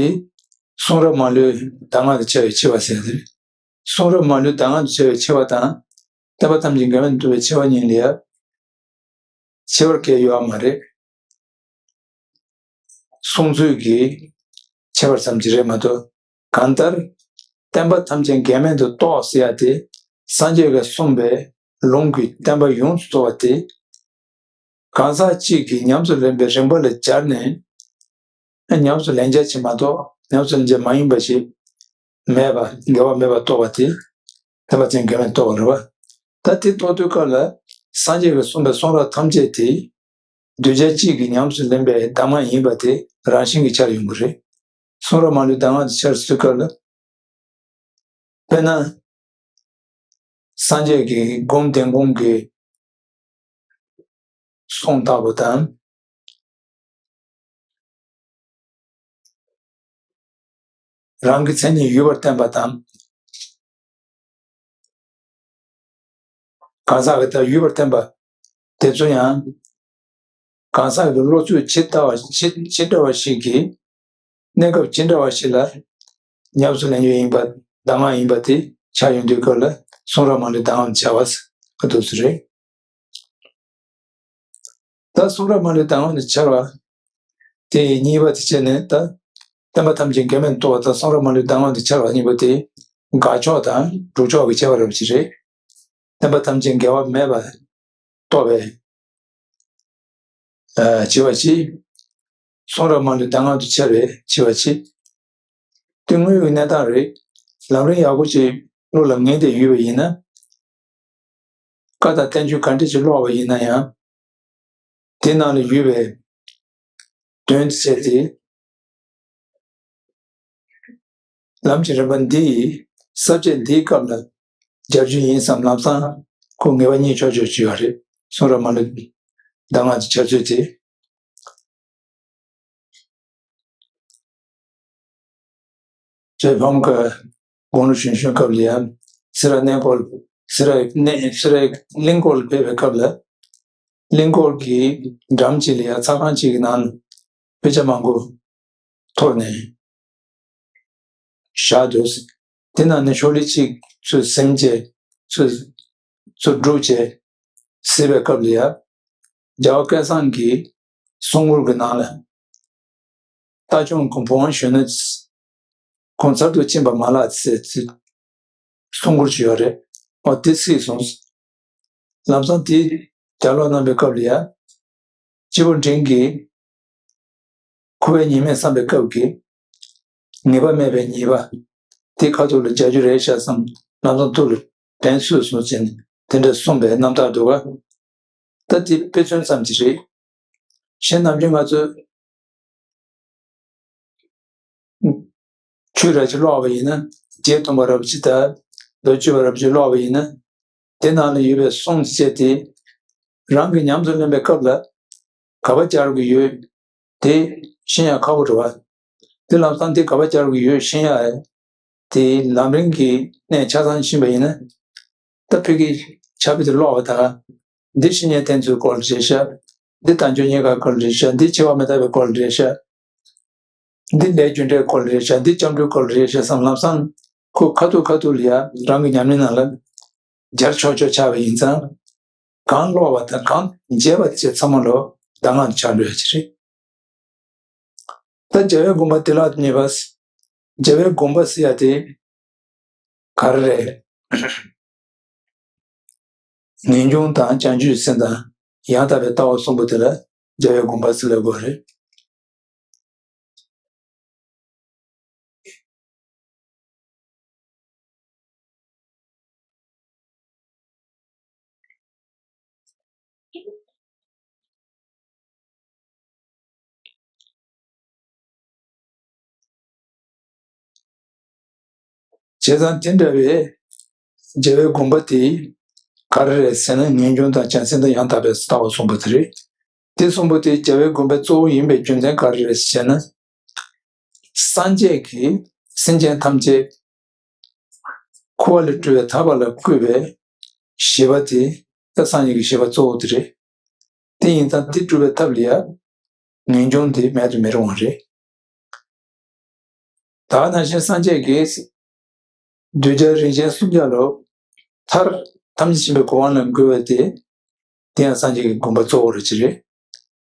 གསུང་རབ་མ་ལུས་གདམས་ངག་དང་བཅས་པའི་ཆེ་བ་ཟེར་ཡ་དེ་རེད། གསུང་རབ་མ་ལུས་གདམས་ངག་དང་བཅས་པའི་ཆེ་བ་དང་། བསྟན་པ་ཐམས་ཅད་འགལ་བས་རྟོགས་པའི་ཆེ་བ་གཉིས་ལ་ཡ། ཆེ་བར་གལ་ཡོད་པ་མ་རེད། གསུང་ཚུལ་གྱི་ཁྱད་པར་ཙམ་གྱིས་རེད་མ་གཏོགས། གང་ལྟར། བསྟན་པ་ཐམས་ཅད་འགལ་མེད་དུ་རྟོགས་ཟེར་ཡ་དེ། སངས་རྒྱས་ཀྱིས་གསུངས་པའི་ལུང་གི་བསྟན་པ་ཡོངས་སུ་རྫོགས་པ་དེ། གང་ཟག་གཅིག་གིས་ཉམས་སུ་ལེན་པའི་རིམ་པ་ལ་སྦྱར་ནས། ཉམས་སུ་ལེན་བྱ་ཕྱིན་མ་གཏོགས། ཉམས་སུ་ལེན་བྱ་མ་ཡིན་པ་ཞིག་མེད་པ། འགལ་བ་མེད་པར་རྟོགས་པ་དེ་བསྟན་པ་ཐམས་ཅད་འགལ་མེད་རྟོགས་པ་རེད་པ། ད་དེ་རྟོགས་དུས་སྐབས་ལ། སངས་རྒྱས་ཀྱིས་གསུངས་པའི་གསུང་རབ་ཐམས་ཅད་དེ། གདུལ་བྱ་གཅིག་གིས་ཉམས་སུ་ལེན་པའི་གདམས་ངག་ཡིན་པ་དེ་རང་བཞིན་གྱིས་འཆར་ཡོང་གི་རེད། གསུང་རབ་མ་ལུས་གདམས་ངག་དེ་འཆར་སྲིད་སྐབས་ལ། དཔེར་ན། སངས་རྒྱས་ཀྱི་སྒོམ་བཟླས་སྒོམ་གྱི་གསུང་ལྟ་བུ་དང་། རང་གི་མཚན་ཉིད་ཡུལ་བར་བསྟན་པ་དང་། གང་ཟག་གི་ལྟར་ཡུལ་བར་བསྟན་པ། དེ་ཚོ་ཡང་གང་ཟག་གི་བློ་ཚོད་ཇི་ལྟ་བ་ཇི་ཇི་འདྲ་བ་ཞིག་གིས་གནས་སྐབས་ཇི་འདྲ་བ་ཞིག་ལ་ཉམས་སུ་ལེན་རྒྱུ་ཡིན་པ། གདམས་ངག་ཡིན་པ་དེ་ཆགས་ཡོང་དུས་སྐབས་ལ་གསུང་རབ་མ་ལུས་གདམས་ངག་འཆར་བ་ཟེར་གི་འདུག་སེ་རེད། ད་གསུང་རབ་མ་ལུས་གདམས་ངག་འཆར་བ་དེ་གཉིས་པ་དེ་བྱས་ནས། ད་བསྟན་པ་ཐམས་ཅད་འགལ་མེད་རྟོགས་པ་དང་གསུང་རབ་མ་ལུས་གདམས་ངག་འཆར་བ་གཉིས་པོ་དེ་དགག་ཕྱོགས་དང་སྒྲུབ་ཕྱོགས་ཀྱི་ཁྱད་པར་རེད་པ་ཞིག་རེད། བསྟན་པ་ཐམས་ཅད་འགལ་བ་མེད་པར་རྟོགས་པའི་ཨ་བྱེད་པ་གཅིག། གསུང་རབ་མ་ལུས་གདམས་ངག་ཏུ་འཆར་བའི་བྱེད་པ་གཅིག། དེ་དངོས་ཡོད་གནས་སྟངས་རེད། ལམ་རིམ་ཡག་པོ་ཅིག་བློ་ལ་ངེས་ཏེ་ཡོད་པ་ཡིན་ན། བཀའ་དང་བསྟན་བཅོས་ག་འདྲ་ཅིག་ཀློག་པ་ཡིན་ན་ཡང་། དེ་ནང་ལ་ཡོད་པའི་དོན་དེ་བྱས་ཏེ། ལམ་གྱི་རིམ་པ་འདི་ཡི་ས་བཅད་འདིའི་སྐབས་ལ་སྦྱར་རྒྱུ་ཡིན་བསམ། ལམ་སང་ཁོ་ངེས་པ་རྙེད་ཆོག་ཆོག་ཅིག་ཡོད་རེད། གསུང་རབ་མ་ལུས་གདམས་ངག་གི་འཆར་ཚུལ་དེ། ཚེ་ཕམ་གྱི་དགུང་ལོ་གཞོན་གཞོན་སྐབས་ལ་ཡང་སེ་ར་གནས་སྐོར། སེ་ར་གནས་སེ་ར་གླིང་སྐོར་ལ་ཕེབས་པའི་སྐབས་ལ། གླིང་སྐོར་གྱི་འགྲམ་གཅིག་ལ་ཡང་ཚ་ཁང་གཅིག་གི་ནང་ལ་དཔེ་ཆ་མང་པོ་འཐོར་ནས་བཞག་འདུག། དེ་ནང་ནས་ཤོག་ལྷེ་གཅིག་ཚུར་ཟིན་བྱས། ཚུར་ཚུར་བསྒྲུགས་བྱས་གཟིགས་པའི་སྐབས་ལ་ཡང་། རྒྱལ་བ་སྐལ་བཟང་གི་གསུང་མགུར་གྱི་ནང་ལ། རྟ་ཁྱུང་གི་བུ་དབང་གཞོན་ནུ་གོང་ཚར་དུ་ཕྱིན་པ་མ་ལགས་ཟེར་ཚུལ་གསུང་མགུར་ཞིག་ཡོད་རེད། འོ་དེ་གཟིགས་སོང་། ལམ་སང་དེ་ལྗགས་ཀློག་གནང་བའི་སྐབས་ལ་ཡང་། སྐྱེས་བུ་འབྲིང་གིས་ཁུ་བའི་ཉི་མས་བསམ་པའི་སྐབས་ཀྱི་ངེས་པ་མེད་པའི་ཉེས་པ་དེ་ཁ་ཐུག་ལ་རྒྱག་རྒྱུ་རེད་ཤག་བསམ། ལམ་སང་ཐུགས་ལ་དྲན་གསོས་སོང་ཟེར་ནས་དེ་འདྲ་གསུངས་པའི་རྣམ་ཐར་འདུག་ག། ད་དེ་དཔེ་མཚོན་ཙམ་ཅིག་རེད། གཞན་ནམ་རྒྱུན་ང་ཚོས་ཆོས་རབ་ཅིག་ཀློག་པ་ཡིན་ན། རྗེ་བཙུན་པ་རབ་ཅིག་དང་མདོ་སྤྱོད་པ་རབ་ཅིག་ཀློག་པ་ཡིན་ན། དེ་ནང་ལ་ཡོད་པའི་གསུང་བཤད་དེ་རང་གིས་ཉམས་སུ་ལེན་པའི་སྐབས་ལ་ག་པར་སྦྱར་དགོས་ཡོད་དེ་ཤེས་ཡག་ཁག་པོ་རེད་བ། དེ་ལམ་སང་དེ་ག་པར་སྦྱར་དགོས་ཡོད་ཤེས་ཡག་དེ་ལམ་རིམ་གྱི་གནས་ཆ་ཚང་ཕྱིན་པ་ཡིན་ན། ད་ཕ་གི་ཕྱག་དཔེ་དེ་ཀློག་པ་དང་། འདི་བཤེས་གཉེན་བསྟེན་ཚུལ་སྐོར་ལ་རེད་ཤག་འདི་དལ་འབྱོར་རྙེད་དཀའི་སྐོར་ལ་རེད་ཤག་འདི་འཆི་བ་མི་རྟག་པའི་སྐོར་ལ་རེད་ཤག་འདི་ལས་རྒྱུ་འབྲས་སྐོར་ལ་རེད་ཤག་འདི་སྐྱབས་འགྲོའི་སྐོར་ལ་རེད་ཤག་བསམ་ལམ་སང་ཁོ་ཁ་ཐུག་ཁ་ཐུག་ལ་ཡ་རང་གི་ཉམས་ལེན་ནང་ལ་སྦྱར་ཆོག་ཆོག་ཆགས་པ་ཡིན་ཙང་། གང་ཀློག་པ་དང་གང་མཇལ་བ་དེ་ཚང་མ་ལོ་གདམས་ངག་ཆགས་འགྲོ་ཡ་ཅིག་རེད། ད་རྒྱལ་བའི་དགོངས་པ་བདེ་བླག་ཏུ་རྙེད་པ། རྒྱལ་བའི་དགོངས་པ་ཟེར་ཡ་དེ་ག་རེ་རེད། ངེས་འབྱུང་དང་བྱང་ཆུབ་སེམས་དང་ཡང་དག་པའི་ལྟ་བ་གསུམ་པོ་དེ་ལ་རྒྱལ་བའི་དགོངས་པ་ཟེར་ལབ་དགོས་རེད། བྱས་ཙང་དེ་འདྲ་བའི་རྒྱལ་བའི་དགོངས་པ་དེ་ག་རེ་རེད་ཟེར་ན། ངེས་འབྱུང་དང་བྱང་སེམས་དང་ཡང་དག་པའི་ལྟ་བ་གསུམ་པོ་དེ་རེད། དེ་གསུམ་པོ་དེ་རྒྱལ་བའི་དགོངས་པའི་གཙོ་བོ་ཡིན་པའི་རྒྱུ་མཚན་ག་རེ་རེད་ཟེར་ན། སངས་རྒྱས་ཀྱིས་སེམས་ཅན་ཐམས་ཅད་འཁོར་བ་ལས་སྒྲོལ་བའི་ཐབས་ལ་བསྐུལ་བའི་བཞེད་པ་དེ། ད་སངས་རྒྱས་ཀྱི་བཞེད་པ་གཙོ་བོ་དེ་རེད། དེ་ཡིན་ཙང་དེ་སྒྲུབ་པའི་ཐབས་ལ་ཡང་ངེས་འབྱུང་དེ་མེད་དུ་མི་རུང་བ་རེད། ད་ནང་བཞིན་སངས་རྒྱས་ཀྱིས་གདུལ་བྱ་རིན་ཆེན་སུམ་བརྒྱ་ལོ་མཐར་ཐམས་ཅད་མཁྱེན་པའི་གོ་འཕང་ལ་འགོད་པ་དེ། དེ་ཡང་སངས་རྒྱས་ཀྱི་དགོངས་པ་གཙོ་བོ་རེད་ཅི་རེད།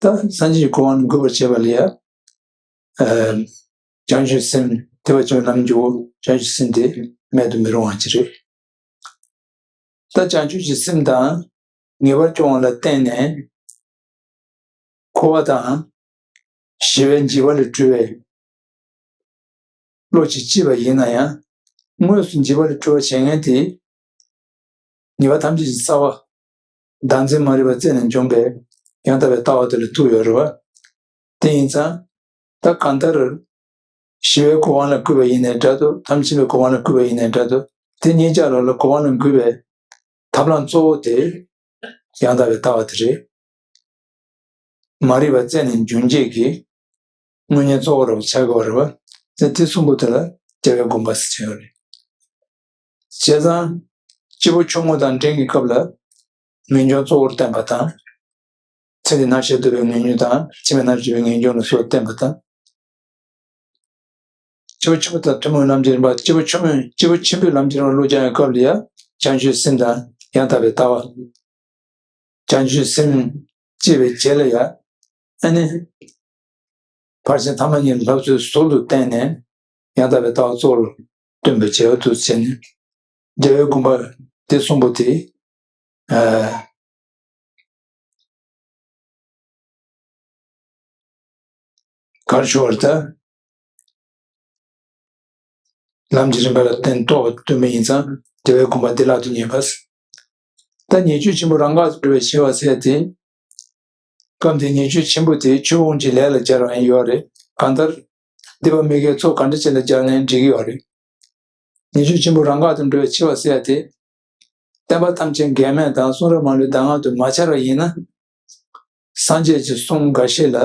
ད་སངས་རྒྱས་ཀྱི་གོ་འཕང་ལ་འགོད་པར་བྱེད་པ་ལ་ཡང་། ཨ། བྱང་ཆུབ་སེམས། ཐེག་པ་ཆེན་པོའི་ལམ་གྱི་འོག་བྱང་ཆུབ་སེམས་དེ་མེད་དུ་མི་རུང་བ་ཅི་རེད། ད་བྱང་ཆུབ་ཀྱི་སེམས་དང་ངེས་པར་སྐྱོང་བ་ལ་བརྟེན་ནས། འཁོར་བ་དང་ཞི་བའི་འཇིགས་པ་ལས་སྒྲོལ་བའི་བློ་ཅིག་སྐྱེས་པ་ཡིན་ན་ཡང་། དངོས་སུ་འཇིགས་པ་ལས་སྒྲོལ་བ་བྱེད་མཁན་དེ། ཉེས་པ་ཐམས་ཅད་ཀྱི་རྩ་བ། བདག་འཛིན་མ་རིག་པ་རྩད་ནས་འཇོམས་པའི་ཡང་དག་པའི་ལྟ་བ་དེ་ལ་ཐུག་ཡོད་རེད་བ། དེ་ཡིན་ཙང་། ད་གང་ལྟར། ཞི་བའི་གོ་འཕང་ལ་བསྐུལ་བ་ཡིན་ནའི་འདྲ་འདུག་ཐམས་ཅད་མཁྱེན་པའི་གོ་འཕང་ལ་བསྐུལ་བ་ཡིན་ནའི་འདྲ་འདུག་དེ་གཉིས་ཆ་ལོ་ལ་གོ་འཕང་ལ་འགོད་པའི་ཐབས་ལམ་གཙོ་བོ་དེ་ཡང་དག་པའི་ལྟ་བ་དེ་རེད། མ་རིག་པ་རྩད་ནས་འཇོམས་བྱེད་ཀྱི་དངོས་གཉེན་གཙོ་བོ་རུ་ཆགས་དགོས་པ་རེད་བ། དེ་དེ་གསུམ་པོ་དེ་ལ་རྒྱལ་བའི་དགོངས་པ་ཟེར་གྱི་ཡོད་རེད། བྱས་ཙང་། སྐྱེས་བུ་ཆུང་ངུ་དང་འབྲིང་གི་སྐབས་ལ་ངེས་འབྱུང་གཙོ་བོར་བསྟན་པ་དང་། ཚེ་འདི་སྣང་ཤས་རྟོགས་པའི་ངེས་འབྱུང་དང་ཕྱི་མའི་སྣང་ཤས་རྟོགས་པའི་ངེས་འབྱུང་ལ་སོགས་བསྟན་པ་དང་། སྐྱེས་བུ་ཆུང་ངུ་དང་ཐུན་མོང་ལམ་གྱི་རིམ་པ། སྐྱེས་བུ་ཆུང་ངུ། སྐྱེས་བུ་ཆེན་པོའི་ལམ་གྱི་རིམ་པ་བློ་སྦྱང་བའི་སྐབས་ལ་ཡང་བྱང་ཆུབ་སེམས་དང་ཡང་དག་པའི་ལྟ་བ། བྱང་ཆུབ་སེམས་སྐྱེས་པའི་རྗེས་ལ་ཡང་། ཨ་ནི། ཕར་ཕྱིན་ཐ་མ་གཉིས་ལ་བསླབ་ཚུལ་ཟུར་དུ་བསྟན་ནས། ཡང་དག་པའི་ལྟ་བ་གཙོ་བོར་སྟོན་པའི་བྱ་བ་དུ་བྱས་ནས། རྒྱལ་བའི་དགོངས་པ་དེ་གསུམ་པོ་དེ། ཨ། གར་ཞུ་བར་ཐལ། ལམ་གྱི་རིམ་པ་ལ་བརྟེན་ཏོག་སྟོན་པ་ཡིན་ཙང་རྒྱལ་བའི་དགོངས་པ་བདེ་བླག་ཏུ་རྙེད་པ། ད་ཉེས་སྤྱོད་ཆེན་པོ་རང་དགར་དུ་འགྲོ་བའི་ཤེས་པ་ཟེར་ཏེ། སྐབས་འདིའི་ཉེས་སྤྱོད་ཆེན་པོ་དེ་ཆོས་སྤོང་གི་ལས་ལ་སྦྱར་བ་ཡང་ཡོད་རེད། གང་ལྟར། སྡིག་པ་མི་དགེའི་ཚོགས་ག་འདྲ་ཅིག་ལ་སྦྱར་ནའང་འགྲིག་གི་ཡོད་རེད། ཉེས་སྤྱོད་ཆེན་པོ་རང་དགར་དུ་འགྲོ་བའི་ཤེས་པ་ཟེར་ཡ་དེ། བསྟན་པ་ཐམས་ཅད་འགལ་མེད་དང་གསུང་རབ་མ་ལུས་གདམས་ངག་ཏུ་མ་སྦྱར་བ་ཡིན་ན། སངས་རྒྱས་ཀྱི་གསུང་འགའ་ཤས་ལ་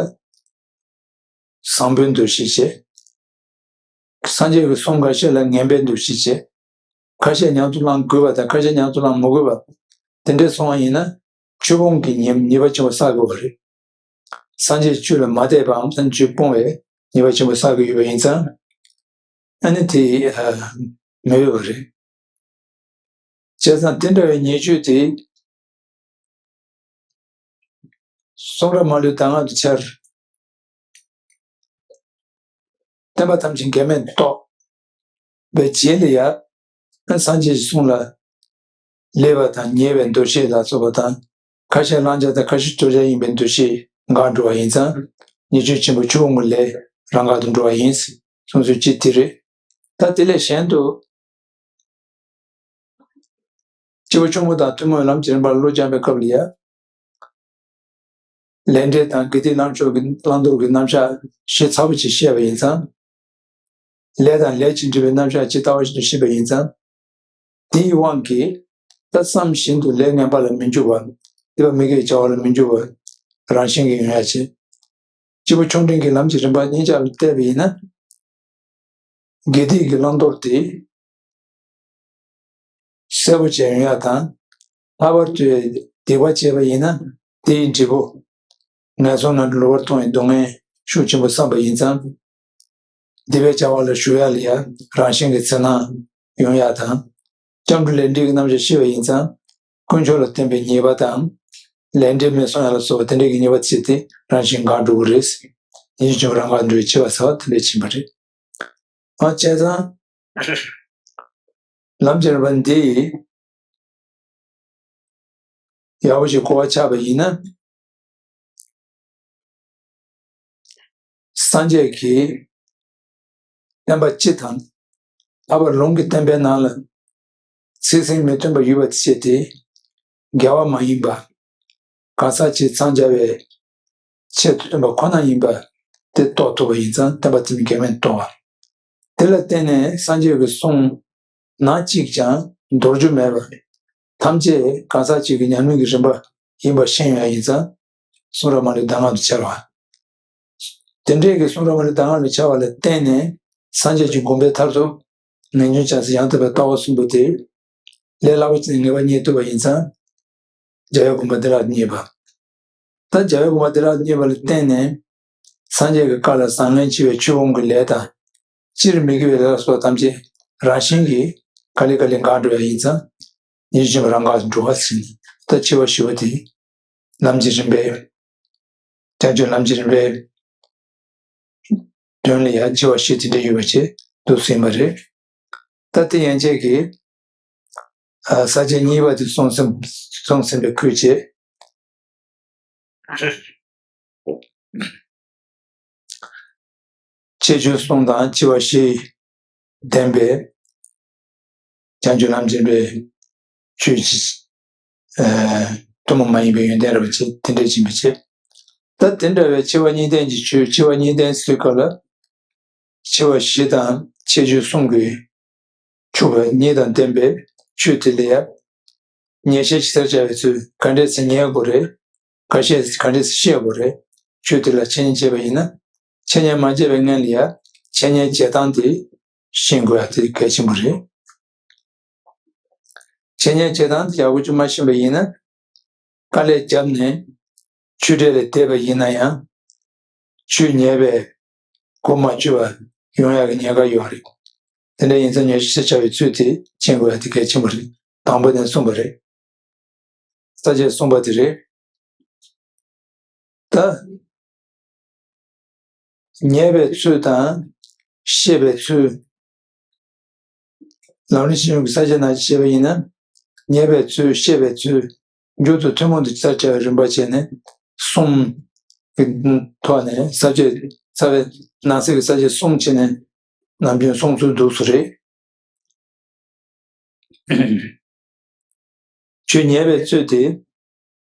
བཟང་པོའི་འདུ་ཤེས་བྱེད། སངས་རྒྱས་ཀྱི་གསུང་འགའ་ཤས་ལ་ངན་པའི་འདུ་ཤེས་བྱེད། ཁ་ཤས་ཉམས་སུ་བླང་དགོས་པ་དང་ཁ་ཤས་ཉམས་སུ་བླང་མི་དགོས་པ། དེ་འདྲ་སོང་བ་ཡིན་ན། ཆོས་སྤོང་གི་ཉེས་ཉེས་པ་ཆེན་པོ་བསགས་དགོས་པ་རེད། སངས་རྒྱས་ཆོས་ལ་མ་དད་པའམ་སངས་རྒྱས་ཆོས་སྤོང་བའི་ཉེས་པ་ཆེན་པོ་བསགས་ཀྱི་ཡོད་པ་ཡིན་ཙང་། ཨ་ནི་དེ་ཨ་མི་འོས་པ་རེད། བྱས་ཙང་དེ་འདྲ་བའི་ཉེས་སྤྱོད་དེ། གསུང་རབ་མ་ལུས་གདམས་ངག་ཏུ་འཆར། བསྟན་པ་ཐམས་ཅད་འགལ་མེད་རྟོགས་པའི་རྗེས་ལ་ཡང་། སངས་རྒྱས་ཀྱི་གསུང་ལ་སླེབས་པ་དང་ཉེས་པའི་འདུ་ཤེས་ལ་སོགས་པ་དང་། ཁ་ཤས་བླང་བྱ་དང་ཁ་ཤས་སྤྲོད་བྱ་ཡིན་པའི་འདུ་ཤེས་འགག་འགྲོ་བ་ཡིན་ཙང་། ཉེས་སྤྱོད་ཆེན་པོ་ཆོས་སྤོང་གི་ལས་རང་འགག་ཏུ་འགྲོ་བ་ཡིན། གསུང་ཚུལ་གཅིག་དེ་རེད། ད་དེ་ལས་གཞན་དུ། སྐྱེས་བུ་ཆུང་ངུ་དང་ཐུན་མོང་ལམ་གྱི་རིམ་པར་བློ་སྦྱང་བའི་སྐབས་ལ་ཡང་། ལས་འབྲས་དང་དགེ་སྡིག་ལངས་ཕྱོགས་ཀྱི་བླང་དོར་གྱི་རྣམ་གཞག་ཞིབ་ཚགས་པོ་ཅིག་བཤད་པ་ཡིན་ཙང་། ལས་དང་ལས་ཀྱིས་འབྲེལ་བའི་རྣམ་གཞག་ཇི་ལྟ་བ་བཞིན་དུ་ཤེས་པ་ཡིན་ཙང་། དེའི་དབང་གིས་ད་བསམ་བཞིན་དུ་ལས་ངན་པ་ལ་མི་འཇུག་པ། སྡིག་པ་མི་དགེ་བའི་བྱ་བ་ལ་མི་འཇུག་པ། རང་བཞིན་གྱིས་ཡོང་ཡ་བྱེད། སྐྱེས་བུ་ཆུང་འབྲིང་གི་ལམ་གྱི་རིམ་པ་གཉིས་ཆར་བལྟས་པ་ཡིན་ན། དགེ་སྡིག་གི་བླང་དོར་དེ་གསལ་པོ་བྱས་ཡོང་ཡ་དང་། ལྷག་པར་དུ་སྡིག་པ་བྱས་པ་ཡིན་ན་དེའི་འབྲས་བུ་ངན་སོང་ནང་དུ་ལུས་པར་ལྟུང་བའི་སྡུག་བསྔལ་ཤུགས་ཆེན་པོ་བསམ་པ་ཡིན་ཙང་། སྡིག་པའི་བྱ་བ་ལ་ཞུགས་ཡ་ལ་ཡ་རང་བཞིན་གྱི་འཚེར་སྣང་ཡོང་ཡ་དང་། སྐྱབས་འགྲོ་ལས་འབྲས་ཀྱི་རྣམ་གཞག་ཤེས་པ་ཡིན་ཙང་། དཀོན་མཆོག་ལ་བརྟེན་པའི་ཉེས་པ་དང་། ལས་འབྲས་མེད་སོང་ཡ་ལ་སོགས་པ་དེ་འདྲའི་གི་ཉེས་པ་ཅིག་དེ་རང་བཞིན་འགག་འགྲོ་གི་རེད། ཡིན་གཅིག་མིན་གཅིག་རང་འགག་འགྲོ་བའི་འཆི་བ་ཟེར་བ་དེ་འདྲ་ཕྱིན་པ་རེད། ཨ་བྱས་ཙང་། ལམ་གྱི་རིམ་པ་འདི་ཡག་པོ་ཞིག་གོ་བ་ཆགས་པ་ཡིན་ན། སངས་རྒྱས་ཀྱིས་བསྟན་པ་སྤྱི་དང་། ལྷག་པར་ལུང་གི་བསྟན་པའི་ནང་ལ་ཚིག་ཟིན་མི་མཐུན་པ་ཡོད་པ་བྱས་ཏེ། འགལ་བ་མ་ཡིན་པ། གང་ཟག་གཅིག་འཚང་རྒྱ་བའི་ཆེད་དུ་བསྟན་པ་ཁོ་ན་ཡིན་པ་དེ་རྟོགས་ཐུབ་པ་ཡིན་ཙང་། བསྟན་པ་དེ་ནི་འགལ་མེད་རྟོགས་པ། དེ་ལ་བརྟེན་ནས་སངས་རྒྱས་ཀྱི་གསུང་ནང་གཅིག་ཀྱང་འདོར་རྒྱུ་མེད་པ། ཐམས་ཅད་གང་ཟག་གཅིག་གི་ཉམས་ལེན་གྱི་རིམ་པ་ཡིན་པ་ཤེས་ཡོང་ཡ་ཡིན་ཙང་། གསུང་རབ་མ་ལུས་གདམས་ངག་ཏུ་འཆར་བ། དེ་འདྲའི་གི་གསུང་རབ་མ་ལུས་གདམས་ངག་ཏུ་འཆར་བ་ལ་བརྟེན་ནས་སངས་རྒྱས་ཀྱི་དགོངས་པའི་མཐར་ཐུག་ངེས་འབྱུང་བྱང་སེམས་ཡང་དག་པའི་ལྟ་བ་གསུམ་པོ་དེ། ལས་སླ་པོ་ཅིག་ནས་ངེས་པ་རྙེད་ཐུབ་པ་ཡིན་ཙང་། རྒྱལ་བའི་དགོངས་པ་བདེ་བླག་ཏུ་རྙེད་པ། ད་རྒྱལ་བའི་དགོངས་པ་བདེ་བླག་ཏུ་རྙེད་པ་ལ་བརྟེན་ནས། སངས་རྒྱས་ཀྱི་བཀའ་ལ་བཟང་ངན་ཕྱེ་བའི་ཆོས་སྤོང་གི་ལས་དང་། སྤྱིར་མི་དགེ་བའི་ལས་ལ་སོགས་ཐམས་ཅད་རང་བཞིན་གྱིས་ག་ལེ་ག་ལེ་འགག་འགྲོ་བ་ཡིན་ཙང་། ཉེར་སྦྱིན་པ་རང་འགག་ཏུ་འགྲོ་བ་ཟེར་ནས། ད་འཆི་བ་ཞི་བ་དེ་ལམ་གྱི་རིམ་པའི། བྱང་ཆུབ་ལམ་གྱི་རིམ་པའི་དོན་ལ་ཡང་འཆི་བ་ཞི་དེ་འདྲ་ཡོད་པ་བྱས་འདུག་ཟིན་པ་རེད། ད་དེ་ཡན་ཆད་ཀྱིས་ས་བཅད་གཉིས་པ་དེ་གསུངས་ཟིན་གསུངས་ཟིན་པའི་ཁུལ་བྱས། ཁྱད་ཆོས་གསུམ་དང་འཆི་བ་ཞི་ལྡན་པའི་བྱང་ཆུབ་ལམ་འབྱེད་པའི་ཆོས་ཀྱི་ཐུན་མོང་མ་ཡིན་པའི་ཡོན་ཏན་རབ་ཅིག་དེ་འདྲ་ཕྱིན་པའི་ཕྱིར། ད་དེ་འདྲ་བའི་འཆི་བ་གཉིས་ལྡན་གྱི་ཆོས། འཆི་བ་གཉིས་ལྡན་ཟེར་སྐབས་ལ། འཆི་བ་བཞི་དང་ཁྱད་ཆོས་གསུམ་གྱིས་ཕྱུག་པ་གཉིས་དང་ལྡན་པའི་ཆོས་དེ་ལ་ཡང་། ཉེར་ཞི་ཇི་ལྟར་བྱ་བའི་ཚུལ་ག་འདྲས་སེ་ཉན་དགོས་རེད། ག་ཤེས་ག་འདྲས་སེ་ཤེས་དགོས་རེད། ཆོས་དེ་ལ་འཆད་ཉན་བྱས་པ་ཡིན་ན། འཆད་ཉན་མ་བྱས་པའི་སྔོན་ལ་ཡང་འཆད་ཉན་བྱེད་སྟངས་དེ་ཤེས་དགོས་ཡ་དེ་གལ་ཆེན་པོ་རེད། འཆད་ཉན་བྱེད་སྟངས་དེ་ཡག་པོ་ཅིག་མ་ཤེས་པ་ཡིན་ན། དཀའ་ལས་བརྒྱབ་ནས་ཆོས་འབྲེལ་ལ་བསྡད་པ་ཡིན་ན་ཡང་། ཆོས་ཉན་པའི་གོ་མ་ཆོད་པ་ཡོང་ཡག་གི་ཉེན་ཁ་ཡོད་རེད། དེ་འདྲ་ཡིན་ཙང་ཉེར་ཞི་ཇི་ལྟར་བྱ་བའི་ཚུལ་དེ་མཁྱེན་དགོས་ཡག་དེ་གལ་ཆེན་པོ་རེད། དང་པོ་ནས་གསུངས་པ་རེད། ས་བཅད་གསུམ་པ་དེ་རེད། ད། ཉན་པའི་ཚུལ་དང་ཤེས་པའི་ཚུལ། ལམ་རིམ་བྱིན་རླབས་ཀྱི་ས་བཅད་ནང་བཤད་པ་ཡིན་ན། ཉན་པའི་ཚུལ། ཤེས་པའི་ཚུལ། མཇུག་ཏུ་ཐུན་མོང་དུ་ཇི་ལྟར་བྱ་བའི་རིམ་པ་བྱས་ནས་གསུམ་གྱི་ཐོག་ནས་ས་བཅད་རྩ་བའི་ནང་གསེས་ཀྱི་ས་བཅད་གསུམ་བྱས་ནས་ནམ་རྒྱུན་གསུང་ཚུལ་འདུག་སེ་རེད། ཆོས་ཉན་པའི་ཚུལ་དེ།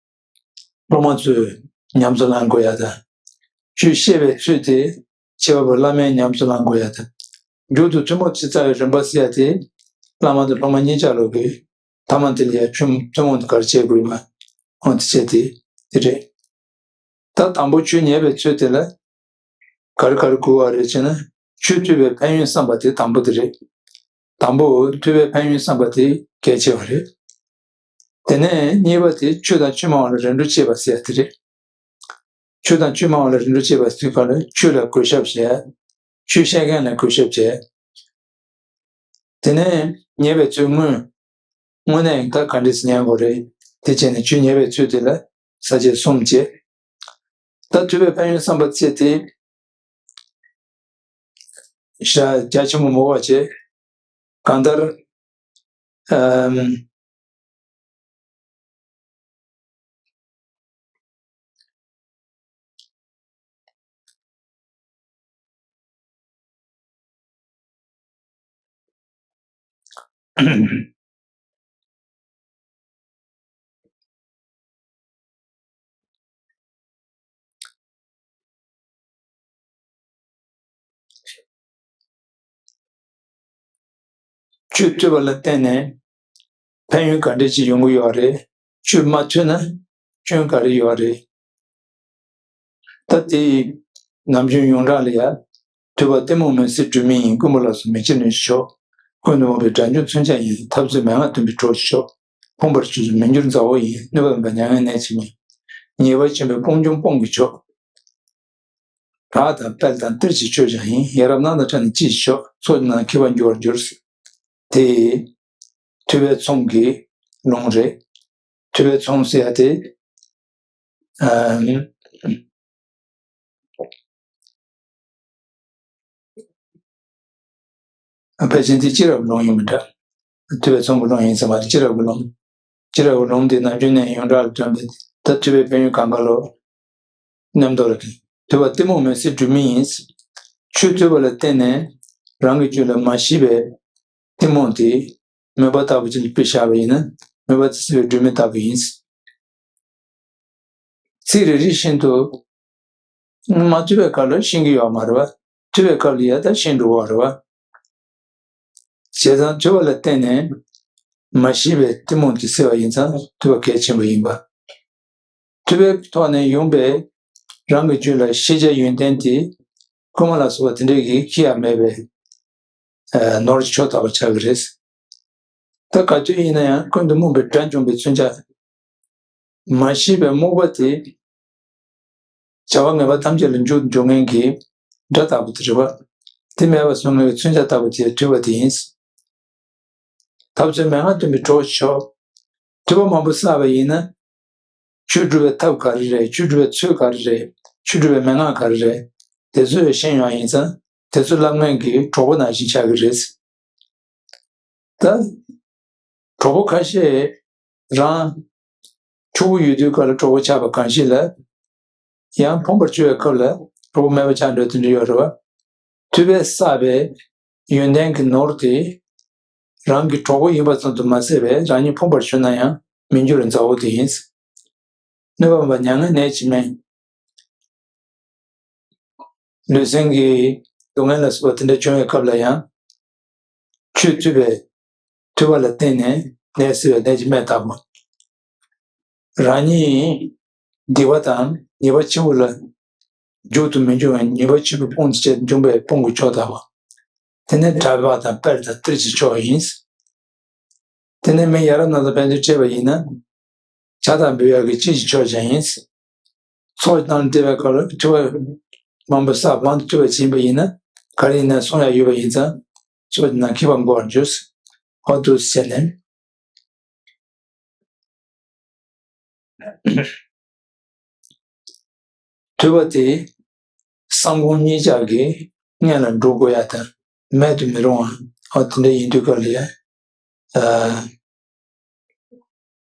སློབ་མ་ཚོས་ཉམས་སུ་བླང་དགོས་ཡ་དང་། ཆོས་ཤེས་པའི་ཚུལ་དེ། ཤེས་པ་པོས་བླ་མས་ཉམས་སུ་བླང་དགོས་ཡ་དང་། མཇུག་ཏུ་ཐུན་མོང་དུ་ཇི་ལྟར་བྱ་བའི་རིམ་པ་ཟེར་ཡ་དེ། བླ་མ་དང་སློབ་མ་གཉིས་ཆ་ལོག་གི་ཐ་མ་དེ་ལ་ཡ་ཆུ་ཐུན་མོང་དུ་ག་རེ་བྱེད་དགོས་པ། འོ་དེ་བྱས་ཏེ་དེ་རེད། ད་དང་པོ་ཆོས་ཉན་པའི་ཚུལ་དེ་ལ་ག་རེ་ག་རེ་དགོས་པ་རེད་ཅེ་ན། ཆོས་ཐོས་པའི་ཕན་ཡོན་བསམ་པ་དེ་དང་པོ་དེ་རེད། དང་པོ་ཐོས་པའི་ཕན་ཡོན་བསམ་པ་དེ་གལ་ཆེ་བ་རེད། དེ་ནས་གཉིས་པ་དེ་ཆོས་དང་ཆོས་མ་འོངས་ལ་རེ་འདོད་བྱེད་པ་ཟེར་ཡ་དེ་རེད། ཆོས་དང་ཆོས་མ་འོངས་ལ་རེ་འདོད་བྱེད་པ་ཟེར་ག་ལ་ཆོས་ལ་གུས་ཞབས་བྱས། ཆོས་བཤད་མཁན་ལ་གུས་ཞབས་བྱས། དེ་ནས་ཉན་པའི་ཚུལ་དངོས། དངོས་གནས་ད་ག་འདྲས་སེ་ཉན་དགོས་རེད། དེ་བྱས་ནས་ཆོས་ཉན་པའི་ཚུལ་དེ་ལ་ས་བཅད་གསུམ་བྱས། ད་ཐོས་པའི་ཕན་ཡོན་བསམ་པ་བྱས་ཏེ། ཞེ་དྲག་རྒྱ་ཆེན་པོ་མ་དགོས་པ་བྱས། གང་ལྟར། ཨམ། ཆོས་ཐོས་པ་ལ་བརྟེན་ནས་ཕན་ཡོན་ག་འདྲ་ཅིག་ཡོང་གི་ཡོད་རེད། ཆོས་མ་ཐོས་ན་སྐྱོན་ག་རེ་ཡོད་རེད། ད་དེ་ནམ་རྒྱུན་ཡོངས་གྲགས་ལ་ཡ། ཐོས་པ་གཏི་མུག་མེད་སའི་སྒྲོན་མེ་ཡིན། ཀུན་པོ་ལ་སོགས་མེ་ལྕེ་ནི་ཞོག །ཀུན་ཏུ་སྨོན་པའི་སྒྲ་སྙན་མཚོན་ཆ་ཡིན། འཐབ་རྩོད་མན་ངག་འདོན་པའི་གྲོགས་ཤིག་ཤོག །ཕོངས་པར་སྤྱོད་ཚུལ་མི་འགྱུར་མཛའ་བོ་ཡིན། གནོད་པ་མེད་པར་མྱ་ངན་ནད་ཀྱིས་མི། ཉེས་པ་ཆེན་པོའི་སྤོང་འཇོམས་སྤོང་གི་མཆོག །བྲག་དང་དཔལ་དང་གཏེར་གྱི་མཆོག་ཀྱང་ཡིན། ཡ་རབས་སྣ་དང་ཕྲད་ནས་སྐྱེས་ཤིག་ཤོག །ཚོགས་ཀྱི་ནང་མཁས་པར་འགྱུར་བར་འགྱུར། དེ་ཐོས་པའི་ཚོམས་ཀྱི་ལུང་རེད། ཐོས་པའི་ཚོམས་ཟེར་ཡ་དེ། ཨ། ཕལ་ཆེར་འདི་སྤྱི་རབས་ལུང་ཡིན་པ་འདྲ། ཐོས་པའི་ཚོམས་ཀྱི་ལུང་ཡིན་ཙང་མ་རེད། སྤྱི་རབས་ཀྱི་ལུང་། སྤྱི་རབས་ཀྱི་ལུང་འདི་ནམ་རྒྱུན་ནས་ཡོངས་གྲགས་ལ་བཀྲམ་པའི་ད་ཐོས་པའི་ཕན་ཡོན་གང་ག་ལོ། མཉམ་དུ་ལ་ཐོས་པ་གཏི་མུག་མེད་སའི་སྒྲོན་མེ་ཡིན། ཆོས་ཐོས་པ་ལ་བརྟེན་ནས་རང་གི་རྒྱུད་ལ་མ་ཞི་བའི་གཏི་མུག་དེ་མོན་པ་ལྟ་བུ་ཅིག་ལ་དཔེ་བཞག་པ་ཡིན་ན་མོན་པ་དེ་སེལ་བའི་སྒྲོན་མེ་ལྟ་བུ་ཡིན། ཚིག་རེ་རེ་བཞིན་དུ་མ་ཐོས་པའི་སྐབས་ལ་ཤེས་ཀྱི་ཡོད་མ་རེད་བ། ཐོས་པའི་སྐབས་ལ་ཡ་ད་ཤེས་འགྲོ་བ་རེད་བ། བྱས་ཙང་ཐོས་པ་ལ་བརྟེན་ནས་མ་ཞི་བའི་གཏི་མུག་དེ་སེལ་བ་ཡིན་ཙང་ཐོས་པ་གལ་ཆེན་པོ་ཡིན་པ། ཐོས་པའི་ཐོག་ནས་ཡོང་པའི་རང་གི་རྒྱུད་ལ་ཤེས་བྱའི་ཡོན་ཏན་དེ་ཁུག་མ་ལ་སོགས་པ་དེ་འདྲས་ཀྱིས་ཁྱེར་ཡ་མེད་པའི་ནོར་གྱི་མཆོག་ལྟ་བུ་ཆགས་ཀྱི་རེད། ད་ག་དུས་ཡིན་ན་ཡང་ཀུན་ཏུ་སྨོན་པའི་སྒྲ་འབྱུང་བའི་མཚོན་ཆ། མ་ཞི་བའི་རྨུགས་པ་དེ་བྱ་བ་ངན་པ་ཐམས་ཅད་ལ་འཇུག་འཇུག་མཁན་གྱི་སྒྲ་ལྟ་བུ་དེ་རེད་བ། དེ་མེད་པར་བཟོ་མཁན་གྱི་མཚོན་ཆ་ལྟ་བུ་དེ་ཐོས་པ་དེ་ཡིན། འཐབ་རྩོད་མན་ངག་འདོན་པའི་གྲོགས་ཤིག་ཤོག །ཐོས་པ་མང་པོ་བསགས་པ་ཡིན་ན། ཆོས་སྒྲུབ་པའི་ཐབས་ག་རེ་རེད། ཆོས་སྒྲུབ་པའི་ཚུལ་ག་རེ་རེད། ཆོས་སྒྲུབ་པའི་མན་ངག་ག་རེ་རེད། དེ་ཚོ་ཤེས་ཡོང་ཡིན་ཙང་དེ་ཚོ་བསླབ་མཁན་གྱི་གྲོགས་པོ་ནང་བཞིན་ཆགས་ཀྱི་རེད། ད། གྲོགས་པོ་ཁ་ཤས་རང་ཕྱུག་པོ་ཡོད་དུས་སྐབས་ལ་གྲོགས་པོ་ཆགས་པ་གང་ཞིག་ལ། ཡང་ཕོངས་པར་གྱུར་བའི་སྐབས་ལ་གྲོགས་པོ་མེད་པ་ཆགས་འགྲོ་དེ་འདྲ་ཡོད་རེད་བ། ཐོས་པས་བསགས་པའི་ཡོན་ཏན་གྱི་ནོར་དེ་རང་གི་གྲོགས་པོ་ཡིན་པ་ཙམ་དུ་མ་ཟད་པའི་རང་ཉིད་ཕོངས་པར་གྱུར་ན་ཡང་མི་འགྱུར་བའི་མཛའ་བོ་དེ་ཡིན། གནོད་པ་མེད་པར་མྱ་ངན་ནད་ཀྱིས་མི། ལུས་སེམས་ཀྱི་སྡུག་བསྔལ་ལ་སོགས་པ་དེ་འདྲ་བྱུང་བའི་སྐབས་ལ་ཡང་། ཆོས་ཐོས་པའི་ཐོས་པ་ལ་བརྟེན་ནས་ནད་སེལ་བའི་ནད་ཀྱི་སྨན་ལྟ་བུ། རང་ཉིད་སྡིག་པ་དང་ཉེས་པ་ཆེན་པོ་ལ་འཇུག་ཏུ་མི་འཇུག་པའི་ཉེས་པ་ཆེན་པོའི་དཔུང་དུ་བྱས་འཇུག་པའི་དཔུང་གི་མཆོག་ལྟ་བུ། དེ་ནི་གྲྭ་པ་དང་དཔལ་དང་གཏེར་གྱི་མཆོག་ཡིན། དེ་ནས་མི་ཡ་རབས་རྣམས་དང་ཕན་ཚུན་འཕྲད་པ་ཡིན་ན། ཇ་དང་འབུལ་བ་གི་ཅི་ཞིག་ཆོག་ཀྱང་ཡིན། ཚོགས་ཀྱི་ནང་བསྡད་པའི་སྐབས་ལ་ཐོས་པ་མང་པོ་བསགས་མང་དུ་ཐོས་པ་བྱིན་པ་ཡིན་ན་ག་རེ་ཡིན་ན་གསུང་ཡ་ཡོད་པ་ཡིན་ཙང་ཚོགས་ཀྱི་ནང་མཁས་པ་འགོར་འགྱུར། ཧོ་ཏུ་ཟེར་ནས། ཐོས་པ་དེ་སེམས་ཁོང་གཉིས་ཆར་གྱི་སྔོན་ལ་འགྲོ་དགོས་ཡ་དང་མེད་དུ་མི་རུང་བ་ཨ་དེ་འདྲ་ཡིན་དུས་སྐབས་ལ་ཡ། ཨ།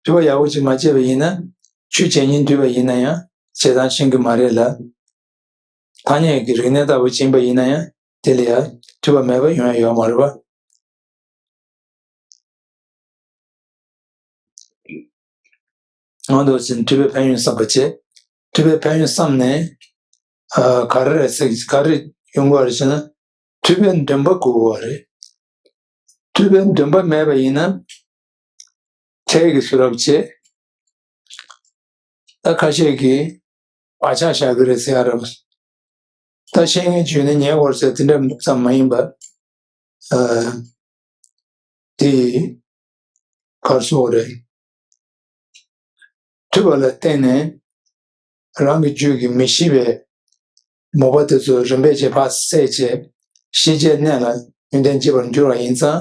ཐོས་པ་ཡག་པོ་ཅིག་མ་བྱས་པ་ཡིན་ན་ཆོས་བྱེད་སྙིང་འདོད་པ་ཡིན་ན་ཡང་བྱེད་སྟངས་ཤེས་ཀྱི་མ་རེད་ལ། ཐ་སྙད་ཀྱི་རིག་གནས་ལྟ་བུ་བྱིན་པ་ཡིན་ན་ཡང་དེ་ལ་ཡ་ཐོས་པ་མེད་པ་ཡོང་ཡ་ཡོད་མ་རེད་པ། ང་ཚོ་བཞིན་ཐོས་པའི་ཕན་ཡོན་བསམ་པ་བྱས། ཐོས་པའི་ཕན་ཡོན་བསམ་ནས། ཨ། ག་རེ་རེད་ཟེར་ག་རེ་ཡོང་གི་རེད་ཟེར་ན། ཐོས་པའི་འདུན་པ་དགོས་པ་རེད། ཐོས་པའི་འདུན་པ་མེད་པ་ཡིན་ན། ཁྱེད་ཀྱིས་བཟོ་རབས་བྱེད། ད་ཁ་ཤས་ཀྱིས་བག་ཆགས་བཞག་གི་རེད་ཟེར་ཡ་རེད། ད་བཤད་མཁན་བྱུང་ནས་ཉན་དགོས་ཟེར་དེ་འདྲ་ཙམ་མ་ཡིན་པ། ཨ། དེ་གར་སོགས་རེད། ཐོས་པ་ལ་བརྟེན་ནས་རང་གི་རྒྱུད་ཀྱི་མི་ཤེས་པའི་མོས་པ་དེ་ཚོ་རིམ་པས་བྱས་ཕར་བསལ་བྱས་ཤེས་བྱའི་གནས་ལ་ཡོན་ཏན་སྐྱེ་བར་འགྱུར་བ་ཡིན་ཙང་།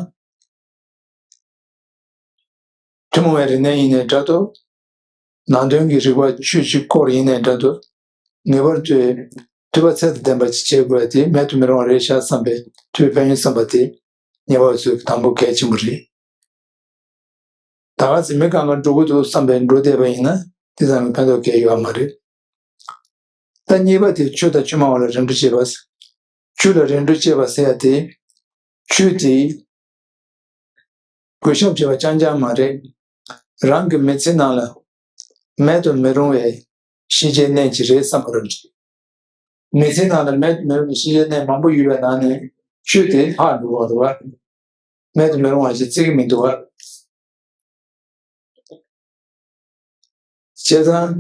ཐུན་མོང་བའི་རིག་གནས་ཡིན་ནའི་འདྲ་འདུག་ནང་དོན་གྱི་རིག་པ་ཆོས་ཀྱི་སྐོར་ཡིན་ནའི་འདྲ་འདུག་ངེས་པར་དུ་ཐོས་པ་ཚད་དང་ལྡན་པ་ཅིག་བྱེད་དགོས་པ་དེ་མེད་དུ་མི་རུང་བ་རེད་ཤག་བསམ་པའི་ཐོས་པའི་ཕན་ཡོན་བསམ་པ་དེ་ཉེ་བ་ཚོས་དང་པོ་གལ་ཆེན་པོ་རེད། ད་ག་ཚོད་མི་གང་ག་འགྲོ་གི་འདུག་བསམ་པའི་འགྲོ་བསྡད་པ་ཡིན་ན་དེ་ཙམ་གྱི་ཕན་ཐོགས་གལ་ཡོད་མ་རེད། ད་གཉིས་པ་དེ་ཆོས་དང་ཆོས་མ་འོངས་ལ་རིམ་གྲོ་བྱེད་པ། ཆོས་ལ་རིམ་གྲོ་བྱེད་པ་ཟེར་ཡ་དེ། ཆོས་དེ། གུས་ཞབས་བྱེད་པ་རྐྱང་རྐྱང་མ་རེད། རང་གི་མི་ཚེ་ནང་ལ་མེད་དུ་མི་རུང་བའི་ཤེས་བྱའི་གནས་ཅིག་རེད་བསམ་པ་རེད། མི་ཚེ་ནང་ལ་མེད་དུ་མི་རུང་བའི་ཤེས་བྱའི་གནས་མང་པོ་ཡོད་པའི་ནང་ནས་ཆོས་དེ་ལྷག་འགྲོ་བ་རེད་བ། མེད་དུ་མི་རུང་བ་ཞིག་བརྩི་གི་མི་འདུག་ག། བྱས་ཙང་།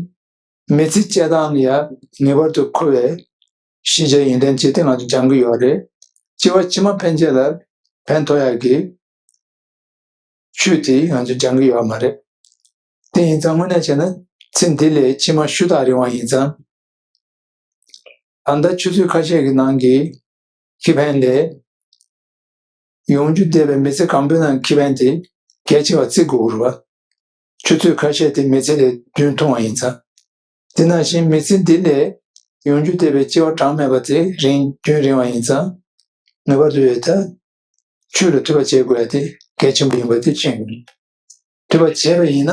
མི་ཚེ་སྐྱེལ་སྟངས་ལ་ཡང་ངེས་པར་དུ་མཁོ་བའི་ཤེས་བྱ་ཡོན་ཏན་ཅིག་དེ་ང་ཚོ་སྦྱང་གི་ཡོད་རེད། སྐྱེ་བ་ཕྱི་མ་ཕན་ཆད་ལ་ཕན་ཐོགས་ཡག་གི་ཆོས་དེ་ང་ཚོ་སྦྱང་གི་ཡོད་མ་རེད། དེ་ཡིན་ཙང་དངོས་གནས་བྱས་ན་ཚེ་འདི་ལས་ཕྱི་མ་ཤུགས་དྲག་རིང་བ་ཡིན་ཙང་། ད་ལྟ་ཆུ་ཚོད་ཁ་ཤས་ཀྱི་ནང་གི་ཁེ་ཕན་ལས། ཡོང་རྒྱུ་བསྡད་པའི་མི་ཚེ་གང་པོའི་ནང་ཁེ་ཕན་དེ་གལ་ཆེ་བ་བརྩི་དགོས་རེད་བ། ཆུ་ཚོད་ཁ་ཤས་དེ་མི་ཚེ་ལས་རྒྱུན་ཐུང་བ་ཡིན་ཙང་། དེ་ནང་བཞིན་མི་ཚེ་འདི་ལས་ཡོང་རྒྱུ་བསྡད་པའི་སྐྱེ་བ་གྲངས་མེད་པ་དེ་རིང་རྒྱུན་རིང་བ་ཡིན་ཙང་། ངེས་པར་དུ་ཡོད་ད། ཆོས་ལ་ཐོས་པ་བྱེད་དགོས་ཡ་དེ་གལ་ཆེན་པོ་ཡིན་པ་དེ་ཤེས་དགོས། ཐོས་པ་བྱས་པ་ཡིན་ན།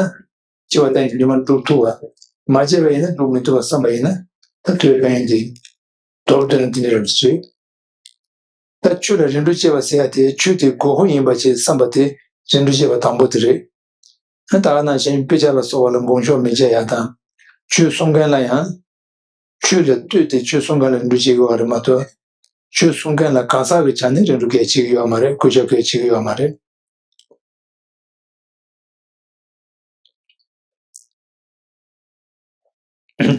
སྐྱེ་བ་གཏན་གྱི་ཉི་མ་འགྲུབ་ཐུབ་པ། མ་བྱས་པ་ཡིན་ན་འགྲུབ་མི་ཐུབ་པ་བསམ་པ་ཡིན་ན། ད་ཐོས་པའི་ཕན་ཡོན་དེ། མདོར་བསྡུས་ན་དེ་འདྲ་རེད་ཟེར། ད་ཆོས་ལ་རིམ་གྲོ་བྱེད་པ་ཟེར་ཡ་དེ་ཆོས་དེ་དགོས་མཁོ་ཡིན་པ་ཞིག་བསམ་པ་དེ་རིམ་གྲོ་བྱེད་པ་དང་པོ་དེ་རེད། ད་ག་ནང་བཞིན་དཔེ་ཆ་ལ་སོགས་པ་ལ་དགོངས་ཞུ་མི་བྱེད་ཡ་དང་། ཆོས་གསུང་མཁན་ལ་ཡང་། ཆོས་ལ་ལྟོས་ཏེ་ཆོས་གསུང་མཁན་ལ་རིམ་གྲོ་བྱེད་དགོས་པ་རེད་མ་གཏོགས། ཆོས་གསུང་མཁན་ལ་གང་ཟག་གི་ཆ་ནས་རིམ་གྲོ་གལ་ཆེ་གི་ཡོད་མ་རེད། སྐུ་ཞབས་གལ་ཆེ་གི་ཡོད་མ་རེད།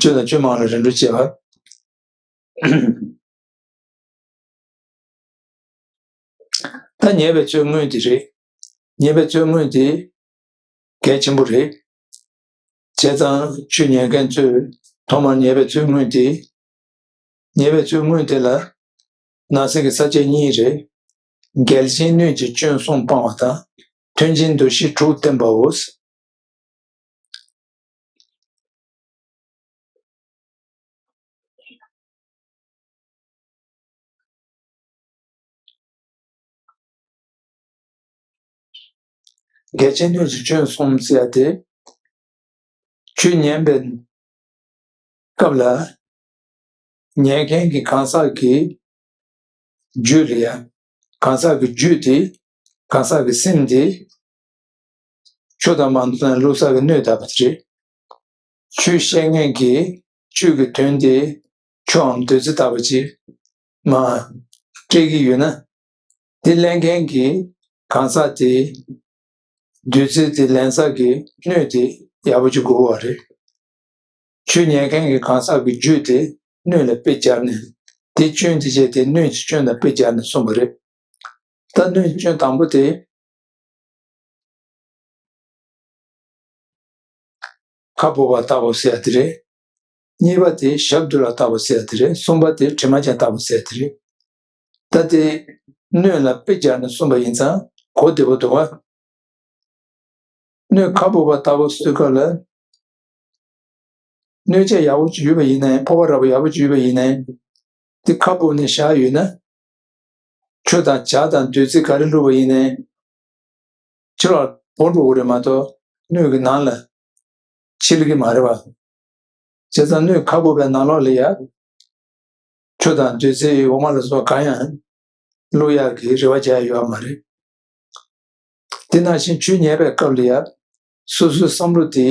ཆོས་དང་ཆོས་མང་ལ་རིམ་གྲོ་བྱེད་པ། ད་ཉེས་པའི་ཚུལ་དངོས་དེ་རེད། ཉེས་པའི་ཚུལ་དངོས་དེ་གལ་ཆེན་པོ་རེད། བྱས་ཙང་ཆོས་ཉན་མཁན་ཚོས་ཐོག་མར་ཉེས་པའི་ཚུལ་དངོས་དེ། ཉེས་པའི་ཚུལ་དངོས་དེ་ལ། ནང་གསེས་ཀྱི་ས་བཅད་གཉིས་རེད། འགལ་རྐྱེན་སྣོད་ཀྱི་སྐྱོན་གསུམ་སྤང་བ་དང་། མཐུན་རྐྱེན་འདུ་ཤེས་དྲུག་བསྟེན་པའོ། འགལ་རྐྱེན་སྣོད་ཀྱི་སྐྱོན་གསུམ་ཟེར་ཡ་དེ། ཆོས་ཉན་པའི་སྐབས་ལ། ཉན་མཁན་གྱི་གང་ཟག་གི་རྒྱུད་ལ་ཡང་། གང་ཟག་གི་རྒྱུད་དེ། གང་ཟག་གི་སེམས་དེ། ཆོས་དང་མ་མཐུན་ན་བློ་གསར་གྱི་སྣོད་དག་པ་དེ་རེད། ཆོས་བཤད་མཁན་གྱིས་ཆོས་ཀྱི་དོན་དེ་ཆོའམ་བདུད་རྩི་ལྟ་བུ་ཅིག་མར་སྤྲད་ཀྱི་ཡོད་ན། དེ་ལེན་མཁན་གྱི་གང་ཟག་དེས་བདུད་རྩི་དེ་ལེན་ས་གི་སྣོད་དེ་ཡག་པོ་ཅིག་དགོས་པ་རེད། ཆོས་ཉན་མཁན་གྱི་གང་ཟག་གི་རྒྱུད་དེ་སྣོད་ལ་དཔེ་སྦྱར་ནས། དེ་སྐྱོན་དེ་བྱས་ཏེ་སྣོད་ཀྱི་སྐྱོན་དང་དཔེ་སྦྱར་ནས་གསུངས་པ་རེད། ད་སྣོད་ཀྱི་སྐྱོན་དང་པོ་དེ། ཁ་སྦུབ་པ་ལྟ་བུ་ཟེར་ཡ་དེ་རེད། གཉིས་པ་དེ་ཞབས་རྡོལ་ལ་ལྟ་བུ་ཟེར་ཡ་དེ་རེད། གསུམ་པ་དེ་གྲིབ་མ་ཅན་ལྟ་བུ་ཟེར་ཡ་དེ་རེད། ད་དེ་སྣོད་ལ་དཔེ་སྦྱར་ནས་གསུངས་པ་ཡིན་ཙང་གོ་བདེ་པོ་འདུག་ག། སྣོད་ཁ་སྦུབ་པ་ལྟ་བུ་ཟེར་སྐབས་ལ། སྣོད་ཆས་ཡག་པོ་ཅིག་ཡོད་པ་ཡིན་ནའི། ཕོར་པ་ར་བ་ཡག་པོ་ཅིག་ཡོད་པ་ཡིན་ནའི། དེ་ཁ་སྦུབ་ནས་བཞག་ཡོད་ན། ཆུ་དང་ཇ་དང་བདུད་རྩི་ག་རེ་བླུགས་པ་ཡིན་ནའི། ཕྱི་ལོགས་བོར་འགྲོ་གི་རེད་མ་གཏོགས་སྣོད་ཀྱི་ནང་ལ་ཕྱིན་གྱི་མ་རེད་པ། བྱས་ཙང་སྣོད་ཁ་སྦུབ་པའི་ནང་ལོགས་ལ་ཡ། ཆུ་དང་བདུད་རྩི་འོ་མ་ལ་སོགས་གང་ཡང་བླུགས་ཡག་གི་རེ་བ་བྱས་ཡོད་མ་རེད། དེ་ནང་བཞིན་ཆོས་ཉན་པའི་སྐབས་ལ་ཡ། སོ་སོའི་བསམ་བློ་དེ་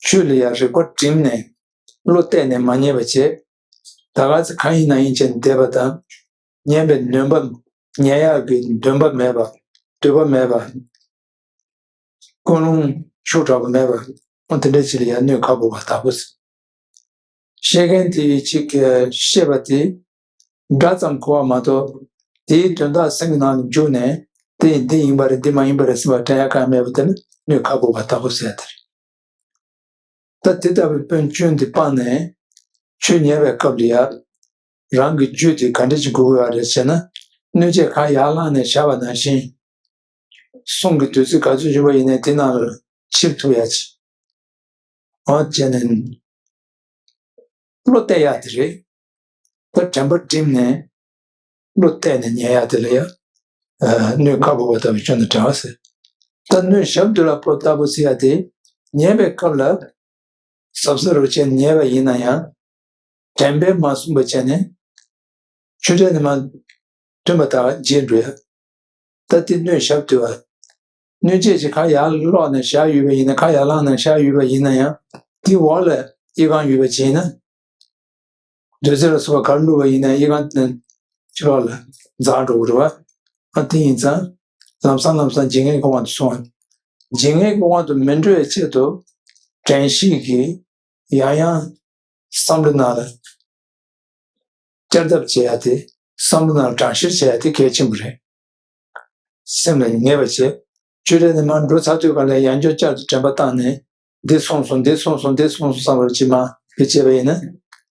ཆོས་ལ་ཡ་རིག་པ་བསྒྲིམས་ནས་བློ་གཏད་ནས་མ་ཉན་པ་བྱས། ད་ག་ཚོད་གང་ཡིན་ན་ཡིན་བྱས་ནས་བསྡད་པ་དང་། ཉན་པའི་འདུན་པ། ཉན་ཡག་གི་འདུན་པ་མེད་པ། འདོད་པ་མེད་པ། ཀུན་སློང་ཤུགས་དྲག་པོ་མེད་པ། འོ་དེ་འདྲ་ཅིག་ལ་ཡང་སྣོད་ཁ་སྦུབ་པ་ལྟ་བུ་ཟེར། བཤད་མཁན་དེ་ཅིག་གིས་བཤད་པ་དེ་སྒྲ་ཙམ་གོ་བ་མ་གཏོགས། དེའི་དོན་དག་སེམས་ཀྱི་ནང་ལ་འཇུག་ནས། དེ་འདི་ཡིན་པ་རེད། འདི་མ་ཡིན་པ་རེད་ཟེར་བ་དྲན་ཡག་གང་ཡང་མེད་པ་དེ་ནི་སྣོད་ཁ་སྦུབ་པ་ལྟ་བུ་ཟེར་ཡ་དེ་རེད། ད་དེ་ལྟ་བུའི་སྐྱོན་དེ་སྤངས་ནས། ཆོས་ཉན་པའི་སྐབས་ལ་ཡ། རང་གི་རྒྱུད་དེ་ག་འདྲ་ཅིག་དགོས་ཀྱི་ཡོད་རེད་ཟེར་ན། སྣོད་ཆས་གང་ཡར་བླངས་ནས་བཞག་པ་ནང་བཞིན། གསུང་གི་བདུད་རྩི་ག་ཚོད་ཡོད་པ་ཡིན་ནའི་དེ་ནང་ལ་ཕྱིར་ཐུག་ཡ་ཅིག་འོ་བྱས་ནས་བློ་གཏད་ཡ་དེ་རེད། ད་དྲན་པ་བསྒྲིམས་ནས་བློ་གཏད་ནས་ཉན་ཡ་དེ་ལ་ཡ། ཨ། སྣོད་ཁ་སྦུབ་པ་ལྟ་བུའི་སྐྱོན་དང་བྲལ་བ་ཟེར། ད་སྣོད་ཞབས་རྡོལ་ལ་ལྟ་བུ་ཟེར་ཡ་དེ། ཉན་པའི་སྐབས་ལ་གཟབ་གཟབ་རུ་བྱས་ནས་ཉན་པ་ཡིན་ན་ཡང་། དྲན་པས་མ་བཟུང་བ་བྱས་ནས། ཆུ་ཕྲན་དེ་མར་ཐོན་པ་དང་བརྗེད་འགྲོ་ཡ། ད་དེ་སྣོད་ཞབས་རྡོལ་བ། སྣོད་ཆས་ཅིག་གང་ཡར་སློག་ནས་བཞག་ཡོད་པ་ཡིན་ན། གང་ཡར་བླངས་ནས་བཞག་ཡོད་པ་ཡིན་ན་ཡང་། དེའི་འོག་ལ་ཨི་ཁུང་ཡོད་པ་བྱས་ན། བདུད་རྩི་ལ་སོགས་པ་ག་རེ་བླུགས་པ་ཡིན་ན་ཨི་ཁུང་དེ་ཕྱི་ལོགས་ལ་འཛག་འགྲོ་གི་རེད་བ། ཨ། དེ་ཡིན་ཙང་ ལམ་སང་ལམ་སང་ཇི་སྙེད་ཀྱི་དབང་དུ་སོང་བ། ཇི་སྙེད་ཀྱི་དབང་དུ་མི་འགྲོ་བའི་ཆེད་དུ་དྲན་ཤེས་ཀྱིས་ཡང་ཡང་བསམ་བློ་ནང་ལ་བསྐྱར་ལྡབ་བྱེད་ཡ་དེ། བསམ་བློ་ནང་ལ་དྲན་ཤེས་བྱེད་ཡ་དེ་གལ་ཆེན་པོ་རེད། སེམས་ལ་ངེས་པ་བྱེད། ཆོས་ར་ནས་མར་འགྲོ་ཚར་དུས་ག་ལ་ཡང་བསྐྱར་བསྐྱར་དུ་དྲན་པ་བཏང་ནས། འདི་སོང་སོང་། འདི་སོང་སོང་། འདི་སོང་སོང་བསམ་པར་ཅིག་མ་བྱས་པ་ཡིན་ན།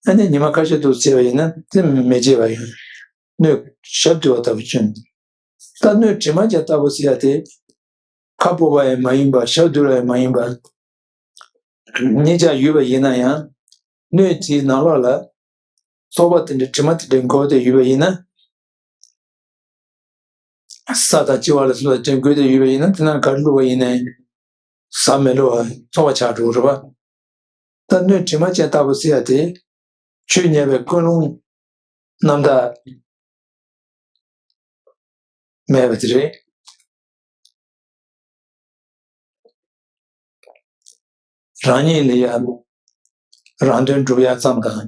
ཨ་ནི་ཉི་མ་ཁ་ཤས་འདུག་བྱས་པ་ཡིན་ན་དེ་མི་བྱེད་པ་ཡིན། སྣོད་ཞབས་རྡོལ་བ་ལྟ་བུ་བྱུང་། ད་སྣོད་དྲི་མ་ཅན་ལྟ་བུ་ཟེར་ཡ་དེ། ཁ་སྤོབས་པ་ཡང་མ་ཡིན་པ། ཞབས་རྡོལ་བ་ཡང་མ་ཡིན་པ། གཉིས་ཆ་ཡོད་པ་ཡིན་ན་ཡང་། སྣོད་དེའི་ནང་ལོགས་ལ་ཚོར་བ་དེ་འདྲའི་དྲི་མ་དེ་འདྲའི་འགོས་ཏེ་ཡོད་པ་ཡིན་ན། ས་དང་ལྕི་བ་ལ་སོགས་པ་དེ་འགོས་ཏེ་ཡོད་པ་ཡིན་ན། དེ་ན་ག་རེ་བླུགས་པ་ཡིན་ནའི་ཟ་མི་བླུགས་པ་ཚོར་བ་ཆགས་འགྲོ་གི་རེད་པ། ད་སྣོད་དྲི་མ་ཅན་ལྟ་བུ་ཟེར་ཡ་དེ། ཆོས་ཉན་པའི་ཀུན་སློང་རྣམ་དག་མེད་པ་དེ་རེད། རང་ཉིད་ལ་ཡང་རང་དོན་སྒྲུབ་ཡ་ཙམ་དང་།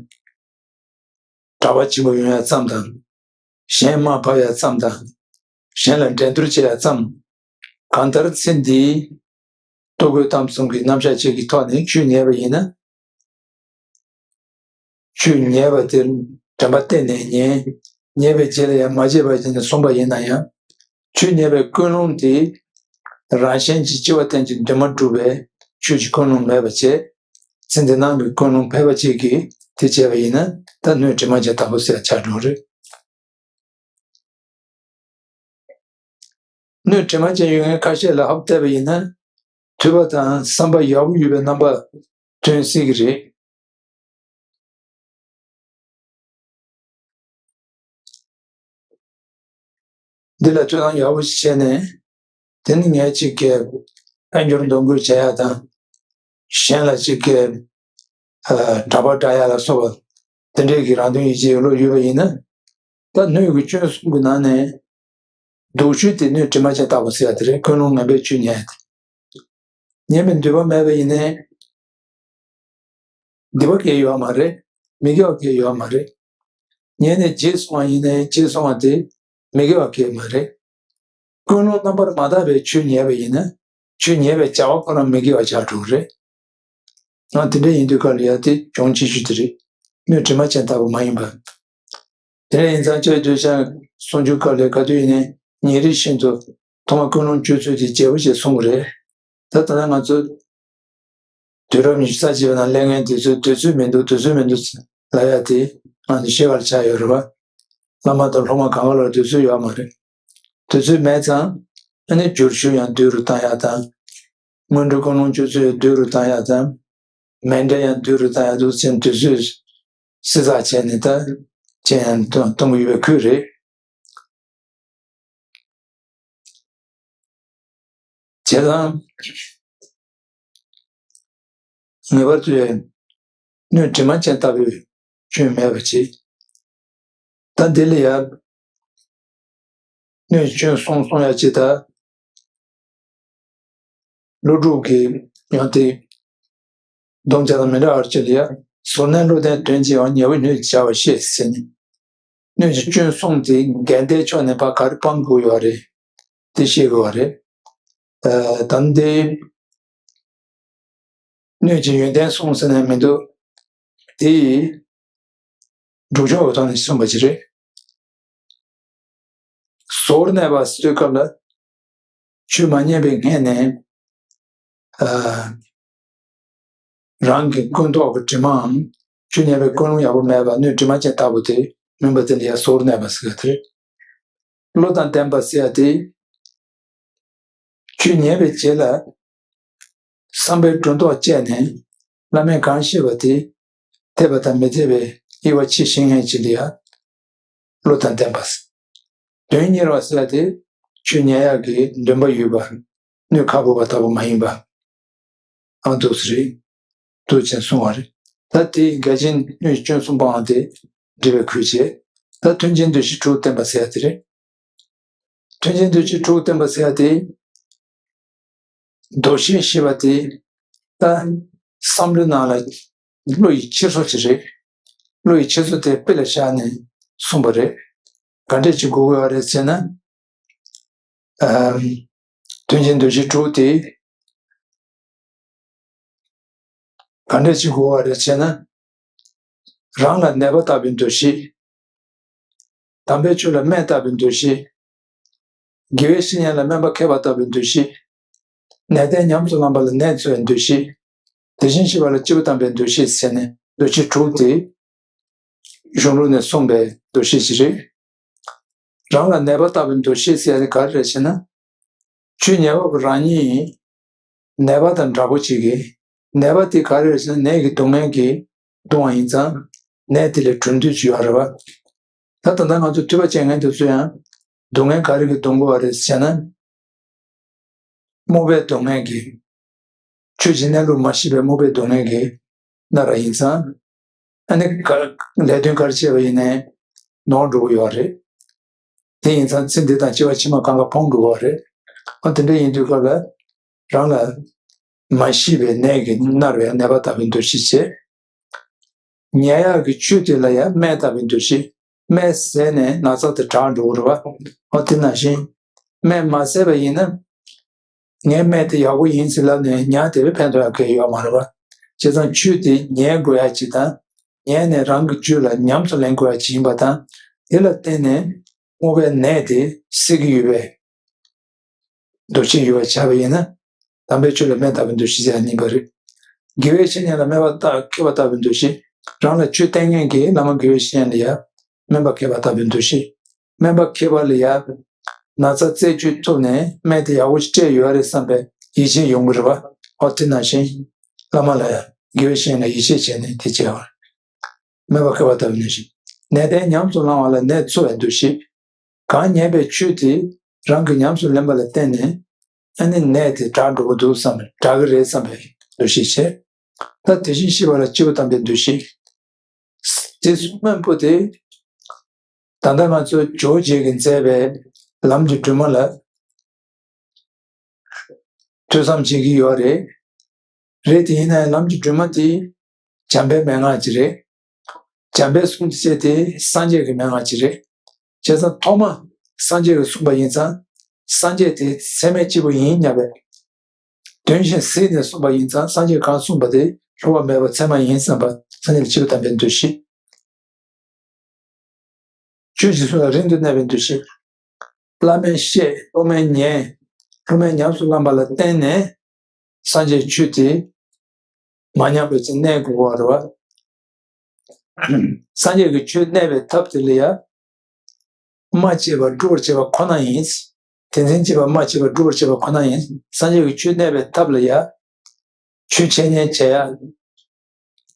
གྲྭ་པ་ཆེན་པོ་ཡོང་ཡ་ཙམ་དང་། གཞན་དམའ་ཕབ་ཡ་ཙམ་དང་། གཞན་ལ་འགྲན་བསྡུར་བྱེད་ཡ་ཙམ། གང་ལྟར་ཚེ་འདིའི་ལྟོ་གོས་གཏམ་གསུམ་གྱི་རྣམ་གཞག་བཅས་ཀྱི་ཐོག་ནས་ཆོས་ཉན་པ་ཡིན་ན། ཆོས་ཉན་པ་དེར་དྲན་པ་གཏད་ནས་ཉན། ཉན་པའི་རྗེས་ལ་ཡང་མ་བརྗེད་པ་བྱས་ནས་གསུངས་པ་ཡིན་ན་ཡང་། ཆོས་ཉན་པའི་ཀུན་སློང་དེ་རང་གཞན་གྱི་སྐྱེ་བ་གཏན་གྱི་འདུན་མ་གྲུབ་པའི་ཆོས་ཀྱི་ཀུན་སློང་མེད་པ་བྱས། ཚེ་འདི་སྣང་གི་ཀུན་སློང་འཕེལ་བ་བཅས་ཀྱིས་དེ་བྱས་པ་ཡིན་ན། ད་སྣོད་དྲི་མ་ཅན་ལྟ་བུ་ཟེར་ཆགས་འགྲོ་གི་རེད། སྣོད་དྲི་མ་ཅན་ཡོད་མཁན་ཁ་ཤས་ལ་ཧབ་བལྟས་པ་ཡིན་ན། ཐོས་པ་དང་བསམ་པ་ཡག་པོ་ཡོད་པའི་རྣམ་པ་ཐོན་སྲིད་ཀྱི་རེད། འདི་ལ་ཐོས་བསམ་ཡག་པོ་ཞིག་བྱས་ནས། དེ་ནི་ངས་ཅིག་གི་དཔལ་འབྱོར་འདོན་སྤེལ་བྱེད་ཡ་དང་། གཞན་ལ་ཅིག་གི་ཨ་གྲྭ་པ་བསྒྲག་ཡ་ལ་སོགས་པ་དེ་འདྲའི་གི་རང་དོན་ཡིད་བྱེད་ཡོད་ལུགས་ཡོད་པ་ཡིན་ན། ད་སྣོད་ཀྱི་སྐྱོན་གསུམ་གྱི་ནང་ནས་སྡུག་ཤོས་དེ་སྣོད་དྲི་མ་ཅན་ལྟ་བུ་ཟེར་ཡ་དེ་རེད། ཀུན་སློང་ངན་པའི་ཆོས་ཉན་ཡ་དེ། ཉན་པའི་འདོད་པ་མེད་པ་ཡིན་ནའི། སྡིག་པ་གང་ཡང་ཡོད་མ་རེད། མི་དགེ་བ་གང་ཡང་ཡོད་མ་རེད། ཉན་ནས་བརྗེད་སོང་བ་ཡིན་ནའི། བརྗེད་སོང་བ་དེ་མི་དགེ་བ་གང་ཡང་མ་རེད། ཀུན་སློང་རྣམ་པར་མ་དག་པའི་ཆོས་ཉན་པ་ཡིན་ན། ཆོས་ཉན་པའི་བྱ་བ་ཁོ་རང་མི་དགེ་བ་ཆགས་འགྲོ་གི་རེད། ང་དེ་འདྲ་ཡིན་དུས་ག་ལ་ཡ་དེ་གྱོང་ཆེ་ཤོས་དེ་རེད། སྣོད་དྲི་མ་ཅན་ལྟ་བུ་མ་ཡིན་པ། དེ་འདྲ་ཡིན་ཙང་ཁྱོད་སྡོད་ཤག་གསུང་ཆོས་སྐབས་ལ་ག་དུས་ཡིན་ནའི་ཉིན་རེ་བཞིན་དུ་ཐོག་མ་ཀུན་སློང་བཅོས་ཚུལ་དེ་བརྗེ་པོ་བྱས་གསུང་གི་རེད། ད་ད་ལྟ་ང་ཚོ་དུས་རབས་ཉི་ཤུ་རྩ་གཅིག་པའི་ནང་སླེབས་མཁན་དེ་ཚོས་དུས་ཚོད་མི་འདུག་དུས་ཚོད་མི་འདུག་ལབ་ཡ་དེ་ང་ཚོ་ཤེས་པར་ཆགས་ཡོད་རེད་པ། བླ་མ་དང་སློབ་མ་གང་ག་ལ་དུས་ཚོད་ཡོད་མ་རེད། དུས་ཚོད་མེད་ཙང་ཨ་ནི་བསྒྱུར་ཞུ་ཡང་སྡུག་རུ་བཏང་ཡ་དང་། སྔོན་འགྲོ་ཀུན་སློང་བཅོས་ཚུལ་ཡང་སྡུག་རུ་བཏང་ཡ་དང་། མཎྜལ་ཡང་སྡུག་རུ་བཏང་ཡ་འདུག་ཟེར་དུས་ཚོད་བསྲི་ཚགས་བྱས་ནས་ད་ཅན་ཡང་གཏོང་གཏོང་གི་ཡོད་པའི་ཁུལ་རེད། བྱས་ཙང་ངེས་པར་དུ་སྣོད་དྲི་མ་ཅན་ལྟ་བུའི་སྐྱོན་མེད་པ་བྱེད། ད་འདི་ལ་ཡང་སྣོད་སྐྱོན་གསུམ་གསུང་ཡ་ཅིག་ད། ཀླུ་སྒྲུབ་ཀྱིས་ཡང་དེ་སྡོམ་བྱ་དང་མི་འདྲ་བར་གྱུར་ཡ། གཟུར་གནས་བློ་ལྡན་དོན་གྱི་དབང་། ཉེ་བའི་སྣོད་ཀྱིས་བྱ་བ་ཤེས་ཟེར་ནས། སྣོད་ཀྱི་སྐྱོན་གསུམ་དེ་འགལ་ཟླའི་ཕྱོགས་ནས་ཕར་ག་རེ་སྤང་དགོས་ཡོད་རེད། དེ་ཤེས་དགོས་པ་རེད། ཨ་ད་འདི་སྣོད་ཀྱི་ཡོན་ཏན་གསུམ་ཟེར་ནས་མི་འདུག་དེ་སྒྲུབ་ཕྱོགས་ཀྱི་ཐོག་ནས་གསུངས་པ་ཅིག་རེད། གཟུར་གནས་པ་ཟེར་དུས་སྐབས་ལ། ཆོས་མ་ཉན་པའི་སྔོན་ནས། ཨ་རང་གི་ཀུན་རྟོག་གི་དྲི་མའམ། ཆོས་ཉན་པའི་ཀུན་སློང་ཡག་པོ་མེད་པ། སྣོད་དྲི་མ་ཅན་ལྟ་བུ་དེ་མིན་པ་དེ་ལ་ཡང་གཟུར་གནས་པ་ཟེར་གི་རེད། བློ་དང་ལྡན་པ་ཟེར་ཡ་དེ། ཆོས་ཉན་པའི་རྗེས་ལ་བསམ་པའི་སྒྲོ་འདོགས་བཅད་ནས་བླ་མས་གང་བཤད་པ་དེ་འཐད་པ་དང་མི་འཐད་པའི་དབྱེ་བ་ཕྱེ་ཤེས་མཁན་ཅིག་ལ་ཡང་བློ་དང་ལྡན་པ་ཟེར། དོན་གཉེར་བ་ཟེར་ཡ་དེ་ཆོས་ཉན་ཡག་གི་འདུན་པ་ཡོད་པ། སྣོད་ཁ་སྦུབ་པ་ལྟ་བུ་མ་ཡིན་པ། ཨང་འདུག་སེ་རེད། འདུག་ཅེས་གསུངས་པ་རེད། ད་དེ་འགལ་རྐྱེན་སྣོད་སྐྱོན་གསུམ་པའང་དེ་འགྲིག་པའི་ཁུལ་བྱས། ད་མཐུན་རྐྱེན་འདུ་བྱེད་དྲུག་བསྟན་པ་ཟེར་ཡ་དེ་རེད། མཐུན་རྐྱེན་འདུ་བྱེད་དྲུག་བསྟན་པ་ཟེར་ཡ་དེ། འདུ་ཤེས་ཞེས་པ་དེ། ད་བསམ་བློའི་ནང་ལ་བློ་ཡི་འཁྱེར་སོ་ཅིག་རེད། བློ་ཡི་འཁྱེར་སོ་དེ་དཔེ་ལ་བཞག་ནས་གསུངས་པ་རེད། ག་འདྲས་ཅིག་དགོས་ཀྱི་ཡོད་རེད་ཟེར་ན། ཨ། དོན་གྱི་འདུ་ཤེས་དྲུག་དེ་ག་འདྲ་ཞིག་དགོས་པ་རེད་ཅེ་ན། རང་ལ་ནད་པ་ལྟ་བུའི་འདུ་ཤེས། དམ་པའི་ཆོས་ལ་སྨན་ལྟ་བུའི་འདུ་ཤེས། དགེ་བའི་བཤེས་གཉེན་ལ་སྨན་པ་མཁས་པ་ལྟ་བུའི་འདུ་ཤེས། ནད་ལྡན་ཉམས་སུ་བླངས་པ་ལ་ནད་འཚོ་བའི་འདུ་ཤེས། དེ་བཞིན་གཤེགས་པ་ལ་སྐྱེས་བུ་དམ་པའི་འདུ་ཤེས་ཟེར་ནས་འདུ་ཤེས་དྲུག་དེ་གཞུང་ལུགས་ནས་གསུངས་པའི་འདུ་ཤེས་ཤིག་རེད། རང་ལ་ནད་པ་ལྟ་བུའི་འདུ་ཤེས་ཟེར་ཡ་དེ་ག་རེ་རེད་ཟེར་ན། ཆོས་ཉན་པ་པོ་རང་ཉིད་ནད་པ་དང་འདྲ་པོ་ཅིག་གིས། ནད་པ་དེ་ག་རེ་རེད་ཟེར་ན། ནད་ཀྱི་སྡུག་བསྔལ་གྱིས་གདུང་བ་ཡིན་ཙང་། ནད་དེ་ལས་གྲོལ་འདོད་ཅིག་ཡོད་རེད་བ། ད་ད་ལྟ་ང་ཚོ་ཐོས་པ་བྱེད་མཁན་དེ་ཚོ་ཡང་སྡུག་བསྔལ་ག་རེ་གིས་གདུང་དགོས་པ་རེད་ཟེར་ན། རྨོངས་པའི་སྡུག་བསྔལ་གྱིས། ཆོས་ཀྱི་གནས་ལུགས་མ་ཤེས་པའི་རྨོངས་པའི་སྡུག་བསྔལ་གྱིས་མནར་བ་ཡིན་ཙང་། ཨ་ནི་ག་ལས་དོན་ག་རེ་བྱས་པ་ཡིན་ནའི་ནོར་འགྲོ་གི་ཡོད་རེད། དེ་ཡིན་ཙང་ཚེ་འདི་དང་སྐྱེ་བ་ཕྱི་མ་གང་ག་ཕོངས་འགྲོ་གི་ཡོད་རེད། ཨ། དེ་འདྲ་ཡིན་དུས་སྐབས་ལ་རང་ལ་མ་ཤེས་པའི་ནད་ཀྱིས་མནར་བའི་ནད་པ་ལྟ་བུའི་འདུ་ཤེས་བྱེད། ཉལ་ཡག་གི་ཆོས་དེ་ལ་ཡང་སྨན་ལྟ་བུའི་འདུ་ཤེས། སྨན་བཟས་ནས་ན་ཚ་དེ་དྲག་འགྲོ་གི་རེད་བ། ཨོ། དེ་ནང་བཞིན་སྨན་མ་བཟས་པ་ཡིན་ན། ངའི་སྨན་དེ་ཡག་པོ་ཡིན་ཟེར་ལབ་ནས་ཉལ་བསྡད་པས་ཕན་ཐོགས་ཡག་གང་ཡང་ཡོད་མ་རེད་བ། བྱས་ཙང་ཆོས་དེ་ཉལ་དགོས་ཡག་ཅིག་དང་། ཉལ་ནས་རང་གི་རྒྱུད་ལ་ཉམས་སུ་ལེན་དགོས་ཡག་ཅིག་ཡིན་པ་དང་། དེ་ལ་བརྟེན་ནས་རྨོངས་པའི་ནད་དེ་སེལ་གྱི་ཡོད་པའི་འདུ་ཤེས་ཡོད་པ་ཆགས་པ་ཡིན་ན། དམ་པའི་ཆོས་ལ་སྨན་ལྟ་བུའི་འདུ་ཤེས་ཟེར་ཡ་ཡིན་པ་རེད། དགེ་བའི་བཤེས་གཉེན་ལ་སྨན་པ་ལྟ། མཁས་པ་ལྟ་བུའི་འདུ་ཤེས། རང་ལ་ཆོས་བསྟན་མཁན་གྱི་བླ་མ་དགེ་བའི་བཤེས་གཉེན་ལ་ཡ་སྨན་པ་མཁས་པ་ལྟ་བུའི་འདུ་ཤེས། སྨན་པ་མཁས་པ་ལ་ཡ་ན་ཚ་རྩད་གཅོད་ཐུབ་ནས་སྨན་དེ་ཡག་པོ་ཞིག་སྤྲད་ཡོད་རེད་བསམ་པའི་ཡིད་ཆེས་ཡོང་གི་རེད་བ། ཨོ། དེ་ནང་བཞིན་བླ་མ་ལ་ཡ་དགེ་བའི་བཤེས་གཉེན་ལ་ཡིད་ཆེས་བྱས་ནས་དེ་བྱས་པ་རེད། སྨན་པ་མཁས་པ་ལྟ་བུའི་འདུ་ཤེས། ནད་ལྡན་ཉམས་སུ་བླང་བ་ལ་ནད་འཚོ་བའི་འདུ་ཤེས། གང་ཉན་པའི་ཆོས་དེ་རང་གིས་ཉམས་སུ་ལེན་པ་ལ་བརྟེན་ནས། ཨ་ནི་ནད་དེ་དྲག་འགྲོ་གི་འདུག་བསམ། དྲག་གི་རེད་བསམ་པའི་འདུ་ཤེས་བྱས། ད་དེ་བཞིན་གཤེགས་པ་ལ་སྐྱེས་བུ་དམ་པའི་འདུ་ཤེས། དེ་གསུམ་པོ་པོ་དེ་ད་ལྟ་ང་ཚོ་ཇོ་བོ་རྗེ་གིས་མཛད་པའི་ལམ་གྱི་སྒྲོན་མ་ལ་ཐོས་བསམ་བྱེད་ཀྱི་ཡོད་རེད། རེད། དེ་ཡིན་ན་ཡང་ལམ་གྱི་སྒྲོན་མ་དེ་བྱམས་པའི་མན་ངག་ཅིག་རེད། བྱམས་པས་གསུངས་བྱས་ཏེ་སངས་རྒྱས་ཀྱི་མན་ངག་ཅིག་རེད། བྱས་ཙང་ཐོག་མ་སངས་རྒྱས་ཀྱིས་གསུངས་པ་ཡིན་ཙང་། སངས་རྒྱས་དེ་ཚད་མས་གཅིག་པུ་ཡིན་སྙམ་པའི་དོན་བཞིན་གཟིགས་ནས་གསུངས་པ་ཡིན་ཙང་། སངས་རྒྱས་གང་གསུངས་པ་དེ་བསླུ་བ་མེད་པ་ཚད་མ་ཡིན་བསམ་པ། སངས་རྒྱས་ལ་སྐྱེས་བུ་དམ་པའི་འདུ་ཤེས། ཆོས་ཀྱི་ཚུལ་ལ་རིང་དུ་གནས་པའི་འདུ་ཤེས། བླ་མས་བཤད། སློབ་མས་ཉན། སློབ་མས་ཉམས་སུ་བླངས་པ་ལ་བརྟེན་ནས་སངས་རྒྱས་ཆོས་དེ་མ་ཉམས་པའི་ཚེ་གནས་དགོས་པ་རེད་བ། སངས་རྒྱས་ཀྱི་ཆོས་གནས་པའི་ཐབས་དེ་ལ་ཡ། སྨྲ་བྱེད་པ་སྒྲུབ་པར་བྱེད་པ་ཁོ་ན་ཡིན། དེ་འཛིན་བྱེད་པ་སྨྲ་བྱེད་པ་སྒྲུབ་པར་བྱེད་པ་ཁོ་ན་ཡིན། སངས་རྒྱས་ཀྱི་ཆོས་གནས་པའི་ཐབས་ལ་ཡ། ཆོས་འཆད་ཉན་བྱེད་ཡ།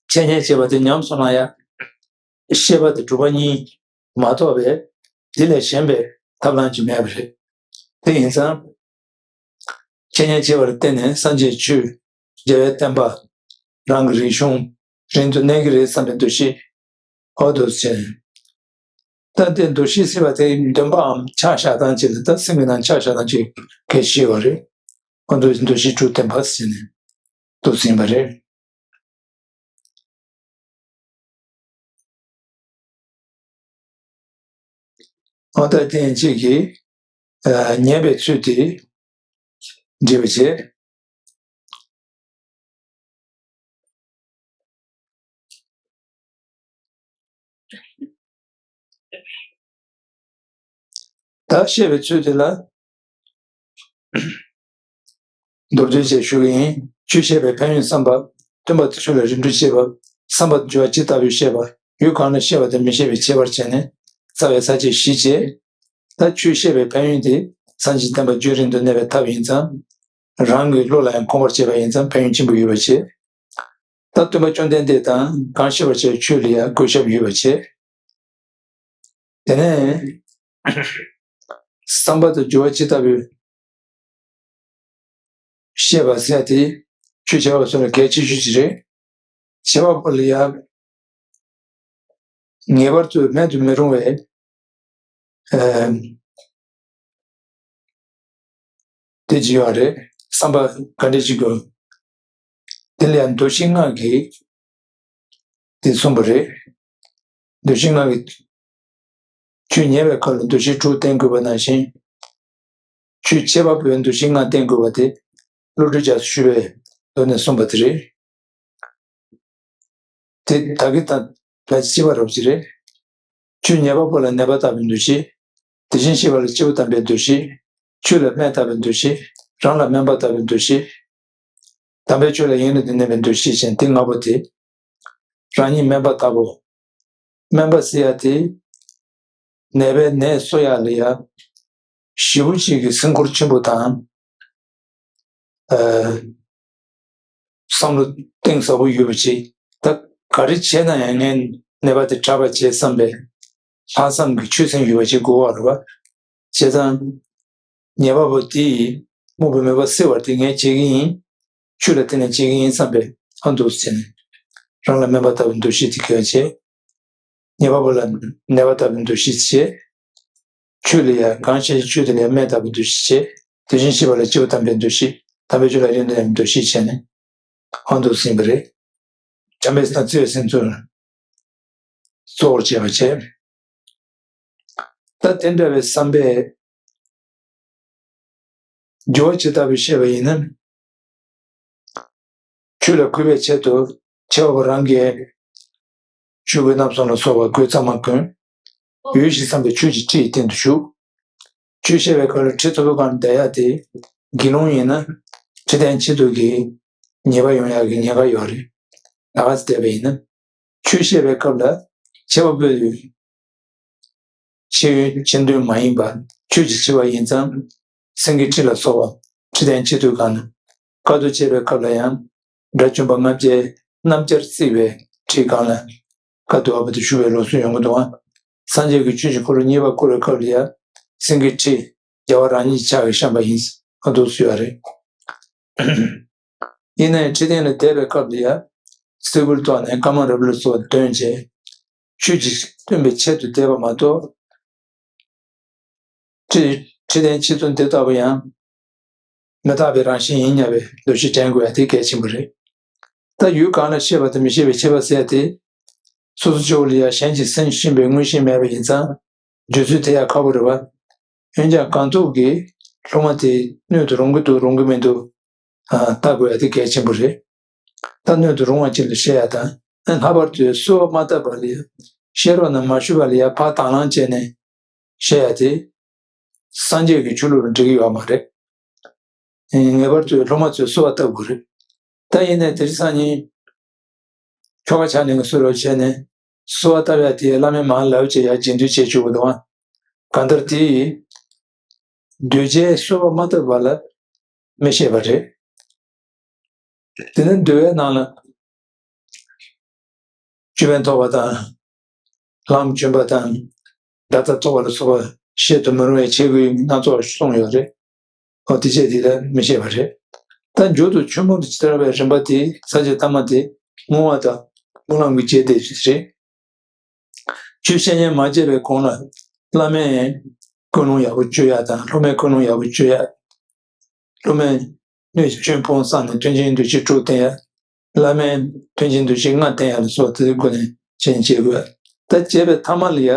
འཆད་ཉན་བྱེད་པ་དེ་ཉམས་སུ་བླང་ཡ། ཤེས་པ་དེ་གྲུབ་པ་གཉིས་མ་གཏོགས་པའི་དེ་ལས་གཞན་པའི་ཐབས་ལམ་ཅིག་མེད་པ་རེད། དེ་ཡིན་ཙང་། འཆད་ཉན་བྱེད་པར་བརྟེན་ནས་སངས་རྒྱས་ཆོས་རྒྱལ་བའི་བསྟན་པ་རང་གི་རིག་གཞུང་རིང་དུ་གནས་ཀྱི་རེད་བསམ་པའི་འདུ་ཤེས། ཨོ། འདུ་བྱེད། ད་དེ་འདུ་ཤེས་ཟེར་བ་དེ་འདུན་པའམ་ཆ་བཞག་སྟངས་ཅིག་ལ། ད་སེམས་ཀྱི་ནང་ཆ་བཞག་སྟངས་ཅིག་གལ་ཆེ་བ་རེད། ཨོ། འདུ་འདུ་ཤེས་དྲུག་བསྟན་པ་ཟེར་ནས་འདུག་ཟིན་པ་རེད། ཨོ། ད་དེ་ཡང་གཅིག་གིས་ཉན་པའི་ཚུལ་དེ་འདྲི་བ་བྱེད། ད་བཤད་པའི་ཚུལ་དེ་ལ། མདོར་བསྡུས་བཅས་ཞུ་གི་ཡིན། ཆོས་བཤད་པའི་ཕན་ཡོན་བསམ་པ། སྟོན་པ་དེ་ཚོ་ལ་རེ་འདུན་བྱེད་པ། བསམ་པ་སྦྱོར་བ་ཇི་ལྟ་བུའི་བཤད་པ། ཡུལ་གང་ལ་བཤད་པ་དང་མི་བཤད་པའི་ཁྱད་པར་བྱས་ནས་རྩ་བའི་ས་བཅད་བཞི་བྱས། ད་ཆོས་བཤད་པའི་ཕན་ཡོན་དེ་སངས་རྒྱས་བསྟན་པ་རྒྱུན་རིང་དུ་གནས་པའི་ཐབས་ཡིན་ཙང་། རང་གི་བློ་ལ་ཡང་འཁོར་བར་བྱེད་པ་ཡིན་ཙང་ཕན་ཡོན་ཆེན་པོ་ཡོད་པ་བྱས། ད་སྟོན་པ་བཅོམ་ལྡན་འདས་དང་གང་བཤད་པར་བྱ་བའི་ཆོས་ལ་ཡང་གུས་ཞབས་ཡོད་པ་བྱས། དེ་ནས་བསམ་པ་དང་སྦྱོར་བ་ཇི་ལྟ་བུའི་བཤད་པ་ཟེར་དེ་ཆོས་བྱེད་པ་ཚོ་ལ་གལ་ཆེ་ཤོས་ཅིག་རེད། བྱེད་པ་པོ་ལ་ཡང་ངེས་པར་དུ་མེད་དུ་མི་རུང་བའི། ཨ། དེ་ཅིག་ཡོད་རེད། བསམ་པ་ག་འདྲ་ཞིག་དགོས། དེ་ལ་ཡང་འདུ་ཤེས་ལྔ་གིས་དེ་གསུངས་པ་རེད། འདུ་ཤེས་ལྔ་གིས། ཆོས་ཉན་པའི་སྐབས་ལ་འདུ་ཤེས་དྲུག་བསྟེན་དགོས་པ་ནང་བཞིན། ཆོས་འཆད་པ་པོའི་འདུ་ཤེས་ལྔ་བསྟེན་དགོས་པ་དེ་བློ་གྲོས་རྒྱ་མཚོས་ཞུ་བའི་སྒོ་ནས་གསུངས་པ་དེ་རེད། དེ་ད་གིན་དང་ཕལ་ཆེར་གཅིག་པ་རོབ་ཅིག་རེད། ཆོས་ཉན་པ་པོ་ལ་ནད་པ་ལྟ་བུའི་འདུ་ཤེས། དེ་བཞིན་གཤེགས་པ་ལ་སྐྱེས་བུ་དམ་པའི་འདུ་ཤེས། ཆོས་ལ་སྨན་ལྟ་བུའི་འདུ་ཤེས། རང་ལ་སྨན་པ་ལྟ་བུའི་འདུ་ཤེས། དམ་པའི་ཆོས་ལ་ཡུན་རིང་དུ་གནས་པའི་འདུ་ཤེས་ཅན་དེ་ལྔ་པོ་དེ། རང་ཉིད་སྨན་པ་ལྟ་བུ། སྨན་པ་ཟེར་ཡ་དེ། ནད་པའི་ནད་གསོ་ཡ་ལ་ཡ། ཞེ་པོ་ཅིག་གི་སེམས་ཁུར་ཆེན་པོ་དང་། ཨ། བསམ་བློ་གཏིང་ཟབ་པོ་ཡོད་པ་ཅིག་ད་ག་རེ་བྱས་ན་ཡང་ངའི་ནད་པ་དེ་དྲག་པ་བྱེད་བསམ་པའི་ལྷག་བསམ་གྱི་ཆོད་སེམས་ཡོད་པ་ཅིག་དགོས་པ་རེད་པ། བྱས་ཙང་། ཉེས་པ་པོ་དེ་ཡིས་རྨོངས་པའི་མོས་པ་སེལ་བར་དེ་ངས་བྱེད་ཀྱི་ཡིན། ཆོས་ལ་བརྟེན་ནས་བྱེད་ཀྱི་ཡིན་བསམ་པའི་ཨ་འདུག་ཟེར་ནས། རང་ལ་སྨན་པ་ལྟ་བུའི་འདུ་ཤེས་དེ་སྐྱེ་བ་བྱེད། ཉེས་པ་པོ་ལ་ནད་པ་ལྟ་བུའི་འདུ་ཤེས་བྱེད། ཆོས་ལ་ཡང་གང་བྱས་ཆོས་དེ་ལ་ཡང་སྨན་ལྟ་བུའི་འདུ་ཤེས་བྱེད། དེ་བཞིན་གཤེགས་པ་ལ་སྐྱེས་བུ་དམ་པའི་འདུ་ཤེས། དམ་པའི་ཆོས་ལ་ཡུན་རིང་དུ་གནས་པའི་འདུ་ཤེས་བྱས་ནས། ཨ་འདུག་ཟིན་པ་རེད། བྱམས་པས་བརྩེ་བའི་སེམས་ཚོར་གཙོ་བོར་བྱས་པ་བྱས། ད་དེ་འདྲ་བའི་བསམ་པས། སྦྱོར་བ་ཇི་ལྟ་བུ་བཤད་པ་ཡིན་ན། ཆོས་ལ་གུས་པའི་ཆེད་དུ་འཆད་པ་པོ་རང་གིས་ཆོས་གོས་རྣམ་གསུམ་ལ་སོགས་པ་གོས་གཙང་མ་གོན། འོས་ཤིང་འཚམས་པའི་ཆོས་ཀྱི་ཁྲིད་སྟེང་དུ་ཞུགས། ཆོས་བཤད་པའི་སྐབས་ལ་ཁྲི་ཐོག་ཐོག་སྒང་བསྡད་ཡ་དེ་དགེ་སློང་ཡིན་ན་ཁྲི་སྟེང་ཁྲི་ཐོག་གི་ཉེས་པ་ཡོང་ཡ་གི་ཉེན་ཁ་ཡོད་རེད། ལ་ཁ་ཙམ་བསྡད་པ་ཡིན་ན། ཆོས་བཤད་པའི་སྐབས་ལ་འཆད་པ་པོའི་ཆེ་ཆེ་འདོན་མ་ཡིན་པར་ཆོས་ཀྱི་ཆེ་བ་ཡིན་ཙང་། སེང་གེའི་ཁྲི་ལ་སོགས་པ་ཁྲི་སྟེང་ཁྲི་ཐོག་སྒང་ན། བཀའ་བསྡུ་བྱེད་པའི་སྐབས་ལ་ཡང་དགྲ་བཅོམ་པ་ལྔ་བརྒྱའི་སྣམ་སྦྱར་བརྩེགས་པའི་ཁྲིའི་སྒང་ལ་བཀའ་བསྡུ་བ་དེ་ཞུ་བའི་ལུགས་སྲོལ་ཡོང་གི་འདུག་ཨང་། སངས་རྒྱས་ཀྱིས་ཆོས་ཀྱི་འཁོར་ལོ་གཉིས་པ་བསྐོར་བའི་སྐབས་ལ་ཡང་སེང་གེའི་ཁྲི་རྒྱལ་བ་རང་ཉིད་ཕྱག་གིས་བཤམས་པ་ཡིན། ཨ་འདུག་ཟེར་བ་རེད། ཡིན་ནའི་ཁྲི་སྟེང་ལ་བསྡད་པའི་སྐབས་ལ་ཡང་སེ་གོལ་གཏོགས་ནས་ཀ་མ་ར་བུ་ལ་སོགས་འདོན་བྱས། ཆོས་ཀྱི་སྟོན་པའི་ཆེད་དུ་བསྡད་པ་མ་གཏོགས། ཁྲི་ཁྲི་སྟེང་ཁྲི་བཙུན་དེ་ལྟ་བུ་ཡང་མི་རྟག་པའི་རང་བཞིན་ཡིན་སྙམ་པའི་འདུ་ཤེས་དྲན་དགོས་ཡ་དེ་གལ་ཆེན་པོ་རེད། ད་ཡུལ་གང་ལ་ཤེས་པ་དང་མི་ཤེས་པའི་ཁྱད་པར་ཟེར་ཡ་དེ། སོ་སོ་སྐྱེ་བོ་ལ་ཡང་གཞན་གྱིས་སེམས་ཤེས་པའི་མངོན་ཤེས་མེད་པ་ཡིན་ཙང་། བརྗོད་ཚུལ་དེ་ཡང་ཁག་པོ་རེད་པ། འོན་ཀྱང་གང་ཐུབ་ཀྱིས་སློབ་མ་དེ་སྣོད་དུ་རུང་གི་འདུག་རུང་གི་མི་འདུག་ཨ། བལྟ་དགོས་ཡ་དེ་གལ་ཆེན་པོ་རེད། ད་སྣོད་དུ་རུང་བ་ཅིག་ལ་བཤད་ཡ་དང་། ལྷག་པར་དུ་གསོལ་བ་མ་བཏབ་པ་ལ་ཡ། བཤད་རོགས་གནང་མ་ཞུས་པ་ལ་ཡ་ཕར་དང་བླངས་བྱས་ནས་བཤད་ཡ་དེ། སངས་རྒྱས་ཀྱི་ཆོས་ལུགས་ལ་འགྲིག་གི་ཡོད་མ་རེད། ངེས་པར་དུ་སློབ་མ་ཚོས་གསོལ་བ་བཏབ་དགོས་རེད། ད་ཡིན་ནའི་དེ་རིང་སང་ཉིན། ཁྱོ་ག་ཆགས་ནས་གསོལ་རོགས་བྱས་ནས་གསོལ་བ་བཏབ་ཡ་དེ་བླ་མས་མར་ལབ་བྱས་ཡ་རྗེས་མཐུན་བྱེད་བཅུག་གི་འདུག་ཨ། གང་ལྟར་དེ་ཡིས་འདོད་བྱའི་གསོལ་བ་མ་བཏབ་པ་ལ་མི་བཤད་པ་རེད། དེ་ནི་འདོད་པའི་ནང་ལ་ཅོད་པན་ཐོགས་པ་དང་། ལྷམ་གྱོན་པ་དང་། བརྡ་རྟགས་ཐོགས་པ་ལ་སོགས་པ་བཤད་དུ་མི་རུང་བའི་ཆས་གོས་སྣ་ཚོགས་གསུངས་ཡོད་རེད། འོ་དེ་བྱས་དེ་ལ་མི་བཤད་པ་རེད། ད་མཇུག་ཏུ་ཆོས་མང་དུ་ཇི་ལྟར་བའི་རིམ་པ་དེ་ས་བཅད་ཐ་མ་དེ་བསྔོ་བ་དང་སྨོན་ལམ་གྱི་རྗེས་དེ་རེད། ཆོས་བཤད་ཉན་མ་བྱས་པའི་གོང་ལ་བླ་མས་ཀུན་སློང་ཡག་པོ་བཅོས་ཡ་དང་སློབ་མས་ཀུན་སློང་ཡག་པོ་བཅོས་ཡ། སློབ་མས་སྣོད་ཀྱི་སྐྱོན་སྤོང་བསམ་ནས་མཐུན་རྐྱེན་འདུ་བྱེད་དྲུག་བསྟེན་ཡ། བླ་མས་མཐུན་རྐྱེན་འདུ་བྱེད་ལྔ་བསྟེན་ཡ་ལ་སོགས་དེ་ཚོའི་སྒོ་ནས་བྱས་ནས་བྱེད་དགོས། ད་བྱས་པའི་ཐ་མ་ལ་ཡ་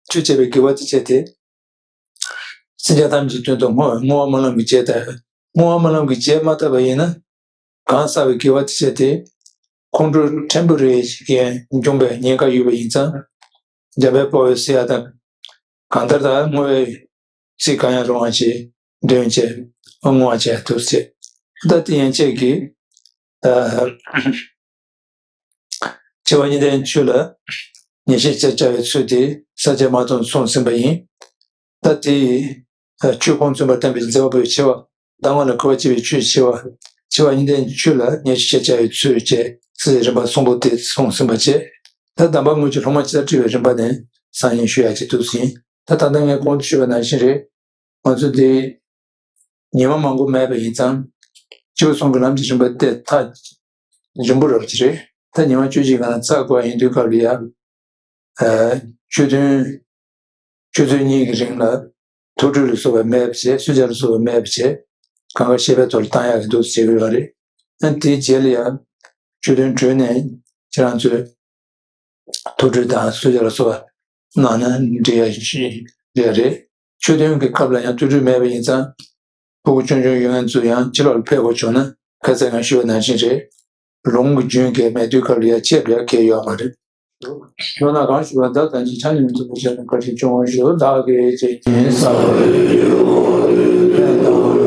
ཆོས་བྱས་པའི་དགེ་བ་དེ་བྱས་ཏེ། སེམས་ཅན་ཐམས་ཅད་དོན་དུ་བསྔོ་བསྔོ་བ་སྨོན་ལམ་གྱི་རྗེས་ལྟར། བསྔོ་བ་སྨོན་ལམ་གྱི་རྗེས་མ་བཏབ་པ་ཡིན་ན། གང་བསགས་པའི་དགེ་བ་དེ་བྱས་ཏེ། ཁོང་ཁྲོ་ཕྲན་བུ་རེ་ཞིག་ཡང་འབྱུང་བའི་ཉེན་ཁ་ཡོད་པ་ཡིན་ཙང་། འཇམ་དཔལ་དཔའ་བོས་གསུངས་ཡ་ལྟར། གང་ལྟར་ད་བསྔོ་བའི་ཚིག་གང་ཡང་རུང་བ་ཞིག་འདོན་བྱས་བསྔོ་བ་བྱས་ཐུབ་ཟེར། ད་དེ་ཡན་ཆད་ཀྱིས། ཨ། འཆི་བ་གཉིས་ལྡན་ཆོས་ལ་ཉེར་ཞི་བྱ་བྱ་བའི་ཚུལ་དེ་ས་བཅད་མ་སྟོང་གསུངས་ཟིན་པ་ཡིན། ད་དེ་ཡིས་ཆོས་ཁུངས་བཙུན་པར་བསྟན་པའི་མཛད་པ་པོའི་འཆི་བ་གདམས་ངག་ལ་གུས་པ་བསྐྱེད་པའི་ཆོས་འཆི་བ། འཆི་བ་གཉིས་ལྡན་ཆོས་ལ་ཉེར་ཞི་བྱ་བྱ་བའི་ཚུལ་བཅས་སི་རིམ་པ་གསུམ་པོ་དེ་གསུངས་ཟིན་པ་བཅས། ད་གདམས་པ་དངོས་ཀྱི་སློབ་མ་ཇི་ལྟར་བཀྲི་བའི་རིམ་པ་ནས་སང་ཉིན་ཞུ་ཡག་ཅིག་འདུག་ཟིན། ད་ད་ལྟ་ངས་གོང་དུ་ཞུས་པ་ནང་བཞིན་རེད། ང་ཚོ་འདི་ཉི་མ་མང་པོ་མེད་པ་ཡིན་ཙང་། སྤྱི་བོ་གསུམ་གྱི་ལམ་གྱི་རིམ་པ་དེ་ཐག་རིང་པོ་རེད་པ་ཅིག་རེད། ད་ཉི་མ་བཅུ་གཅིག་གི་ནང་ཚར་དགོས་པ་ཡིན་དུས་སྐབས་ལ་ཡ། ཨ། ཆོས་ཐུན། ཆུ་ཚོད་གཉིས་ཀྱི་རིང་ལ་ཐུགས་སྤྲོ་ལ་སོགས་པ་མེད་པ་བྱས། གསོལ་ཇ་ལ་སོགས་པ་མེད་པ་བྱས། གང་ག་བཤད་པའི་ཐོག་ལ་བཏང་ཡག་གི་འདུག་ཟེར་གྱི་ཡོད་རེད། ཨ། དེའི་རྗེས་ལ་ཡང་ཆོས་ཐུན་གྲོལ་ནས་ཁྱེད་རང་ཚོས་ཐུགས་སྤྲོ་དང་གསོལ་ཇ་ལ་སོགས་པ་གནང་ན་འགྲིག་ཡ་ཞིག་རེད། ཆོས་ཐུན་གྱི་སྐབས་ལ་ཡང་ཐུགས་སྤྲོ་མེད་པ་ཡིན་ཙང་ ཕྲུ་གུ་ཆུང་ཆུང་ཡོད་མཁན་ཚོ་ཡང་ཕྱི་ལོགས་ལ་ཕེབས་དགོས་བྱུང་ན། ཁ་སང་ང་ཞུས་པ་ནང་བཞིན་རེད། ལུང་གི་རྒྱུན་གལ་མེད་དུས་སྐབས་ལ་ཡ་ཆད་པའི་གལ་ཡོད་མ་རེད། ཁྱོད་ན་གང་ཞུ་བ་ད་ད་ཅི་ཆ་ནས་མི་ཐུབ་པ་བྱས་ན་བཀའ་དྲིན་ཆེ་ཞུ་བདག་གིས་བྱེད་ཀྱིན་ས་བ།